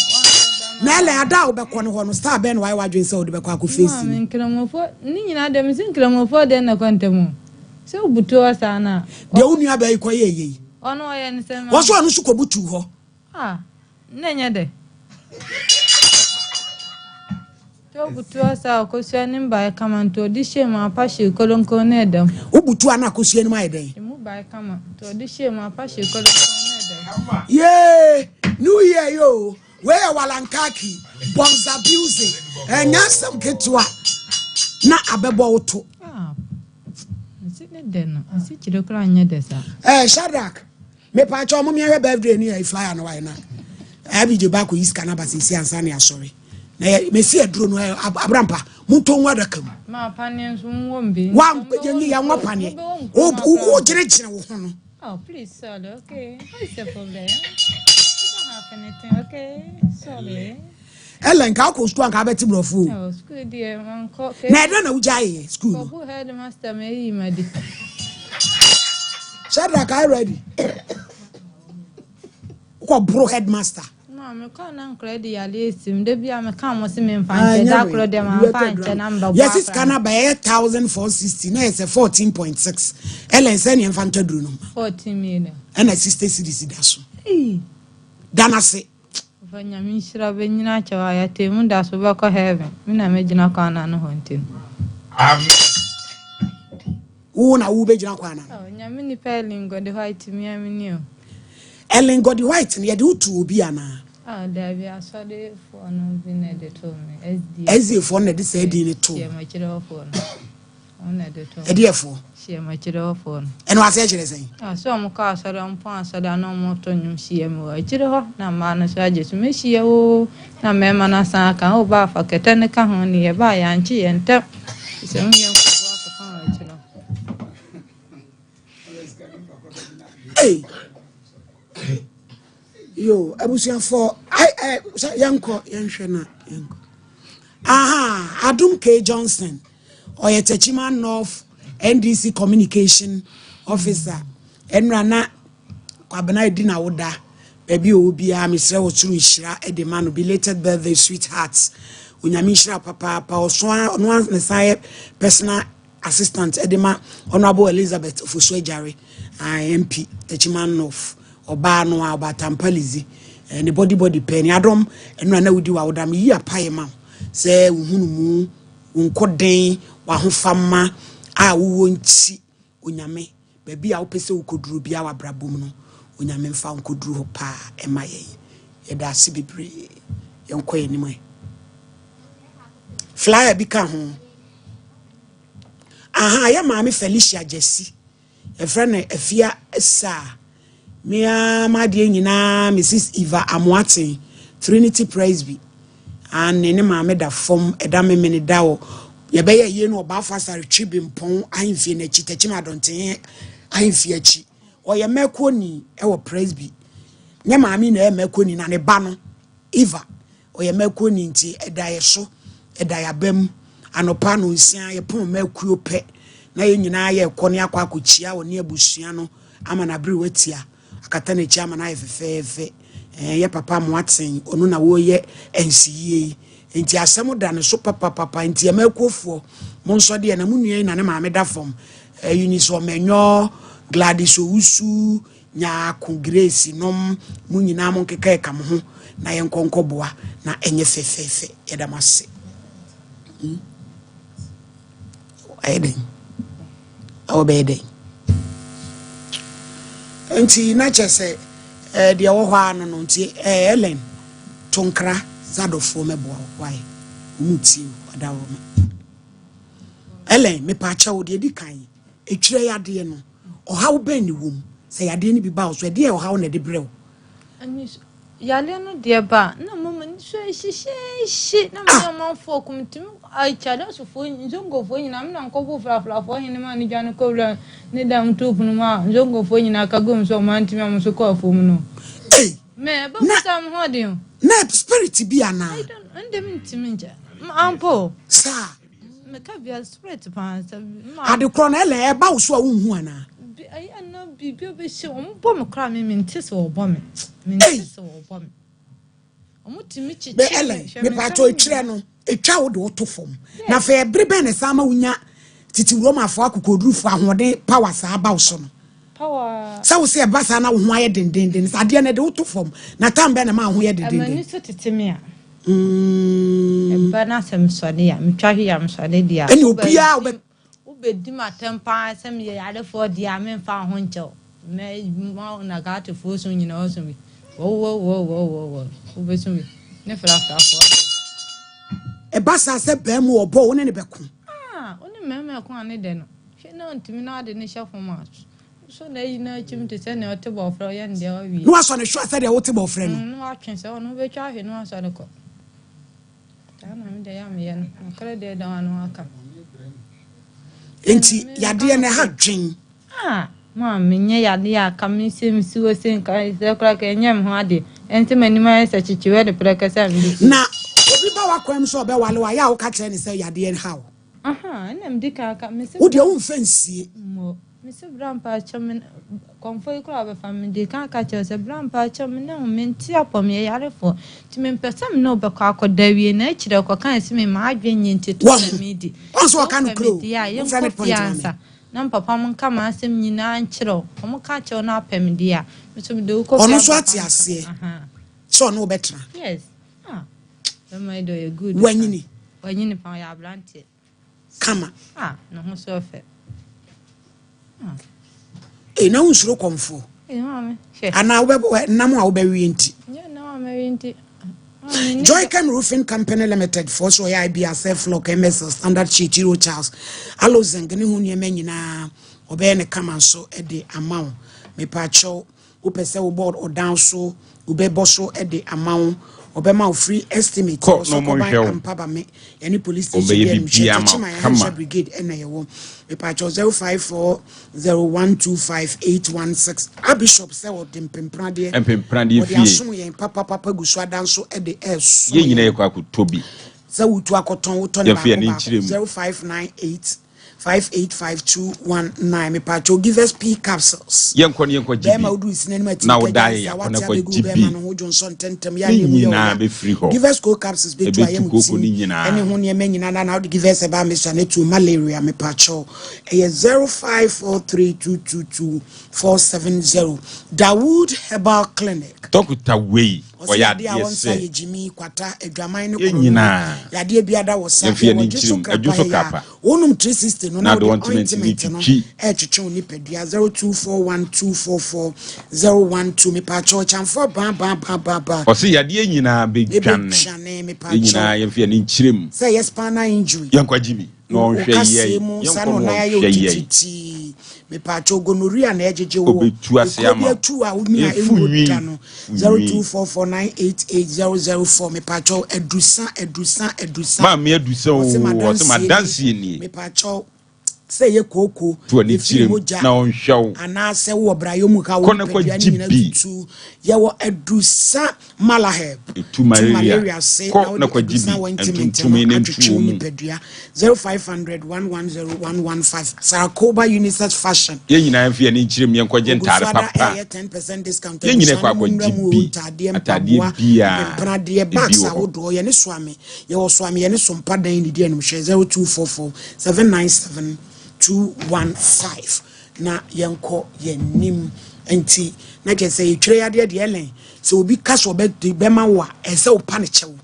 Na Ellen ada a wobɛkɔ no hɔ no star bɛn na wayɛ w'adwene sɛ wode bɛkɔ akɔ face Maame no. nkramofoɔ ne nyinaa deɛ mesi nkramofoɔ deɛ na ɛkɔ ntam o. Sɛ wobutu hɔ saa no a. Deɛ wo nua baa yi kɔ yɛɛ yei. Ɔno ɔyɛ ne sɛn ma. Wɔn nso ɔno nso kɔ butuu hɔ. Ah, na ɛnyɛ dɛ. Sɛ wobutu hɔ saa a, akosua anim bae kama nti ɔde hyɛɛ mu apa hyee kolonkolon na ɛda mu. Wobutu a na akosua anim ayɛ dɛn? Emu bae kama nti ɔde hyɛɛ mu apa hyee kolonkolon na ɛda mu. Yee! New year yi oo, wei yɛ walankaki, bonza busy, ɛnyɛ asɛm ketewa na abɛbɔ wo to. Ah, nsi ne dɛ no, nsikyire koraa nyɛ dɛ saa. Eh, Shadrack, Mepaakyɛw mom yɛnhwɛ birthday ne yɛ flyer no wae na IBJ ba akɔyi sika no aba seesei ansa ne asɔre na yɛ mesi aduro no abrampa montɔ ngu adaka mu. Ma paneɛ nso nwɔ mbi. Wa yɛn yɛn nwɔ paneɛ wo wo gyinagyina wo ho no. Oh please sorry okay what is the problem you don't have anything okay sorry. Ellen nka wokɔ sukuu anka wobɛte borɔfo o. Oh sukuu deɛ mankɔ. Na ɛdɛn na wogyaeɛ sukuu no? Kɔbu headmaster ma eyi ma di. Shadrach are you ready? Wokɔ boro headmaster. Ma mekɔ na nkora de yale esim da bi a meka mo se memfa nkyɛ da koro deɛ mamfa nkyɛ na mbɛbɔ akora. Yɛsi sika no aba ɛyɛ 1460 na yɛ sɛ 14.6 Ellen sɛ neɛ mfa ntɔ duro no. 14 million. Ɛna 60 cedis da so. Da no ase. Ɔfa Nyame nhyira wo bɛnyini akyɛ wo a yɛatɛmu da so wobɛkɔ heaven me na mɛgyina kwan no ano hɔ nti no. Amen. Wo na wo bɛgyina kwan no ano. Oh, Nyame nipa Ellen Godi White me a me ni o. Ellen Godi White no yɛde wo too obi anaa? Oh, daabi asɔre foɔ no bi na ɛde too me, SDA. SDA foɔ no na ɛde saa din no too. Hyia makyerɛ hɔ foɔ no. Ɛdeɛfoɔ? Hyiam akyire hɔfoɔ no. Ɛno aseɛ kyerɛ sɛn? Ah, sɛ wɔn kɔ asɔre, wɔn pɔn asɔre a na wɔn to nnwom hyia mu wɔ akyire hɔ, na mmaa no nso agye so, mɛhyia oo, na mmarima no asan aka, o baa fa kɛtɛ no ka ho ni, yɛbaa yɛankye yɛn ntɛm, sɛ mo yɛn nkɔbu akɔfa wɔ akyire hɔ. Hey. Yo, abusuafoɔ, ai, ai, yɛnkɔ, yɛnhwɛ na yɛnkɔ. Aha, Adum K. Johnson, ɔyɛ Techiman North NDC Communication Officer. Ɛnura na Kwabena edi na woda. Baabi ɔwɔ biara, mesrɛ wɔ soro nhyira de ma no. Belated birthday, sweetheart. Onyame nhyira papaapa. Ɔso ɔno ne san yɛ personal Assistant de ma Honourable Elizabeth Ofosu Agyare, MP, Techiman North, ɔbaa no a Ɔbaatampa Lizzy, ne body body pɛ ne adom ɛno a na wodi w'awoda meyi apaeɛ ma wo sɛ wo hunumu, wo nkoden, w'ahofama a wowɔ nti Onyame baabi a wopɛ sɛ wokɔduru biara w'abrabɔ mu no Onyame mfa wo nkɔduru hɔ paa ɛma yɛn yɛda ase bebree yɛnkɔ yɛn anim ɛ flyer bi ka ho Ahaa yɛ maame Felicia Gyasi, yɛfrɛ no Afia Saa. Me ara m'adeɛ nyinaa Mrs. Eva Amoaten, Trinity Presby. Aane, ne maame da fam, ɛda memene da wɔ yɛbɛyɛ yie no wɔ Balfour Asare Twi Bempɔn ahemfie no akyi, Tekyem Adɔnten ahemfie akyi. Ɔyɛ mɛkuoni wɔ Presby. Nyɛ maame na ɛyɛ mɛkuoni na ne ba no, Eva, Ɔyɛ mɛkuoni nti ɛda yɛ so, ɛda yɛ aba mu. Anɔpa nnɔnsia yɛpɔn mɛkuo pɛ na yɛn nyinaa yɛrekɔ ne akɔ akɔkyia ɔne abusua no ama no aberewa tia, akata n'akyi ama no ayɛ fɛfɛɛfɛ. Ɛɛ yɛ papa Amoaten, ɔno na ɔreyɛ nsiyie yi. Nti asɛm da ne so papapapa. Nti ɛmɛkuofoɔ, monsɔ deɛ na mo nua yi na ne maame da fam. Eunice Ɔmɛnyɔ, Gladys Owusu, Nyarko Grace nom mo nyinaa mo nkeka ɛka mo ho na yɛnkɔ nkɔboa na ɛnyɛ fɛfɛɛfɛ yɛda mo ase hmm? Ayɛ dɛn ɛwɔ bɛyɛ dɛn nti na kyɛ sɛ ɛɛ deɛ ɛwɔ hɔ ara no no nti ɛɛ Ellen to nkra sɛ adɔfoɔ mɛboa wo wae wɔn tie o adaworo ma Ellen mepaakyɛw deɛ di kan etwerɛ yadeɛ no Ɔhaw bɛn na ɛwɔ mu? Sɛ yadeɛ no bi ba wo so a, ɛdeɛn ɔhaw na ɛde brɛ wo? Aniso yareɛ no deɛ ba a, na mom aniso ahyehyeehye na mene ɔmanfoɔ ko metumi akyadasofoɔ nzongofoɔ nyinaa me na nkɔfo frafrafoɔ hene ma ne dwane kɔ wura ne dam too pono mu a nzongofoɔ nyinaa ka gum sɛ ɔman ntumi a wɔn nso kɔ afuom no. Ei! Mɛ ɛbɛbu saa me ho ɔden o. Na spirit bi anaa? I don't ndɛ mentumi nkyɛ ampa o. Saa. Meka bia spirit paa sɛ ma. Ade korɔ no ɛlɛ ɛba wo so a wonhu anaa? Ɛyɛ na biribi a bɛhyɛ wɔn bɔ me koraa me mente sɛ wɔbɔ me mente sɛ wɔbɔ me wɔn tumi kyekyere me ɛlɛ mepatɔ etwerɛ no etwa wo de woto fam na afei ɛbere bɛn na ɛsan ma wonya Tete Romafoɔ akokoɔdurufoɔ ahoɔden power saa ba wo so no. Sɛ wo sɛ ɛba saa na wo ho ayɛ dendenden sɛ adeɛ no ɛde wo to fam na tam bɛn na ɛma wo ho yɛ dendenden. Ɛma ni so tete me a. Ɛba na sɛ mesɔre a metwa hwe a mesɔre deɛ a. Ɛne obiara wobɛ. Wobɛdi m'atɛm paa sɛ meyɛ yarefoɔ deɛ a memfa wo ho nkyɛ wo. Mɛma Nagatefoɔ su nyinaa wɔasu bi. Wɔwɔwɔwɔwɔwɔ wobɛsu bi ne frafrafoɔ deɛ. Ɛba saa sɛ barima ɔbɔ wo ne no bɛko. Ah, wo ne mmarima ɛko a ne dɛ no. Hwɛ na ɔntumi na ade no hyɛ fam a, so na ayi no akyim te sɛ nea ɔte bɔɔfrɛ ɔyɛ no deɛ wawie. Na wasɔ no hwɛ sɛdeɛ wote bɔɔfrɛ no. Na watwe sɛ ɔno wobɛtwa ahwe na wasɔ no kɔ. Saa na me deɛ yɛ a meyɛ no. Nokorɛ deɛ da w'ano aka. Enti yadeɛ no ɛha dwen. Ah, ma menyɛ yadeɛ a ka me se mesi hɔ se nka sɛ koraa ka ɛnyɛ me ho adeɛ. Ɛnte m'anim ayɛ sɛ kyekyewa de prɛkɛsɛ a mede si. Na obi ba w'akwan mu sɛ ɔbɛwale wo a, yɛ a woka kyerɛ no sɛ yadeɛ ha wo. Aha, ɛna medi kan ka, mese Wo deɛ womfa nsie. Mo, mese bra mpakyɛw me, kɔmfoɔ yi koraa ɔbɛfa me, medi kan ka kyerɛ wo sɛ bra mpakyɛw me ne wo mente apɔ, meyɛ yarefoɔ, nti mempɛ sɛ me ne wo bɛkɔ akɔda awie, na akyire ɔkɔkae sɛ me m'adwene nyɛ nti to na medi. Wahu sɛ ɔka Sɛ wopɛ nokorɛ me o, deɛ a, womfrɛ yɛnkɔ me fie point ma me. ansa, na me papa mo nka m'asɛm nyinaa nkyerɛ wo, wɔn ka kyerɛ wo na wopɛ me deɛ a, me nso mede wo kɔ fie Ɔno nso ama ate papa nka, aseɛ aha. sɛ ɔne wo bɛtena. Yes, ah, bɛma yi deɛ ɔyɛ good paa. Wanyini. Wanyini paa, ɔyɛ aberanteɛ. Kama. Ah, ne ho so ɔfɛ. Ah. Ee, na wonsuro kɔmfoɔ? Ee, maame, hwɛ. Anaa wobɛ nam a wobɛwe nti? Nyɛ nam a mɛwe nti. Joycam Roofing Company Limited foɔ so ɔyɛ IBR, Selflock, MSL, Standard Sheet, Euro Charles, Alozinc ne ho nneɛma nyinaa ɔbɛyɛ ne kama nso de ama wo. Mepaakyɛw Wopɛ sɛ wobɔ ɔdan so, wobɛbɔ so de ama wo. Ɔbɛma wo free estimate. Kɔ Wɔ na Sɔkɔban wɔnhwɛ wo. Ampabame, yɛne police station Wɔbɛyɛ bi anim hyɛ biribiara ama Techiman wo Ahansha kama. Brigade ɛna yɛwɔ. Mepaakyɛw 0540125816. Abishop sɛ ɔde mpempradeɛ Mpempradeɛ ɔde fie. asom yɛn papapapa gu so ada nso de ɛresom Yɛn nyinaa yɛn. yɛkɔ akɔtɔ bi. Sɛ wotu akɔtɔn wotɔ no Yɛmfa yɛn ani baako nkyerɛ baako mu. 0598 585219 mepatwo give us pea capsules. Yɛnkɔ na yɛnkɔ gye Bɛrima bi. wodu nsina anim Na atiri wo kagya da yɛ nsa akɔ wate na kɔ abɛgu gye bɛrima bi. no ho dwonsɔ ntɛntɛm yɛ Ne a na emu yɛ nyinaa ɔya bɛfiri hɔ. Give us cold capsules bɛtu Ɛbɛtu ayam kooko tim no ɛne nyinaa. ho nneɛma nyinaa na na wode give us ɛbaa mesua no atu malaria mepatwo ɛyɛ 0543222470 Dawood Herbal Clinic. Dɔkota wei Ɔse ɔyɛ yadeɛ a adeɛ wɔnsa sɛ yɛ gyimi, kwata, adwaman ne yɛn korɔno. nyinaa Yadeɛ biara da wɔ sa. yɛmfa yɛn Yɛwɔ ani dwoso nkyerɛ mu. krapa Adwo so yɛyɛ a krapa. wonom 360 no Na na ade wode ointment no ointment no twitwi. ɛretwetwe wo nipadua 0241244012 mepaakyɛw kyamfoɔ baa baa baa baa baa Ɔse yadeɛ nyinaa bɛdwane. ɛbɛdwane Yɛn mepaakyɛw nyinaa yɛmfa yɛn ani nkyerɛ mu. sɛ ɛyɛ spinal injury Yɛnkɔ agye bi na wo ɔnhwɛ kaseɛ yɛn. mu saa Yɛnkɔ na na ɔnan ayɛ ɔnhwɛ yɛn. otitiritii mepaakyɛw gonorrhea na ɛgyegye woɔ Ɔbɛtu ase ekuro ama bi wo. atu a wonyi a Ɛfu ɛnwuo nwi. da no Fu nwi. 0244988004 mepaakyɛw adusa adusa adusa Maame adusa ɔse oo, ɔse madansie nie madansie nie. mepaakyɛw sɛ ɛyɛ kooko To ani ɛfiri kyerɛ mu mogya na ɔnhwɛ wo. anaasɛ wowɔ brayɔ mu ka wo Kɔ na nipadua no kɔgye nyina bi. tutu yɛwɔ adusa malaheb Ɛtu tu malaria. malaria ase na Kɔ na wode kɔgye adusa bi. ointment no Ntontome na ntu atwetwe wɔ wo mu. nipadua 0500 110 115 Sarkoba Unisex Fashion Yɛn nyinaa mfa yɛn ani nkyerɛ mu yɛnkɔgye Ogu so ntaade ada papa. ɛyɛ 10% discount Yɛn nyinaa abusua kɔ no mu nwura akɔgye mu o bi. ntaadeɛ Ataadeɛ mpaboa biara mpempradeɛ ebi bags wɔ hɔ. ahodoɔ yɛne soame yɛwɔ soame yɛne sompa dan ne di anim hwɛ 0244 797 215 na yɛnkɔ yɛn nim nti na kyerɛ sɛ yɛtwerɛ yadeɛ deɛ ɛlɛn sɛ obi ka sɛ ɔbɛ bɛma wo a ɛsɛ wopa ne kyɛw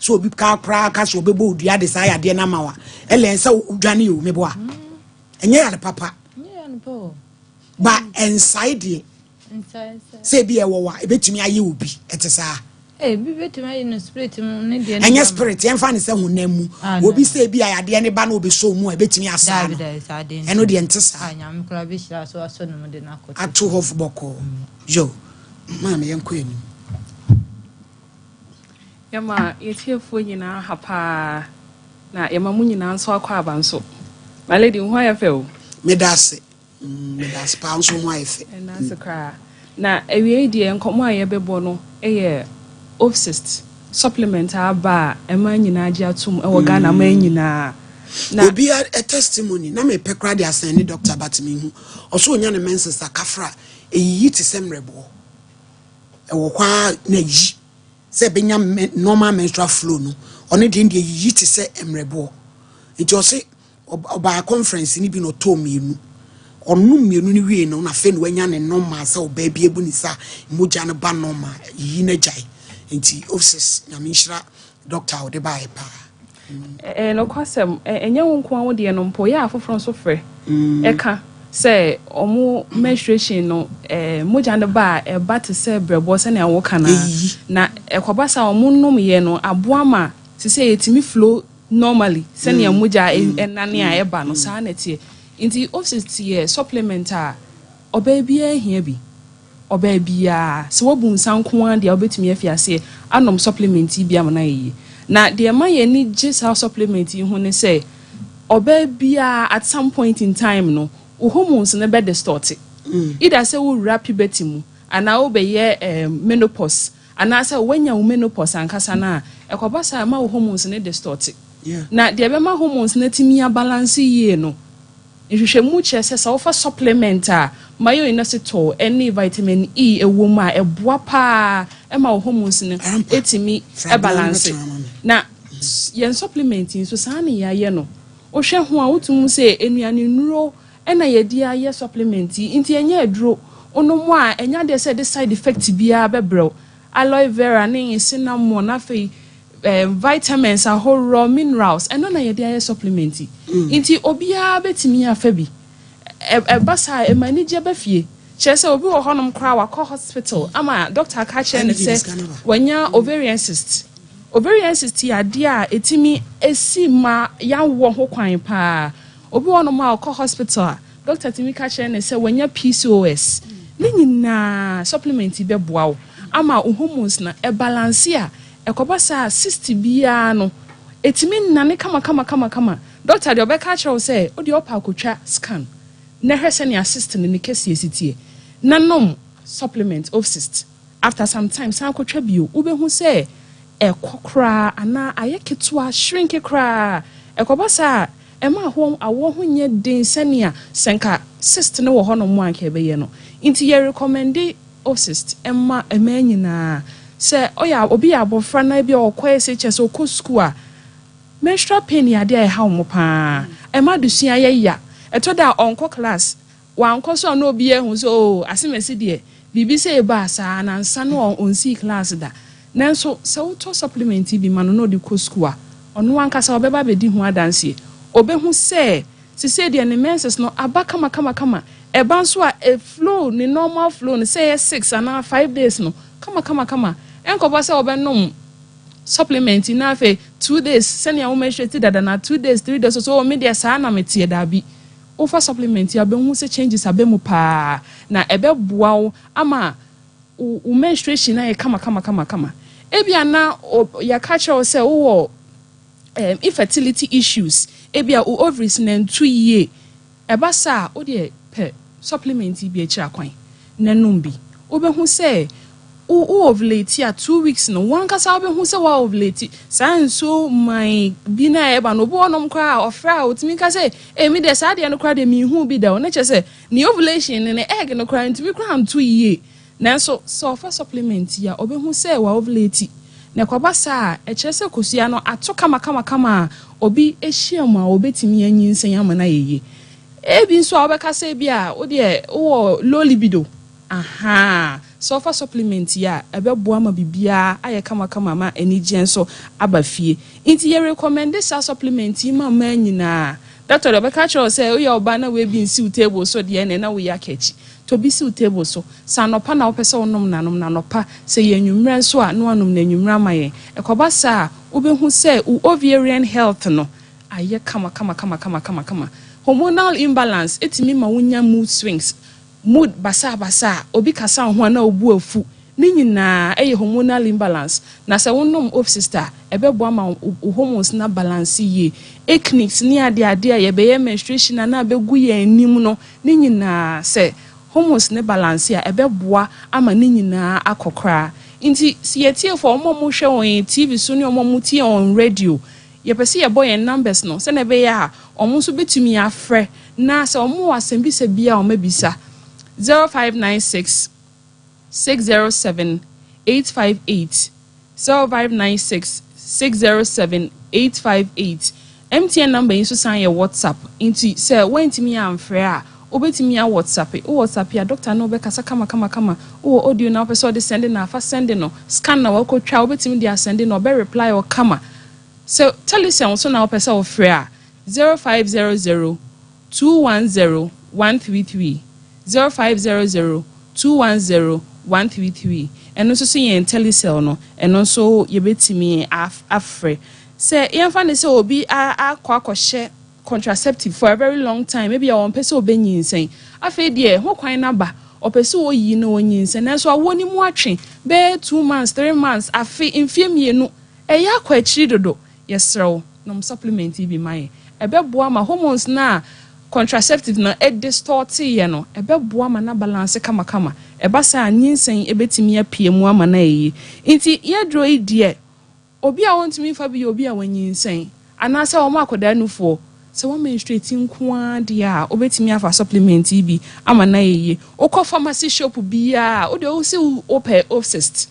sɛ obi ka koraa ka sɛ ɔbɛbɔ odua de saa yadeɛ no ama wo a ɛlɛn sɛ wodwane o meboa ɛnyɛ yare papa ba ɛnsae deɛ sɛ ebi ɛwɔ wa ebetumi ayɛ obi ɛte saa. Ebi betumi ayɛ no spirit mu ne deɛ. Ɛnyɛ spirit yɛn fa ne sɛ honam mu ah, obi sɛ ebi a yadeɛ ne ba na obi so mu a ebetumi asaa no ɛno deɛ nte saa. Ah, Ato hɔ bɔkɔɔ yo maame yɛn kɔ anim. Yɛma yɛtiefoɔ nyinaa ha paa na yɛma mo nyinaa nso akɔ aba nso. My lady, wo ho ayɛ fɛ o. Meda ase. Meda ase paa nso ho ayɛ fɛ. Ɛna ase koraa. Na awiei deɛ nkɔmmɔ a yɛbɛbɔ no yɛ Ovcyst supplement a aba a ɛma nyinaa gye atom wɔ Ghana man nyinaa. Na Obi a testimony na mepɛ koraa de asɛn ne doctor but menhu. Ɔsɛ onya ne menses a kafra eyiyi te sɛ mmerɛboɔ. Ɛwɔ hɔ ara na ayi sɛ ɛbɛnya normal menstrual flow no ɔno deɛ deɛ eyiyi te sɛ mmerɛboɔ. Nti ɔse Ɔbaa conference no bi na ɔtɔɔ mmienu. Ɔnom mmienu no wiei no na afei na wanya ne normal sɛ ɔbaa bi abu ne sa mogya no ba normal yiyi no agyae. Nti Opsis Nyame nhyira doctor a ɔde baeɛ paa. Ɛyɛ nokwasɛm, ɛnyɛ wo nko ara wo deɛ no mpo, ɛyɛ a afoforɔ nso frɛ ka sɛ wɔn menstruation no, mogya no ba a, ɛba te sɛ brɛboɔ sɛnea woka no ara, na ɛkɔba saa a wɔnomyɛ no aboa ma seesei ɛtumi flow normally sɛnea mogya nane a ɛba no, saa na ɛteɛ. Nti Oxyst yɛ supplement a ɔbaa biara hia bi. Ɔbaa biara, sɛ wabu nsa nko ara deɛ a wobɛtumi afi aseɛ anom supplement yi bi ama no ayɛ yie. Na deɛ ɛma yɛn ani gye saa supplement yi ho ne sɛ, ɔbaa biara at some point in time no, wo hormones no bɛ distort. Either sɛ wowura puberty mu anaa wobɛyɛ menopause Anaasɛ woanya wo menopause ankasa no a, ɛkɔba saa a ɛma wo hormones no distort. Na deɛ ɛbɛma hormones no atumi abalanse yie no, nhwehwɛmu kyerɛ sɛ sɛ wofa supplement a myo-inositol ne vitamin E wɔ mu a, ɛboa pa ara ma wo hormones no tumi balanse. Na yɛn supplement yi nso, saa na yɛayɛ no. Wohwɛ ho a, wotumi hu sɛ nnuane nnuro na yɛde ayɛ supplement yi, nti ɛnyɛ aduro. Wonom a, ɛnyɛ adeɛ sɛ ɛde side effect biara bɛbrɛ wo. Aloe vera ne cinnamon, afei vitamins ahoroɔ, minerals, ɛno na yɛde ayɛ supplement yi. Nti obiara bɛtumi afa bi. Ɛba saa a, ɛma anigyeɛ ba fie. Kyerɛ sɛ obi wɔ hɔnom koraa wakɔ hospital ama doctor aka akyerɛ no sɛ wanya ovarian cyst. Ovarian cyst yɛ adeɛ a ɛtumi si ma yɛawoɔ ho kwan paa. Obi wɔ hɔnom a ɔkɔ hospital a, doctor tumi ka kyerɛ no sɛ wanya PCOS. Ne nyinaa supplement yi bɛboa wo ama wo hormones no ɛbalanse a, ɛkɔba saa a cyst biara no ɛtumi nane kamakamakamakama. Doctor deɛ ɔbɛka akyerɛ wo sɛ wodeɛ wopɛ a kɔtwa scan na hwɛ sɛnea cyst no ne kɛseɛ si teɛ na nom supplement of cyst. After some time san kɔtwa bio, wobɛhu sɛ ɛkɔ koraa anaa ayɛ ketewa, shrinke koraa. Ɛkɔba saa a, ɛma ahoɔ awoɔ ho nyɛ den sɛnea sɛ nka cyst no wɔ hɔnom a anka ɛbɛyɛ no. Nti yɛ recommende Ocyst ma mmaa nyinaa. Sɛ ɔyɛ obi yɛ abɔfra na ebia ɔkɔ SHS, ɔkɔ sukuu a, menstrual pain yɛ adeɛ a ɛha wɔn pa ara. Ɛma adesua yɛ ya. Ɛtɔ da a ɔnkɔ class, Wankɔ so a na obiara ahu sɛ oo Asemasi deɛ biribi sei baa saa nansa no ɔnsii class da. Nanso sɛ wotɔ supplement yi bi ma no na ɔde kɔ sukuu a, ɔno ankasa ɔbɛba abɛdi ho adanseɛ. Ɔbɛhu sɛ sesei deɛ ne menses no aba kamakamakama. Ɛba nso a ɛ flow ne normal flow no sɛ ɛyɛ six anaa five days no kamakamakama. Ɛnkɔba sɛ ɔbɛnom supplement yi na afei 2 days sɛnea wo menstruate dada no a 2 days, 3 days ɔsɛ oo me deɛ saa na meteɛ, daabi. Wofa supplement yi a, wobɛhu sɛ changes aba mu paa, na ɛbɛboa wo ama wo menstruation ayɛ kamakamakamakama. Ebia na yɛaka akyerɛ wo sɛ wowɔ infertility issues, ebia wo ovaries no antu yie. Ɛba saa a, wo deɛ pɛ supplement yi bi akyiri akwan na nom bi. Wobɛhu sɛ wo wo ovulate a 2 weeks no, w'ankasa wobɛhu sɛ wa ovulate. Saa nsuo man bi no a ɛba no, obi wɔ hɔnom koraa a ɔfrɛ a ɔtumi ka sɛ, Ei, me deɛ saa adeɛ no koraa deɛ menhuu bi da o. Na kyerɛ sɛ ne ovulation no, ne egg no koraa ntumi koraa nto yie. Nanso sɛ ɔfa supplement yi a, ɔbɛhu sɛ wa ovulate. Na ɛkɔba saa a, ɛkyerɛ sɛ kosua no ato kamakamakama a obi hyia mu a ɔbɛtumi anyinsɛn ama no ayɛ yie. Ebi nso a wobɛka sɛ ebi a wo deɛ wowɔ low libido. Ahaa, sɛ wofa supplement yi a, ɛbɛboa ma biribiara ayɛ kamakama ma anigyeɛ nso aba fie. Nti yɛ recommende saa supplement yi ma mmaa nyinaa. Doctor deɛ ɔbɛka akyerɛ wo sɛ woyɛ ɔbaa na wei bi nsi wo table so deɛ ɛneɛ na woyi aka akyi. Tɔ bi si wo table so. Sɛ anɔpa na wopɛ sɛ wonom no a, nom no anɔpa. Sɛ ɛyɛ anwummerɛ nso a, na woanom no anwummerɛ ama yɛn. Ɛkɔba saa a, wobɛhu sɛ wo ovarian health no ayɛ kamakamakamakama. Hormonal imbalance tumi ma wonya mood swings. Mood basabasa a obi kasa wo ho a na wo bo afu, ne nyinaa ɛyɛ hormonal imbalance. Na sɛ wonom Ovcyst a, ɛbɛboa ma wo hormones no abalanse yie. Acne ne adeade a yɛbɛyɛ menstruation a na abɛgu yɛn anim no, ne nyinaa sɛ hormones no balanse a, ɛbɛboa ama ne nyinaa akɔ koraa. Nti sɛ yɛtiefoɔ, wɔn a wɔhwɛ wɔn TV so ne wɔn a wɔtie wɔn radio, yɛpɛ sɛ yɛbɔ yɛn numbers no sɛnea ɛbɛyɛ a wɔn nso bɛtumi afrɛ na sɛ wɔn wɔ asɛmbisa bi a wɔabisa. 0596 607 858, 0596 607 858. MTN number yi nso san yɛ WhatsApp, nti sɛ woantumi amfrɛ a, wobɛtumi a WhatsApp. Wo WhatsApp a, doctor ne wo bɛkasa kamakamakama. Wowɔ audio na wopɛ sɛ wode sɛnde no a, fa sɛnde no. Scan na woakɔtwa a, wobɛtumi de asɛnde no, ɔbɛ reply wo kama. Sɛ Telecel nso na wopɛ sɛ wofrɛ a, 0500 210 133, 0500 210 133. Ɛno nso so yɛn Telecel no, ɛno nso yɛbɛtumi afrɛ. Sɛ yɛmfa no sɛ obi akɔ akɔhyɛ contraceptive for a very long time, ebia ɔmpɛ sɛ ɔbɛnyinsɛn. Afei deɛ hokwan no aba, ɔpɛ sɛ ɔyi na ɔnyinsɛn, nanso awoɔ no mu atwe bɛyɛ 2 months, 3 months, afe, mfeɛ 2, ɛyɛ akɔ akyiri dodo. Yɛsrɛ wo, nom supplement yi bi ma yɛn. Ɛbɛboa ma hormones no a contraceptive no ɛdistorteeɛ no, ɛbɛboa ma no abalance kamakama. Ɛba saa a, nyinsɛn ɛbɛtumi apue mu ama no ayɛ yie. Nti yɛduro yi deɛ, obi a ɔntumi mfa bi yɛ obi a wanyinsɛn anaasɛ wɔn akwadaa nufoɔ. Sɛ wɔn menstruate nko ara deɛ a, wobɛtumi afa supplement yi bi ama no ayɛ yie. Wokɔ pharmacy shop biara, wode wosi wopɛ Ovcyst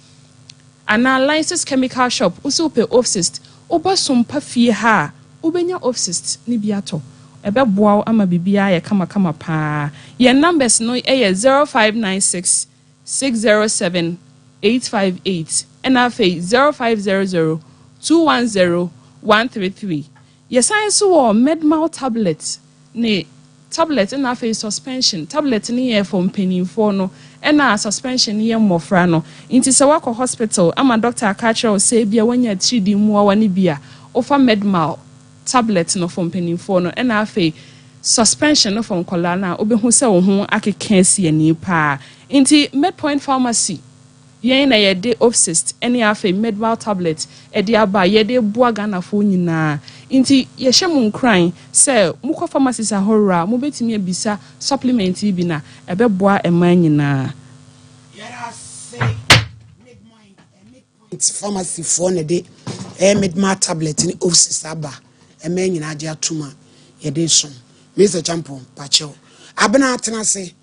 anaa Lysis Chemical Shop, wosi wopɛ Ovcyst, woba Sompa fie ha a, wobɛnya Ovcyst ne bi atɔ. Ɛbɛboa wo ama biribiara yɛ kamakama paa. Yɛn numbers no yɛ 0596 607 858 ɛna afei 0500 210 133. Yɛsan nso wɔ Medmal tablet ne tablet ɛna afei suspension tablet ne yɛ for mpanimfoɔ no, ɛna suspension ne yɛ mmɔfra no. Nti sɛ woakɔ hospital ama doctor aka akyerɛ wo sɛ ebia woanya atiridii mmoawa no bi a, wofa Medmal tablet no for mpanimfoɔ no ɛna afei suspension no for nkɔlaa no a, wobɛhu sɛ wo ho akeka asi ani paa. Nti Medpoint Pharmacy, yɛn na yɛde Ovcyst ne afei Medmal tablet de aba a yɛde boa Ghanafoɔ nyinaa. Nti yɛhyɛ mo nkuran sɛ mokɔ pharmacies ahorow a, mobɛtumi abisa supplement yi bi na ɛbɛboa mmaa nyinaa. Yɛda ase. Midpoint Pharmacy foɔ na de ɛyɛ Medmal tablet ne Ovcyst aba mmaa nyinaa agye atom a yɛde som. Mr. Champon, pakyɛw. Abena atena ase.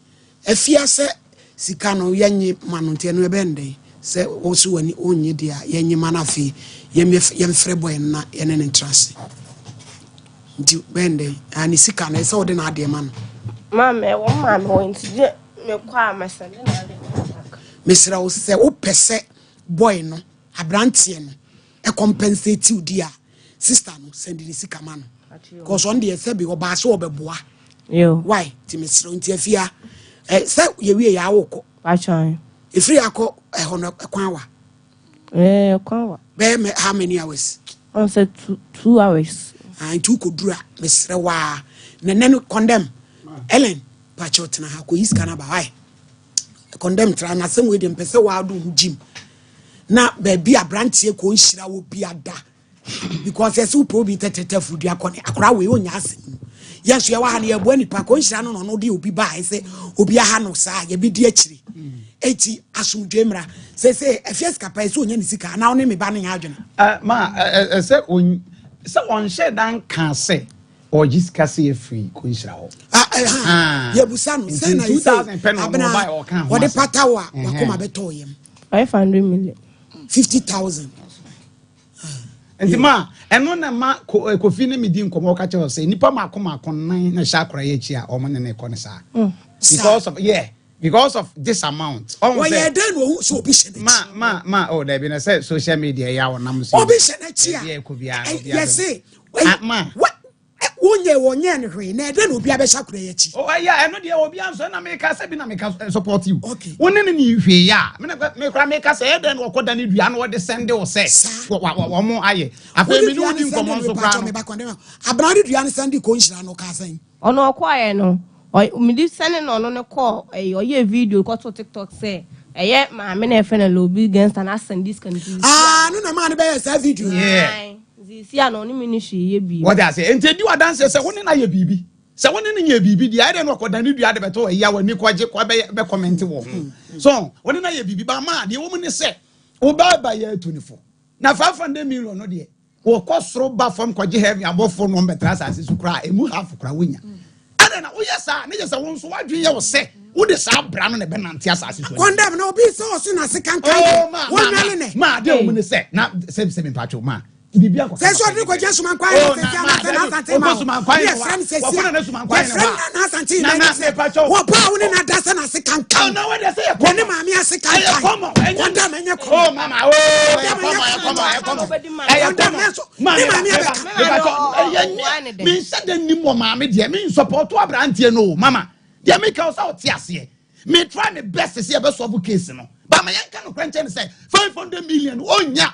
Afia sɛ sika no yɛnye ma no, nti ɛno ɛbɛn dɛn sɛ wo so w'ani wonnye deɛ a yɛnye ma no, afei yɛmfrɛ bɔɛ no na yɛne ne ntena ase, nti bɛn dɛn a ne sika no ɛsɛ wode n'adeɛ ma no? Maame, ɛwɔ maame wɔ, nti gye mekɔ a mɛsɛnde n'ade back. Mesrɛ wo, sɛ wopɛ sɛ boy no, aberanteɛ no, ɛcompensate wo di a, sister no, send ne sika ma no, because ɔno deɛ, sɛbi, ɔbaa sɛ ɔbɛboa. Yo. Why? Nti mesrɛ wo, nti Afia, ɛ sɛ yɛwie yɛ awokɔ Patron. ɛfiri akɔ ɛhɔ no, ɛkwan wa? Ɛɛ, kwan wa. Bɛyɛ how many hours? Ɔn sɛ 2 hours. Ah, nti wokɔduru a, mesrɛ waa na nɛ no condemn Ellen pakyɛw, tena ha kɔyi sika no aba. Wae, condemn tra na asɛm wei deɛ, mpɛ sɛ waado ho gyim na baabi aberanteɛ kɔ nhyira wɔ bi ada, because yɛsɛ wopɛ obi tɛtɛtɛ afurudua kɔ ne akora wei ɔnya asɛm mu. Yɛn nso yɛwɔ ha no, yɛboa nipa kɔ nhyira no na ɔno de obi baa sɛ obi aha no saa, yɛbɛdi akyire. Eti asomdwe mmra sɛ Afia sika pa sɛ ɔnya ne sika anaa ɔne me ba no nyɛ adwene. Ma ɛ sɛ on sɛ ɔnhyɛ dan ka sɛ ɔgye sika sɛ yɛfiri kɔnhyira hɔ. Ah, eh, yɛbusa no sɛ na yɛsɛ abena ɔde pata wo a, wakoma bɛtɔ yam. 500 million. 50,000. Nti ma ɛno na ma Kofi ne me di nkɔmɔ, ɔka kyerɛ sɛ nipa maako maako nan na ɛhyɛ akora yɛ akyi a ɔmo ne ne kɔ ne saa because of, yeah, because of this amount. Wɔyɛ dɛn na ohu sɛ obi hyɛ n'akyi? Ma oh, dabi, na sɛ social media yɛ a ɔnam so. Obi hyɛ n'akyi a, yɛse ma wonyɛ wɔnyɛ no hwee na ɛdɛn na obi abɛhyɛ akora yɛ akyi? Oh, ɛyɛ ɛno deɛ, obi anso na meka sɛ bi na meka support you. Okay. Wo ne ne ne hwee yɛ a, me kora meka sɛ ɛdɛn na ɔkɔda ne dua na ɔde sɛnde wo sɛ wɔn ayɛ. Afei me ne wo di nkɔmmɔ nso koraa no. Abena de dua no sɛnde kɔ nhyira no, ɔka sɛn? Ɔno ɔkɔɔyɛ no, mede sɛne na ɔno ne kɔɔ ɛyɛ ɔyɛ video kɔto TikTok sɛ ɛyɛ maame na ɛfɛ no Lobi Gangster na asɛn this kind of. Ah, no na maa no bɛyɛ saa video. Yeah. Nti a na ɔne me ne hwee yɛ bio. Wɔde ase nti edi wadanse sɛ wo ne na yɛ biribi, sɛ wo ne no nyɛ biribi deɛ, ɛdɛ no ɔkɔda ne dua de bɛtɔ ɛyi a w'ani kɔgye kɔ bɛ bɛ comment wɔ ho so wo ne na yɛ biribi ba ma deɛ wɔn ne sɛ wo ba yɛ atu ne fo na 500 million no deɛ, wɔkɔ soro ba fam kɔgye heaven abɔfoɔ no bɛtena asase so koraa, emu half koraa wonya. Ɛdɛ na woyɛ saa ne yɛ sɛ wo nso wadwene yɛ wo sɛ wode saa bra no na ɛbɛnante asase so. Condemn na obi sɛ ɔse n'ase kankan. Oh, ma wɔnwale ne ma adeɛ wɔ mu ne sɛ na sɛ mepatwo ma. Biribi ankɔka Sɛ sɛ ɔde no kɔgyina Sumankwan Oh, na na sɛsi ma anasɛ dabi n'asante wokɔ ma wo. Sumankwan Ne ne yɛfrɛ hɔ no a sɛsi wɔkɔ a na ne Sumankwan yɛfrɛ ne hɔ no a na n'asante na na na ɛne sɛ mepakyɛw wɔba a wo ne no ada sɛ n'ase Oh, kankan na wɔde sɛ yɛ wɔne kɔmɔ maame ase ɛyɛ kankan kɔmɔ ɛnyɛ kɔndam ɛnyɛ oh kɔmɔ mama oh ɛyɛ kɔndam ɛnyɛ kɔmɔ ɛyɛ kɔmɔ kɔmɔ ɛyɛ kɔmɔ ɛyɛ kɔndam kɔmɔ nanso ne maame ba maame meba abɛka mepakyɛw ɛyɛ nyɛ menhyɛ dɛ nim wɔ maame deɛ mensɔpɔto aberanteɛ no o mama deɛ meka wo sɛ wote aseɛ me try me best sɛ yɛbɛsɔbo case no ba ma yɛnka nokorɛ nkyɛ ne sɛ 500 million ɔnya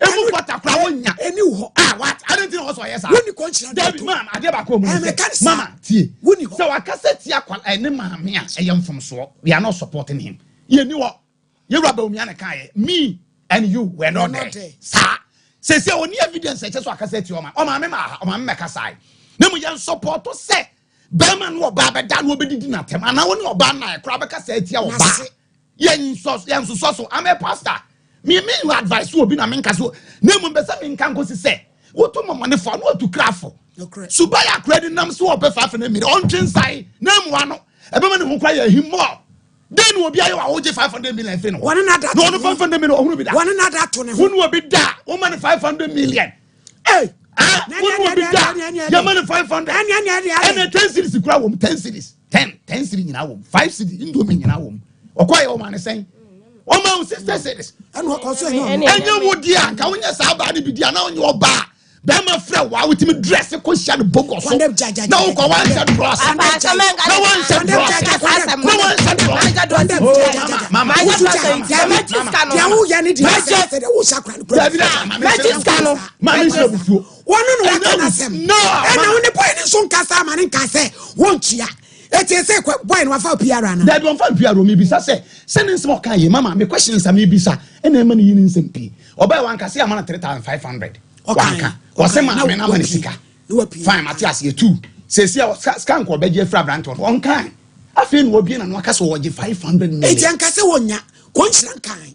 emu kɔta kora wonya ɛni wɔ hɔ ah what adi nti na wɔsɔ ɔyɛ saa woni kɔnkyerɛ dabi maam adeɛ baako mu ɛmɛ sɛ ka ne saa mama tie woni hɔ sɛ wakasa tia kwa ɛne maame a ɛyɛ mfomsoɔ we are not supporting him yɛ ni hɔ yɛwura bawumia ne kan yɛ me and you were not We're not there there. saa sɛsɛ oni evidence ɛkyɛ so akasa tia ɔma ɔmaame ma ha ɔmaame mɛka saa yi ne mu yɛn support sɛ bɛrima no ɔbaa bɛda no ɔbɛdidi n'atɛm anaa wɔne ɔbaa nan koraa bɛkasa tia ɔbaa N'ase. yɛn nsɔ yɛn nsosɔ so i'm a pastor me me you advice obi na me nka so na emu mbɛsɛ me nka nkosi sɛ wotu mɔmɔne fo na wotu kra fo Nokorɛ. suba yɛ akora de nam so wɔpɛ fa afɛ na mmiri ɔntwe nsan na emu ano ɛbɛma ne ho kora yɛ ahim mɔ den na obi ayɛ wa wogye 500 million fi no hɔ Wɔne na da na to ɔno ne ho. 500 million ɔhunu bi da wɔne na da to ne ho wonu obi da wɔma ne 500 million Ei! ah Na- wonu na- obi na- da na- na- na- yɛma ne 500 Ɛne- ɛne- ɛne- ɛne. ɛna 10 cedis kura wɔm 10 cedis 10 10 cedis nyinaa wɔm 5 cedis indomie nyinaa wɔm ɔkɔ yɛ ɔma ne sɛn ɔma wo 60 cedis ɛna ɔkɔ so ɛnyɛ ɔno Ɛne- ɛnyɛ wo di a nka wonyɛ saa baa no bi di a na wonyɛ ɔbaa bɛrima frɛ wo a wotumi dress kɔ hyia no bogɔ so Kɔndɛm gya- gya- na gya- wokɔ wanhyɛ dress na wanhyɛ dress na wanhyɛ dress Kɔndɛm Oh, gya- gya- gya. mama, mama, Wotu mama, gya- mama, dabi, mama, deɛ woyɛ ne deɛ Mɛgye- sɛ deɛ wohyɛ akora no kura Dabi, dabi, mama, Mɛgye sika no. Maame nhyɛ bufuo. wɔno na waka Ɛnyɛ n'asɛm No, ɛna mama. wo ne boy no nso nkasa ama ne nka sɛ wontua ɛti sɛ boy no wafa wo PR ana Dabi ɔnfa mpia ro mi bisa sɛ sɛ ne nsɛm ɔka yɛ mama me questions a mi bisa ɛna ɛma ne yi ne nsɛm pii ɔbɛyɛ wanka se ama no 3500 Ɔkae. wanka ɔsɛ Ɔkae. maame Na na ama ne wapie. sika Na wapie. fine mate aseɛ tu sɛsi a sika nka ɔbɛgye afiri aberante hɔ no ɔnkae afei na wabie na no aka sɛ ɔgye 500 ɛti million anka sɛ wɔnya kɔnhyira nkan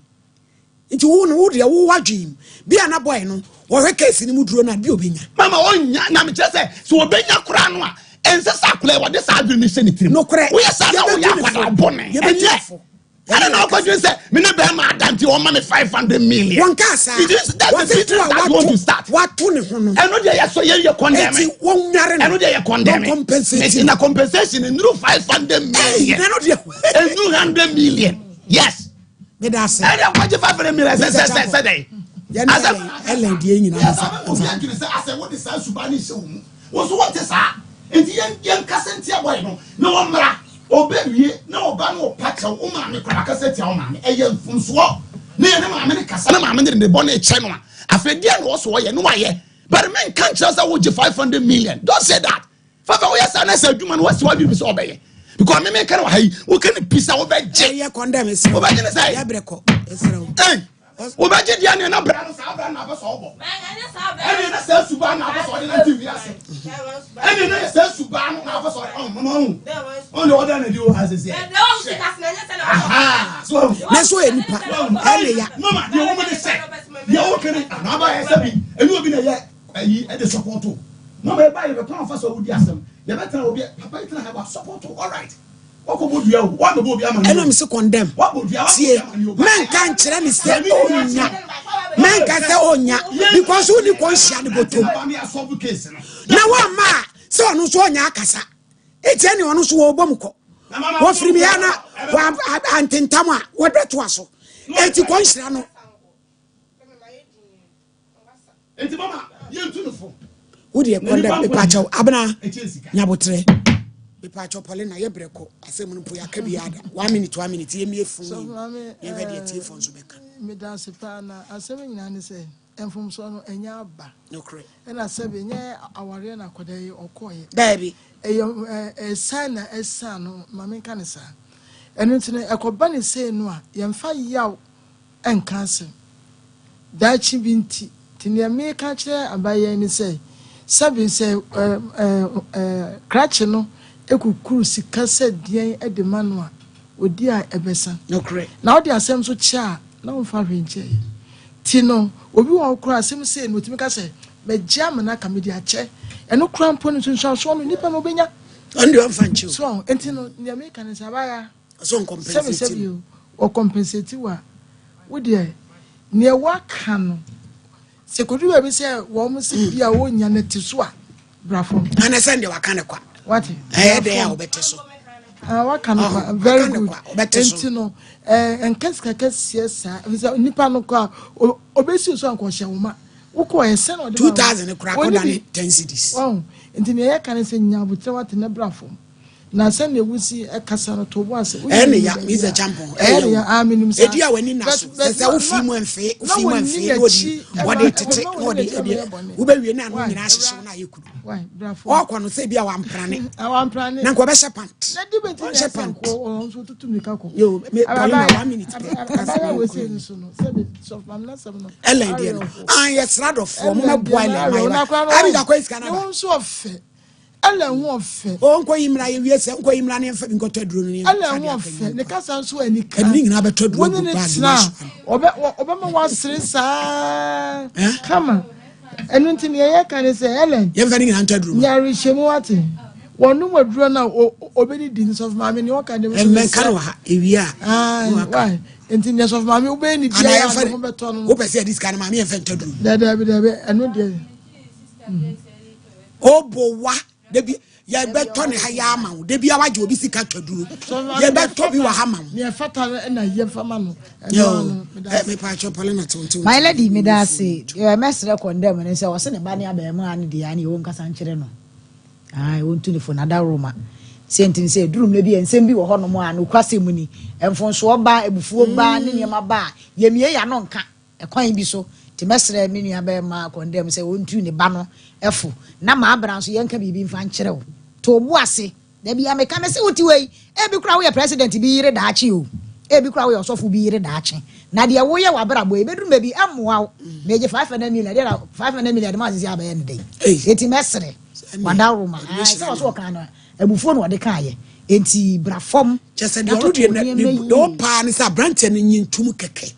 nti wo no wo deɛ wo wadwen mu bia na boy no wɔhwɛ case no mu duro no a bi obɛnya mama ɔnya na mekyerɛ sɛ sɛ ɔbɛnya koraa no a ɛnsɛ sɛ akora yi wɔde saa adwene no hyɛ ne tirim Nokorɛ. woyɛ saa na woyɛ Yɛbɛtu ne akwadaa fo. bɔne Yɛbɛtu ne ɛnyɛ fo. ɛne na ɔkɔdwene sɛ me ne bɛrima adante ɔma me 500 million wɔnka saa It is- that's the wɔse to business a that you want to wato start wato ne ho no ɛno deɛ yɛsɔ yɛn yɛ condemn ɛti wɔnware no ɛno deɛ yɛ condemn Wɔn compensate Mesi na compensation nnuru 500 million na ɛno deɛ nnuru 100 million yes meda ase ɛdeɛ kɔgye 500 million sɛ sɛ sɛ sɛ dɛn yɛne Asɛ- Ellen deɛ nyinaa Yɛ nfa obi adwene sɛ asɛ wode saa suba ne hyɛ wo mu wo so wɔte saa nti yɛn yɛnkasa ntia bɔyɛ no na wɔmmra ɔbɛwie na ɔba no ɔpa kyɛw wo maame koraa kasa tia wo maame ɛyɛ mfomsoɔ ne yɛne maame ne kasa na maame ne de ne bɔ ne kyɛ no a afei deɛ na ɔso ɔyɛ ne wayɛ but menka nkyerɛ sɛ wogye 500 million don't say that fafa woyɛ saa na sɛ adwuma no wasi wadwene bi sɛ ɔbɛyɛ because me meka no wɔ ha yi woka ne pi sɛ wobɛgye ɛyɛ condemn ɛsrɛ wo. Wobɛgye ne sɛ? yɛbrɛ kɔ ɛsrɛ wo Ei, wobɛgye deɛ neɛ na bra no saa bra no na abɛsɛ ɔbɔ ɛne na saa subaa na abɛsɛ ɔde nante wiase ɛne na yɛ saa subaa no na abɛsɛ ɔde ɔn mama ɔn ɔn deɛ ɔda na di o ha sese aha so ɔn na so yɛ nipa ɛne ya mama deɛ wɔn de sɛ deɛ wɔn kene ano aba yɛ sɛ bi ɛne obi na yɛ ɛyi ɛde sɔpɔtɔ mama ɛba yɛ bɛ kɔn afa so ɔwɔ di asɛm yɛ bɛ tena obi papa yi tena ha wa sɔpɔtɔ all right wɔkɔ bɔ dua o wɔn bɛ bɔ obi ama ɛna mese condemn wɔbɔ dua wɔbɔ tie obi ama ni o mɛnka nkyerɛ ne sɛ ɔnya mɛnka sɛ ɔnya because woni kɔnhyia ne bɔtɔm Mama mi asɔfo case no na wɔamma a sɛ ɔno nso ɔnya akasa ɛti ɛne ɔno nso wɔbɔ mu kɔ wɔfiri mi ha na antentam a wɔbɛtoa so ɛti kɔnhyira no nti mama yɛn tu no fo wodeɛ kɔndɛ mepakyɛw abena ɛkyɛ sika. nyabotrɛ mepakyɛw Paulina yɛbrɛ kɔ asɛm no mpo yɛaka bi ada one minute one minute yɛmmie fo So, maame, yɛhwɛ deɛ eh, tiefoɔ nso bɛka meda ase paa na asɛm nyinaa ne sɛ mfomsoɔ no ɛnyɛ aba nokorɛ ɛna sɛbi ɛnyɛ awareɛ na akɔda yi ɔkɔɔyɛ daabi ɛyɛ ɛ ɛsan na ɛsan no maame nka ne saa ɛno nti no ɛkɔba ne sei no a yɛmfa yaw ɛnka asɛm daakye bi nti nti nea meka kyerɛ abayɛ ne sɛ sɛbi sɛ ɛ ɛ ɛ krakye no ekukuru sika sɛ deɛn ɛde ma no a odi a ɛbɛsa nokorɛ na wode asɛm so kyɛ a na womfa hwee nkyɛ ti no obi wɔ hɔ koraa asɛm sei no otumi ka sɛ mɛgye amena ka mede akyɛ ɛno koraa mpo no nsunsuansoɔ no nipa no obɛnya ɔno deɛ ɔmfa nkyɛ o so nti no nea meka ne sɛ abaya ɔsɛ sɛbi ɔncompensate sɛbi no o ɔcompensate wo a wo deɛ nea waka no Sɛ kɔduru baabi sɛ wɔn se bi a wɔnya no te so a, bra fam. Ana sɛ deɛ waka ne kwa. Wate? Ɛyɛ dɛn a wɔbɛte so. Ah, waka no kwa. Very good. Nti no, eh, nka sika kɛseɛ saa. Efisɛ nipa no kɔ a, obesi so anka ɔhyɛ wo ma. Wokɔ ɛ sɛ na ɔde ma wo. 2000 koraa kɔda ne 10 cedis. Wɔn. Nti nea yɛka ne sɛ nya abotire wate ne bra fam. Na sɛnea wusi kasa no, to wo bo ase. Ɛyɛ ne ya, Mister Champon. Ɛyɛ ne ya, ah, menim saa. Edi a w'ani nna so. Sɛ sɛ wofi mu mfe, wofi mu mfe, na wɔde wɔde tete, na wɔde ɛdeɛ, wobɛwie na ano nyinaa ahyehye wo na ayɛ kuru. Ɔkɔ no sɛ bi a wamprane. Wamprane. Na nka ɔbɛhyɛ pant. Na di bɛnti na Ɔnhyɛ ɛsɛ pant. nko ɔno nso tutu mirika kɔ. Yo, me Paulina, one minute pɛ. Abaya wɔ ese nso no, sɛ bi sɔfo maame n'asɛm no. Ellen deɛ no, ah, yɛ sra dɔfoɔ, mo mɛboa Ellen ma yɛ ba. Abi da kɔ esika na ba. Ne ho nso ɔfɛ. Ellen ho ɔfɛ. O nkɔ yi mmra yɛ wie sɛ nkɔ yi mmra ne nfa bi nkɔtɔ aduro no ne Ellen ho ɔfɛ ne kasa nso ani ka. Ɛde ne nyinaa bɛtɔ aduro gu baagi tena ɔbɛ ɔbɛma wasere saa kama. Ɛno nti nea yɛka ne sɛ Ellen. Yɛmfa ne nyinaa ntɔ aduro ma. Nyarehyɛmu wate. Wɔnom aduro no a ɔbɛdidi nsɔfo maame nea ɔka ne nso Ɛmmɛnka no wɔ ha ewie a. Why? Nti nea sɔfo maame wobɛyɛ ne biara a ne ho bɛtɔ no. Wopɛ sɛ yɛde sika no maame yɛmfa ntɔ aduro. Dabi dabi ɛno deɛ. Obowa dabi yɛbɛtɔ ne ha yɛ ama wo dabi a wagye obi sika tɔ duro yɛbɛtɔ bi wɔ ha ma wo. Nea ɛfata no ɛna yɛ fa ma no. Mepatwɔ Paulina tew My lady meda ase mɛsrɛ condemn no sɛ ɔse ne ba ne abɛɛmaa no deɛ ane ɔnkasa nkyerɛ no ae ɔntu ne fo nadawroma sɛ nti sɛ ɛduru mmerɛ bi a nsɛm bi wɔ hɔnom a nokwasɛm ni mfonsoɔ ba abufuo ba ne nneɛma ba a yɛmie yɛano nka Ɛkwan bi so, nti mɛsrɛ me nua bɛɛma Kɔndɛm sɛ ɔntu ne ba no fo, na m'abra nso yɛnka biribi mfa nkyerɛ wo. To wo bo ase. Da biara meka, mese wote wei, ebi koraa woyɛ president bi yere daakye o, ebi koraa woyɛ ɔsɔfo bi yere daakye, na deɛ woyɛ w'abrabɔ yi, ɛbɛduru baabi ɛmmoa wo. Megye 500 million, ɛdeɛ na 500 million de ma sisi abɛyɛ no dɛn? Enti mɛsrɛ w'adaworoma. Ae, sɛ ɔso ɔkaa no abufuo na ɔde kaeɛ, enti bra fam Kyerɛ sɛ na deɛ ɔno toto deɛ wo ne nneɛma ne yie. deɛ ɔpaa ne sɛ aberanteɛ no nye ntom kɛkɛ.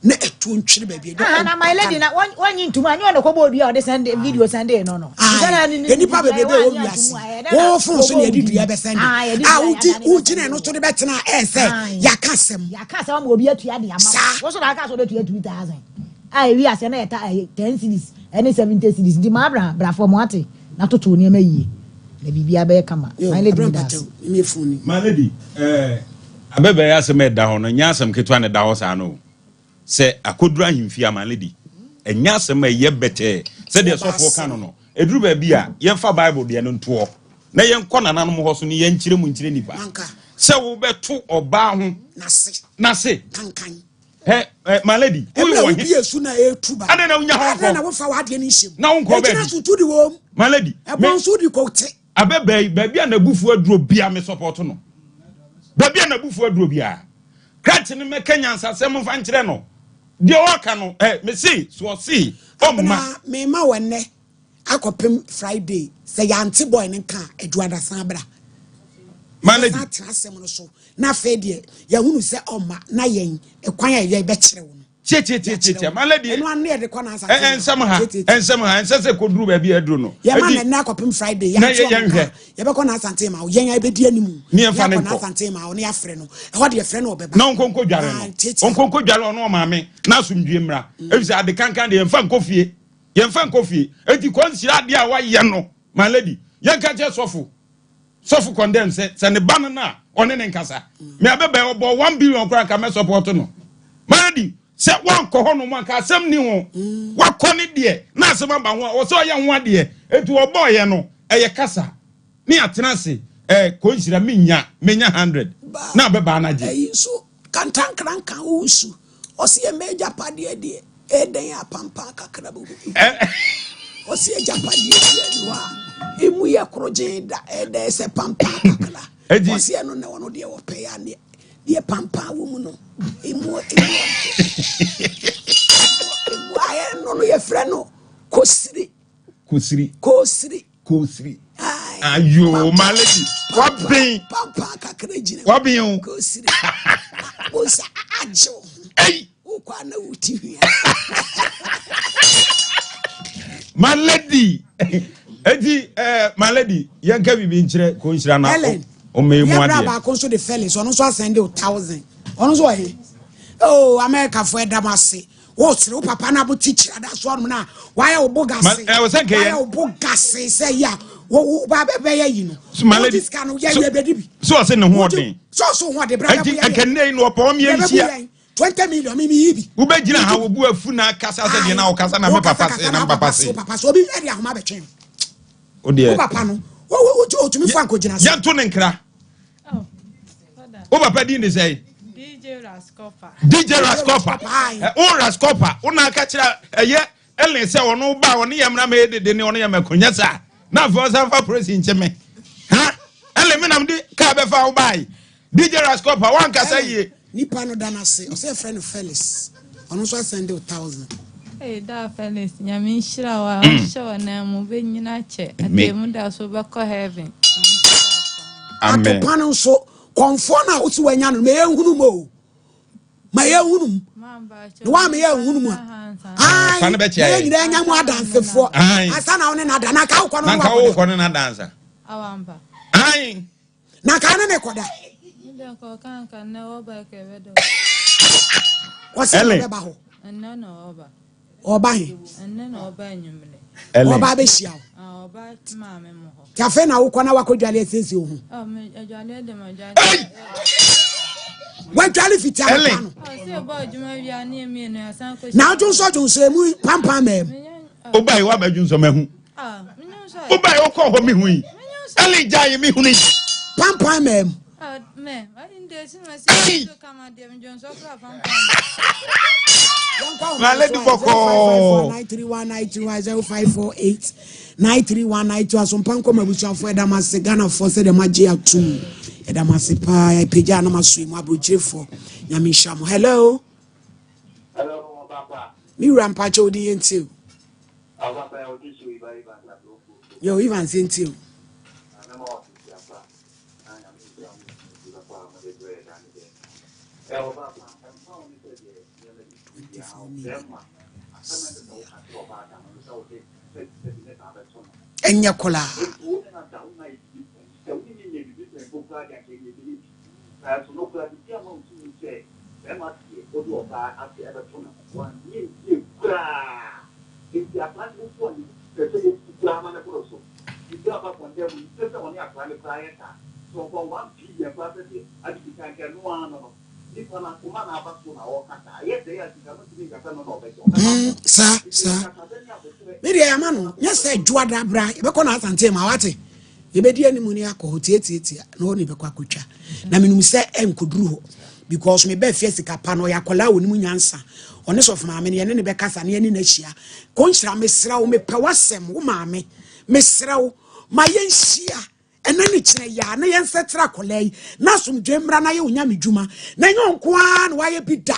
na ɛtoɔ ntwere baabi ɛdɛ Aha na my lady na wɔn wɔnyi ntum a nyɛ ɔna kɔbɔ odua a ɔde sɛnde video sɛnde no no. Nnipa bebrebe wɔ wiase wɔn fon so na yɛde dua bɛsɛnde a wogye wogyina ɛno so de bɛtena a ɛyɛ sɛ yɛaka asɛm. Yɛaka asɛm ama obi atua de ama wo so na aka sɛ ɔbɛtua 2000 a ewi aseɛ na yɛta ɛyɛ 10 cedis ɛne 70 cedis nti maa bra bra fam ate na toto nneɛma yie na biribiara bɛyɛ kama. My lady meda ase. My lady ɛɛ. Abɛbɛyɛ asɛm a ɛda hɔ no, ɛnyɛ asɛm ketewa na ɛda hɔ saa no o. Sɛ akɔduru ahemfie a, my lady, ɛnyɛ asɛm a ɛyɛ bɛtɛɛ sɛdeɛ sɔfoɔ ka no no. Ɛduru baabi a, yɛmfa Bible deɛ no nto hɔ na yɛnkɔ nananom hɔ so ne yɛnkyerɛ mu nkyerɛ nnipa. Sɛ wobɛto ɔbaa ho n'ase. Hɛ, ɛ, my lady, woyɛ Ɛberɛ a wɔ he? wobie su na ɛretu ba. Adɛn na wonya hɔ Adɛn na nkɔ? wofa w'adeɛ no nhyɛ mu? Na wonkɔ Ɛgyina baabi. so tu de wɔm. My lady, me. Ɛbɔn so wode kɔ te. Abɛbaa yi, baabi a n'abufuo aduro biara me support no. Baabi a n'abufuo aduro biara. Krakye no mɛka nyansasɛm mfa nkyerɛ no. Deɛ ɔreka no, eh, me se, so ɔse, ɔmma. Abena, mema wo ɛnnɛ akɔpem Friday, sɛ yɛante boy no nka a, Adwoada san bra. My lady. Yɛsan tena asɛm no so, na afei deɛ yɛahunu sɛ ɔmma, na yɛn, ɛkwan a yɛbɛkyerɛ wo no. Tiatiatiatia my lady. Ɛno ano yɛde kɔ n'asase. Ɛ nsɛm ha nsɛm ha ɛnsɛ sɛ koduru baabi a aduru no. Yɛma na ɛnɛ akɔpem Friday yɛn ato ɔmo ka yɛbɛkɔ n'asante ma wo yɛn a yɛbɛdi anim. Ne yɛn fa ne nkɔ. N'asante ma wo ne yɛafrɛ no ɛhɔ de yɛfrɛ no ɔbɛba. Na ɔnkonko dware no ɔnkonko dware ɔno ɔmaame na asomdwie mmra efisɛ ade kankan de yɛnfa nkɔ fie yɛnfa nkɔ fie eti kɔ nhyira adeɛ a wayɛ no my lady yɛnka kyɛ sɔfo. Sɔfo condemn sɛ sɛ ne ba no no a ɔne ne nkasa. Me abɛbɛn ɔbɔ one billion koraa nka mɛ support no. Maradi sɛ wankɔ hɔ nom anka asɛm ni ho. Wakɔ ne deɛ na asɛm aba ho a ɔsɛ ɔyɛ ho adeɛ. Eti ɔbɔɔyɛ no ɛyɛ kasa ne atena ase ɛɛ kɔ nhyira menya menya hundred na abɛbaa no agye. Ɛyi nso Kantankrankran owusu ɔse yɛ m'agyapadeɛ deɛ ɛdɛn apampaa kakra bɛ obi ɔse agyapadeɛ bi ani hɔ a emu yɛ korogyen da ɛdɛn sɛ pampaa kakra ɔse ɛno na ɔno deɛ ɔpɛ yɛ aneɛ deɛ pampaa wɔ mu no emu emu emu ayɛ no no yɛfrɛ no kosiri kosiri kosiri Kosiri. Ayo, my lady. Waben. Pampa kakra gyina. Waben o. Kosiri. Bosa agye wo. Ei. Wokɔ ana wo ti hwia. My lady. Eti eh my lady, yɛn ka bibi nkyerɛ ko nhyira na. Ellen. O me mu Yɛbra adeɛ. baako nso de Felix, ɔno nso asɛnde o thousand. Ɔno nso wɔ he? Oh, America fo ɛda mo ase. Wosere wo papa no a mote kyirada so anom no a wayɛ wo bo gase. Wayɛ wo bo gase sɛ yi a wo ba bɛbɛyɛ yi no. Wogye sika no yɛ yɛ bɛdi bi. So ɔse ne ho ɔden. So ɔse ho ɔden bra bɛbu yɛn. Ɛnti ɛnɛ yi no ɔpɛ ɔmo yɛn nhyia. 20 million mi mi yi bi. Wobɛgyina ha wo bu afu na akasa sɛ deɛ na wokasa na me papa se na me papa se. Wo papa se obi ɛde ahoma bɛtwe. Wo deɛ. Wo papa no wo wo otumi fa nkɔgyina so. Yɛnto ne nkra. Wo papa din de sɛn? DJ Rascopa. DJ Rascopa. Wo Rascopa, wo na aka kyerɛ ɛyɛ Ellen sɛ ɔno ba ɔne yɛ mmra mɛyɛ dede ne ɔne yɛ mɛko nyɛ saa. Na afei ɔsan fa polisi nkyɛ me. Ha? Ellen me nam de kaa bɛfa wo bae. DJ Rascopa, wankasa yie. Nipa no da no ase, ɔsɛ yɛfrɛ no Felix. Ɔno nso asɛnde wo thousand. Hey, da Felix, nyame nhyira wo a ɔnhyɛ wo nan mu bɛnyina kyɛ atemu da so bɛkɔ heaven. Amen. Atopa no nso, kɔnfoɔ no a wosi wanya no, ma yɛnhunu mu o. Ma yɛnhunu mu. Na woama yɛnhunu mu a. Ae, Fa no na bɛkyɛ yɛn yɛn. nyinaa nya mu adansefoɔ. Ae. Ansa na wo ne no ada, na anka wokɔ no Na ne nka wakɔda. wokɔ ne no adansa. Awampa. Ae. Na nka ne ne kɔda. Ɔsɛ Ellen. ɔbɛba hɔ. Ɔba he. Ɔba abɛhyia wo. Nti afei na wokɔ na wakɔdwale asiesie wo ho. Wadwale fiti anɔpa no. Na wodwonsɔ dwonsɔ emu pampan maa mu. Wobae woabɛdwonsɔ mahu. Wobae wokɔ hɔ mehu yi. Ellen gyae me hunu yi. Pampan maa mu. My lady bɔkɔɔ. 931 931 0548 93192 asompa nkɔm abusuafoɔ ɛda mo ase Ghanafoɔ sɛdeɛ moagye atom ɛda mo ase paa ɛpagya na moaso mu aburokyerefoɔ nyame nhyira mo hello me wura mpakyɛ wodi yɛ ntie o yo Evans yɛ ntie o ɛnyɛ koraa Mm, saa saa me deɛ yɛama no nyɛ sɛ dwoada bra yɛbɛkɔ no asante ma wate yɛbɛdi anim ne akɔ hɔ tiatiatia na hɔ ne yɛbɛkɔ akɔtwa na menim sɛ ɛnkɔduru hɔ because mebɛ fie sika pa no ɔyɛ akwadaa wɔ ne mu nyansa ɔne sɔfo maame no yɛne ne bɛkasa ne yɛne no ahyia kɔnhyira mesrɛ wo mepɛ w'asɛm wo maame mesrɛ wo ma yɛnhyia Ɛnɛ ne kyerɛ yɛ a na yɛnsɛkyerɛ akwadaa yi na asomdwe mmra na yɛ onyame dwuma na nyɛ wo nko ara na wayɛ bi da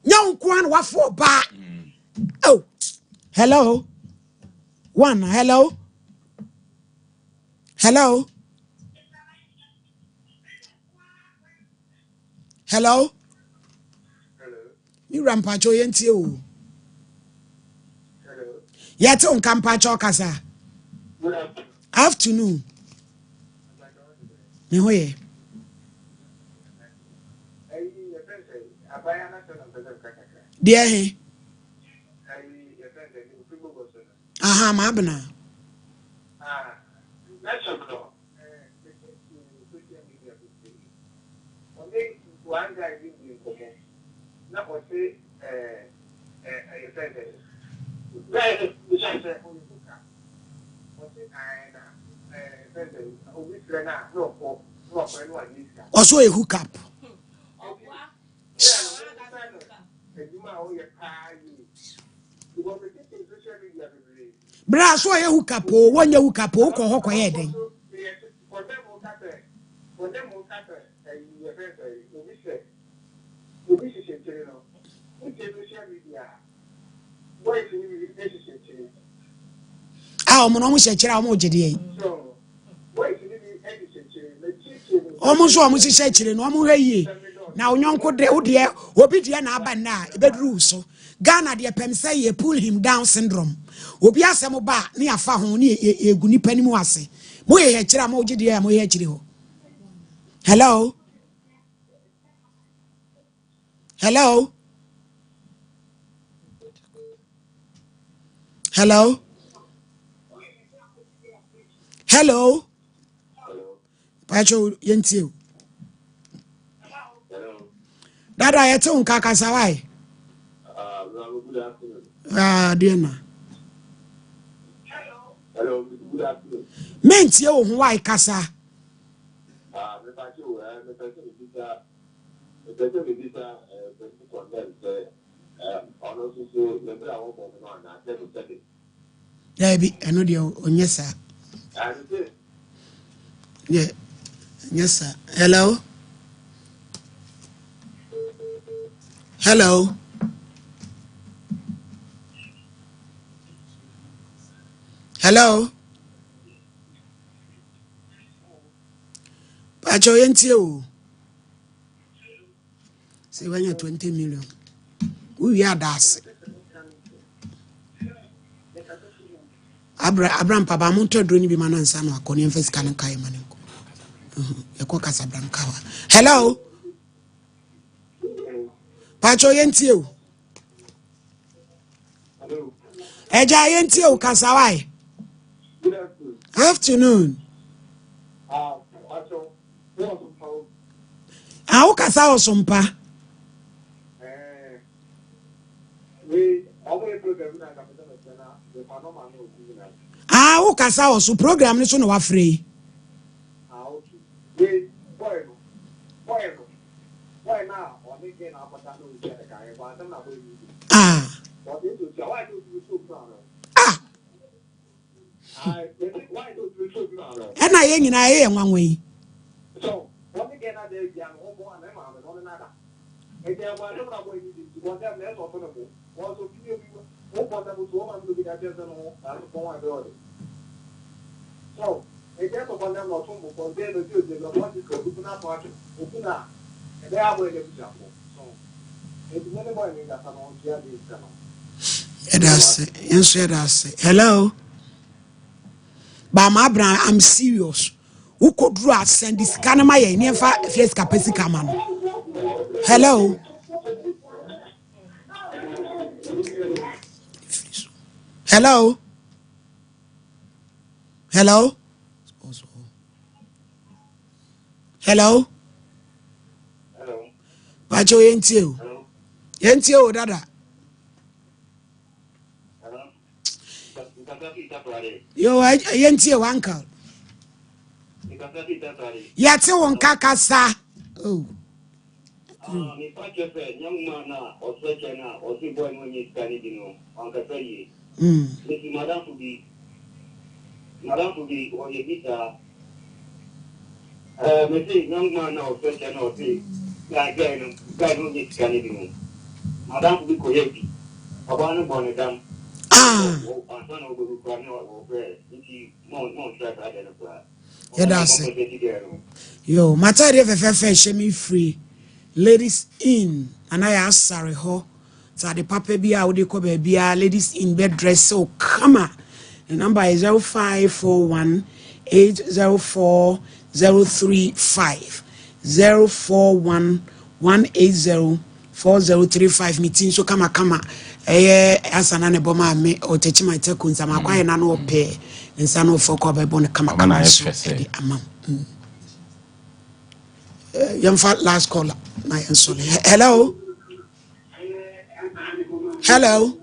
nyɛ wo nko ara na wafo ɔbaa oh hello one hello hello hello me wura mpakyɛw yɛntie o yɛte wo nka mpakyɛw kasa afternoon me ho yɛ deɛ he aha maabena Ɔsɛ ɔyɛ hook up. Bra so ɔyɛ hook up o, wɔnyɛ hook up o, wokɔ hɔ kɔyɛ dɛn? A wɔn na wɔn hyɛ kyerɛ a wɔn gye deɛ yi. Wɔn nso wɔn hyehyɛ akyire no wɔn hwɛ yie na onyɔnko de wo deɛ obi deɛ na aba nna a ebeduru wo so Ghana deɛ pɛm sɛ yɛ pull him down syndrome obi asɛm ba a ne afa ho ne yɛ egu nipa ne mu ase mo yɛ akyire a mo gye deɛ a mo yɛ akyire hɔ hello hello. Hello. Hello. Pacho yɛntie o. Dada yɛte wo nka kasa wae. Ah, deɛ na. Mentie wo ho wae kasa. Daabi, ɛno deɛ ɔnyɛ saa. Deɛ nyɛ saa. Hello? Hello? Hello? Pakyɛ yɛntie o. Sɛ wanya 20 million. Wowie adaase. Abra abra mpaba mo ntɔ aduro no bi ma no ansa na wakɔ ne yɛmfa sika no nka yɛ ma no nkɔ. Yɛkɔ Casablanca hɔ. Hello? Pakyɛ yɛntie o. Ɛgya yɛntie o kasa wae. Afternoon. Ah, wo kasa wɔ so mpa. Ah, wo kasa wɔ so program no so na wafrɛ yi. Ah. Ah. Ɛna yɛn nyinaa yɛyɛ nwanwa yi. Yɛda ase. Yɛn nso yɛda ase. Hello. But my brand, I'm serious. Wokɔduru a send sika no ma yɛn ne yɛmfa fie sika pɛ sika ma no. Hello. Hello. Hello. Hello. Pacho yɛntie o. Yɛntie o dada. Yo yɛntie o uncle. Yɛte wo nka kasa. Oh. Ah, me pa kyɛ sɛ nyɛ nwoma no a ɔsrɛ kyɛ no a ɔse boy no ɔnyɛ sika no bi no wankasa yie. Mm. Mesi madamfo bi madamfo bi ɔyɛ bi saa. Eh, mese young man na ɔsrɛ kyɛ no ɔse guy guy no guy no ɔnyɛ sika no bi no madamfo bi kɔyɛ bi ɔbaa no bɔ ne dam. Ah. Ansa na ɔbɛwu koraa ne ɔfrɛ nti mo mo ntra saa deɛ no koraa. Yɛda ase. Yo, m'ataadeɛ fɛfɛɛfɛ ɛhyɛ me firi Ladies Inn, Nana yɛ asare hɔ. Ataade papa bi a wode kɔ baabiara, Ladies Inn bɛ dress wo kama. Ne number yɛ 0541 804 035 041 180 4035 me ti nso kamakama ɛyɛ ansa na ne bɔ maa me ɔtɛkyi ma ɛtɛ ko nsa ma akɔ ayɛ na no ɔpɛ nsa no ɔfɔ kɔ abɛbɔ no kamakama nso ɛde ama mm. Yɛmfa last caller na yɛnsɔre. Hello, hello.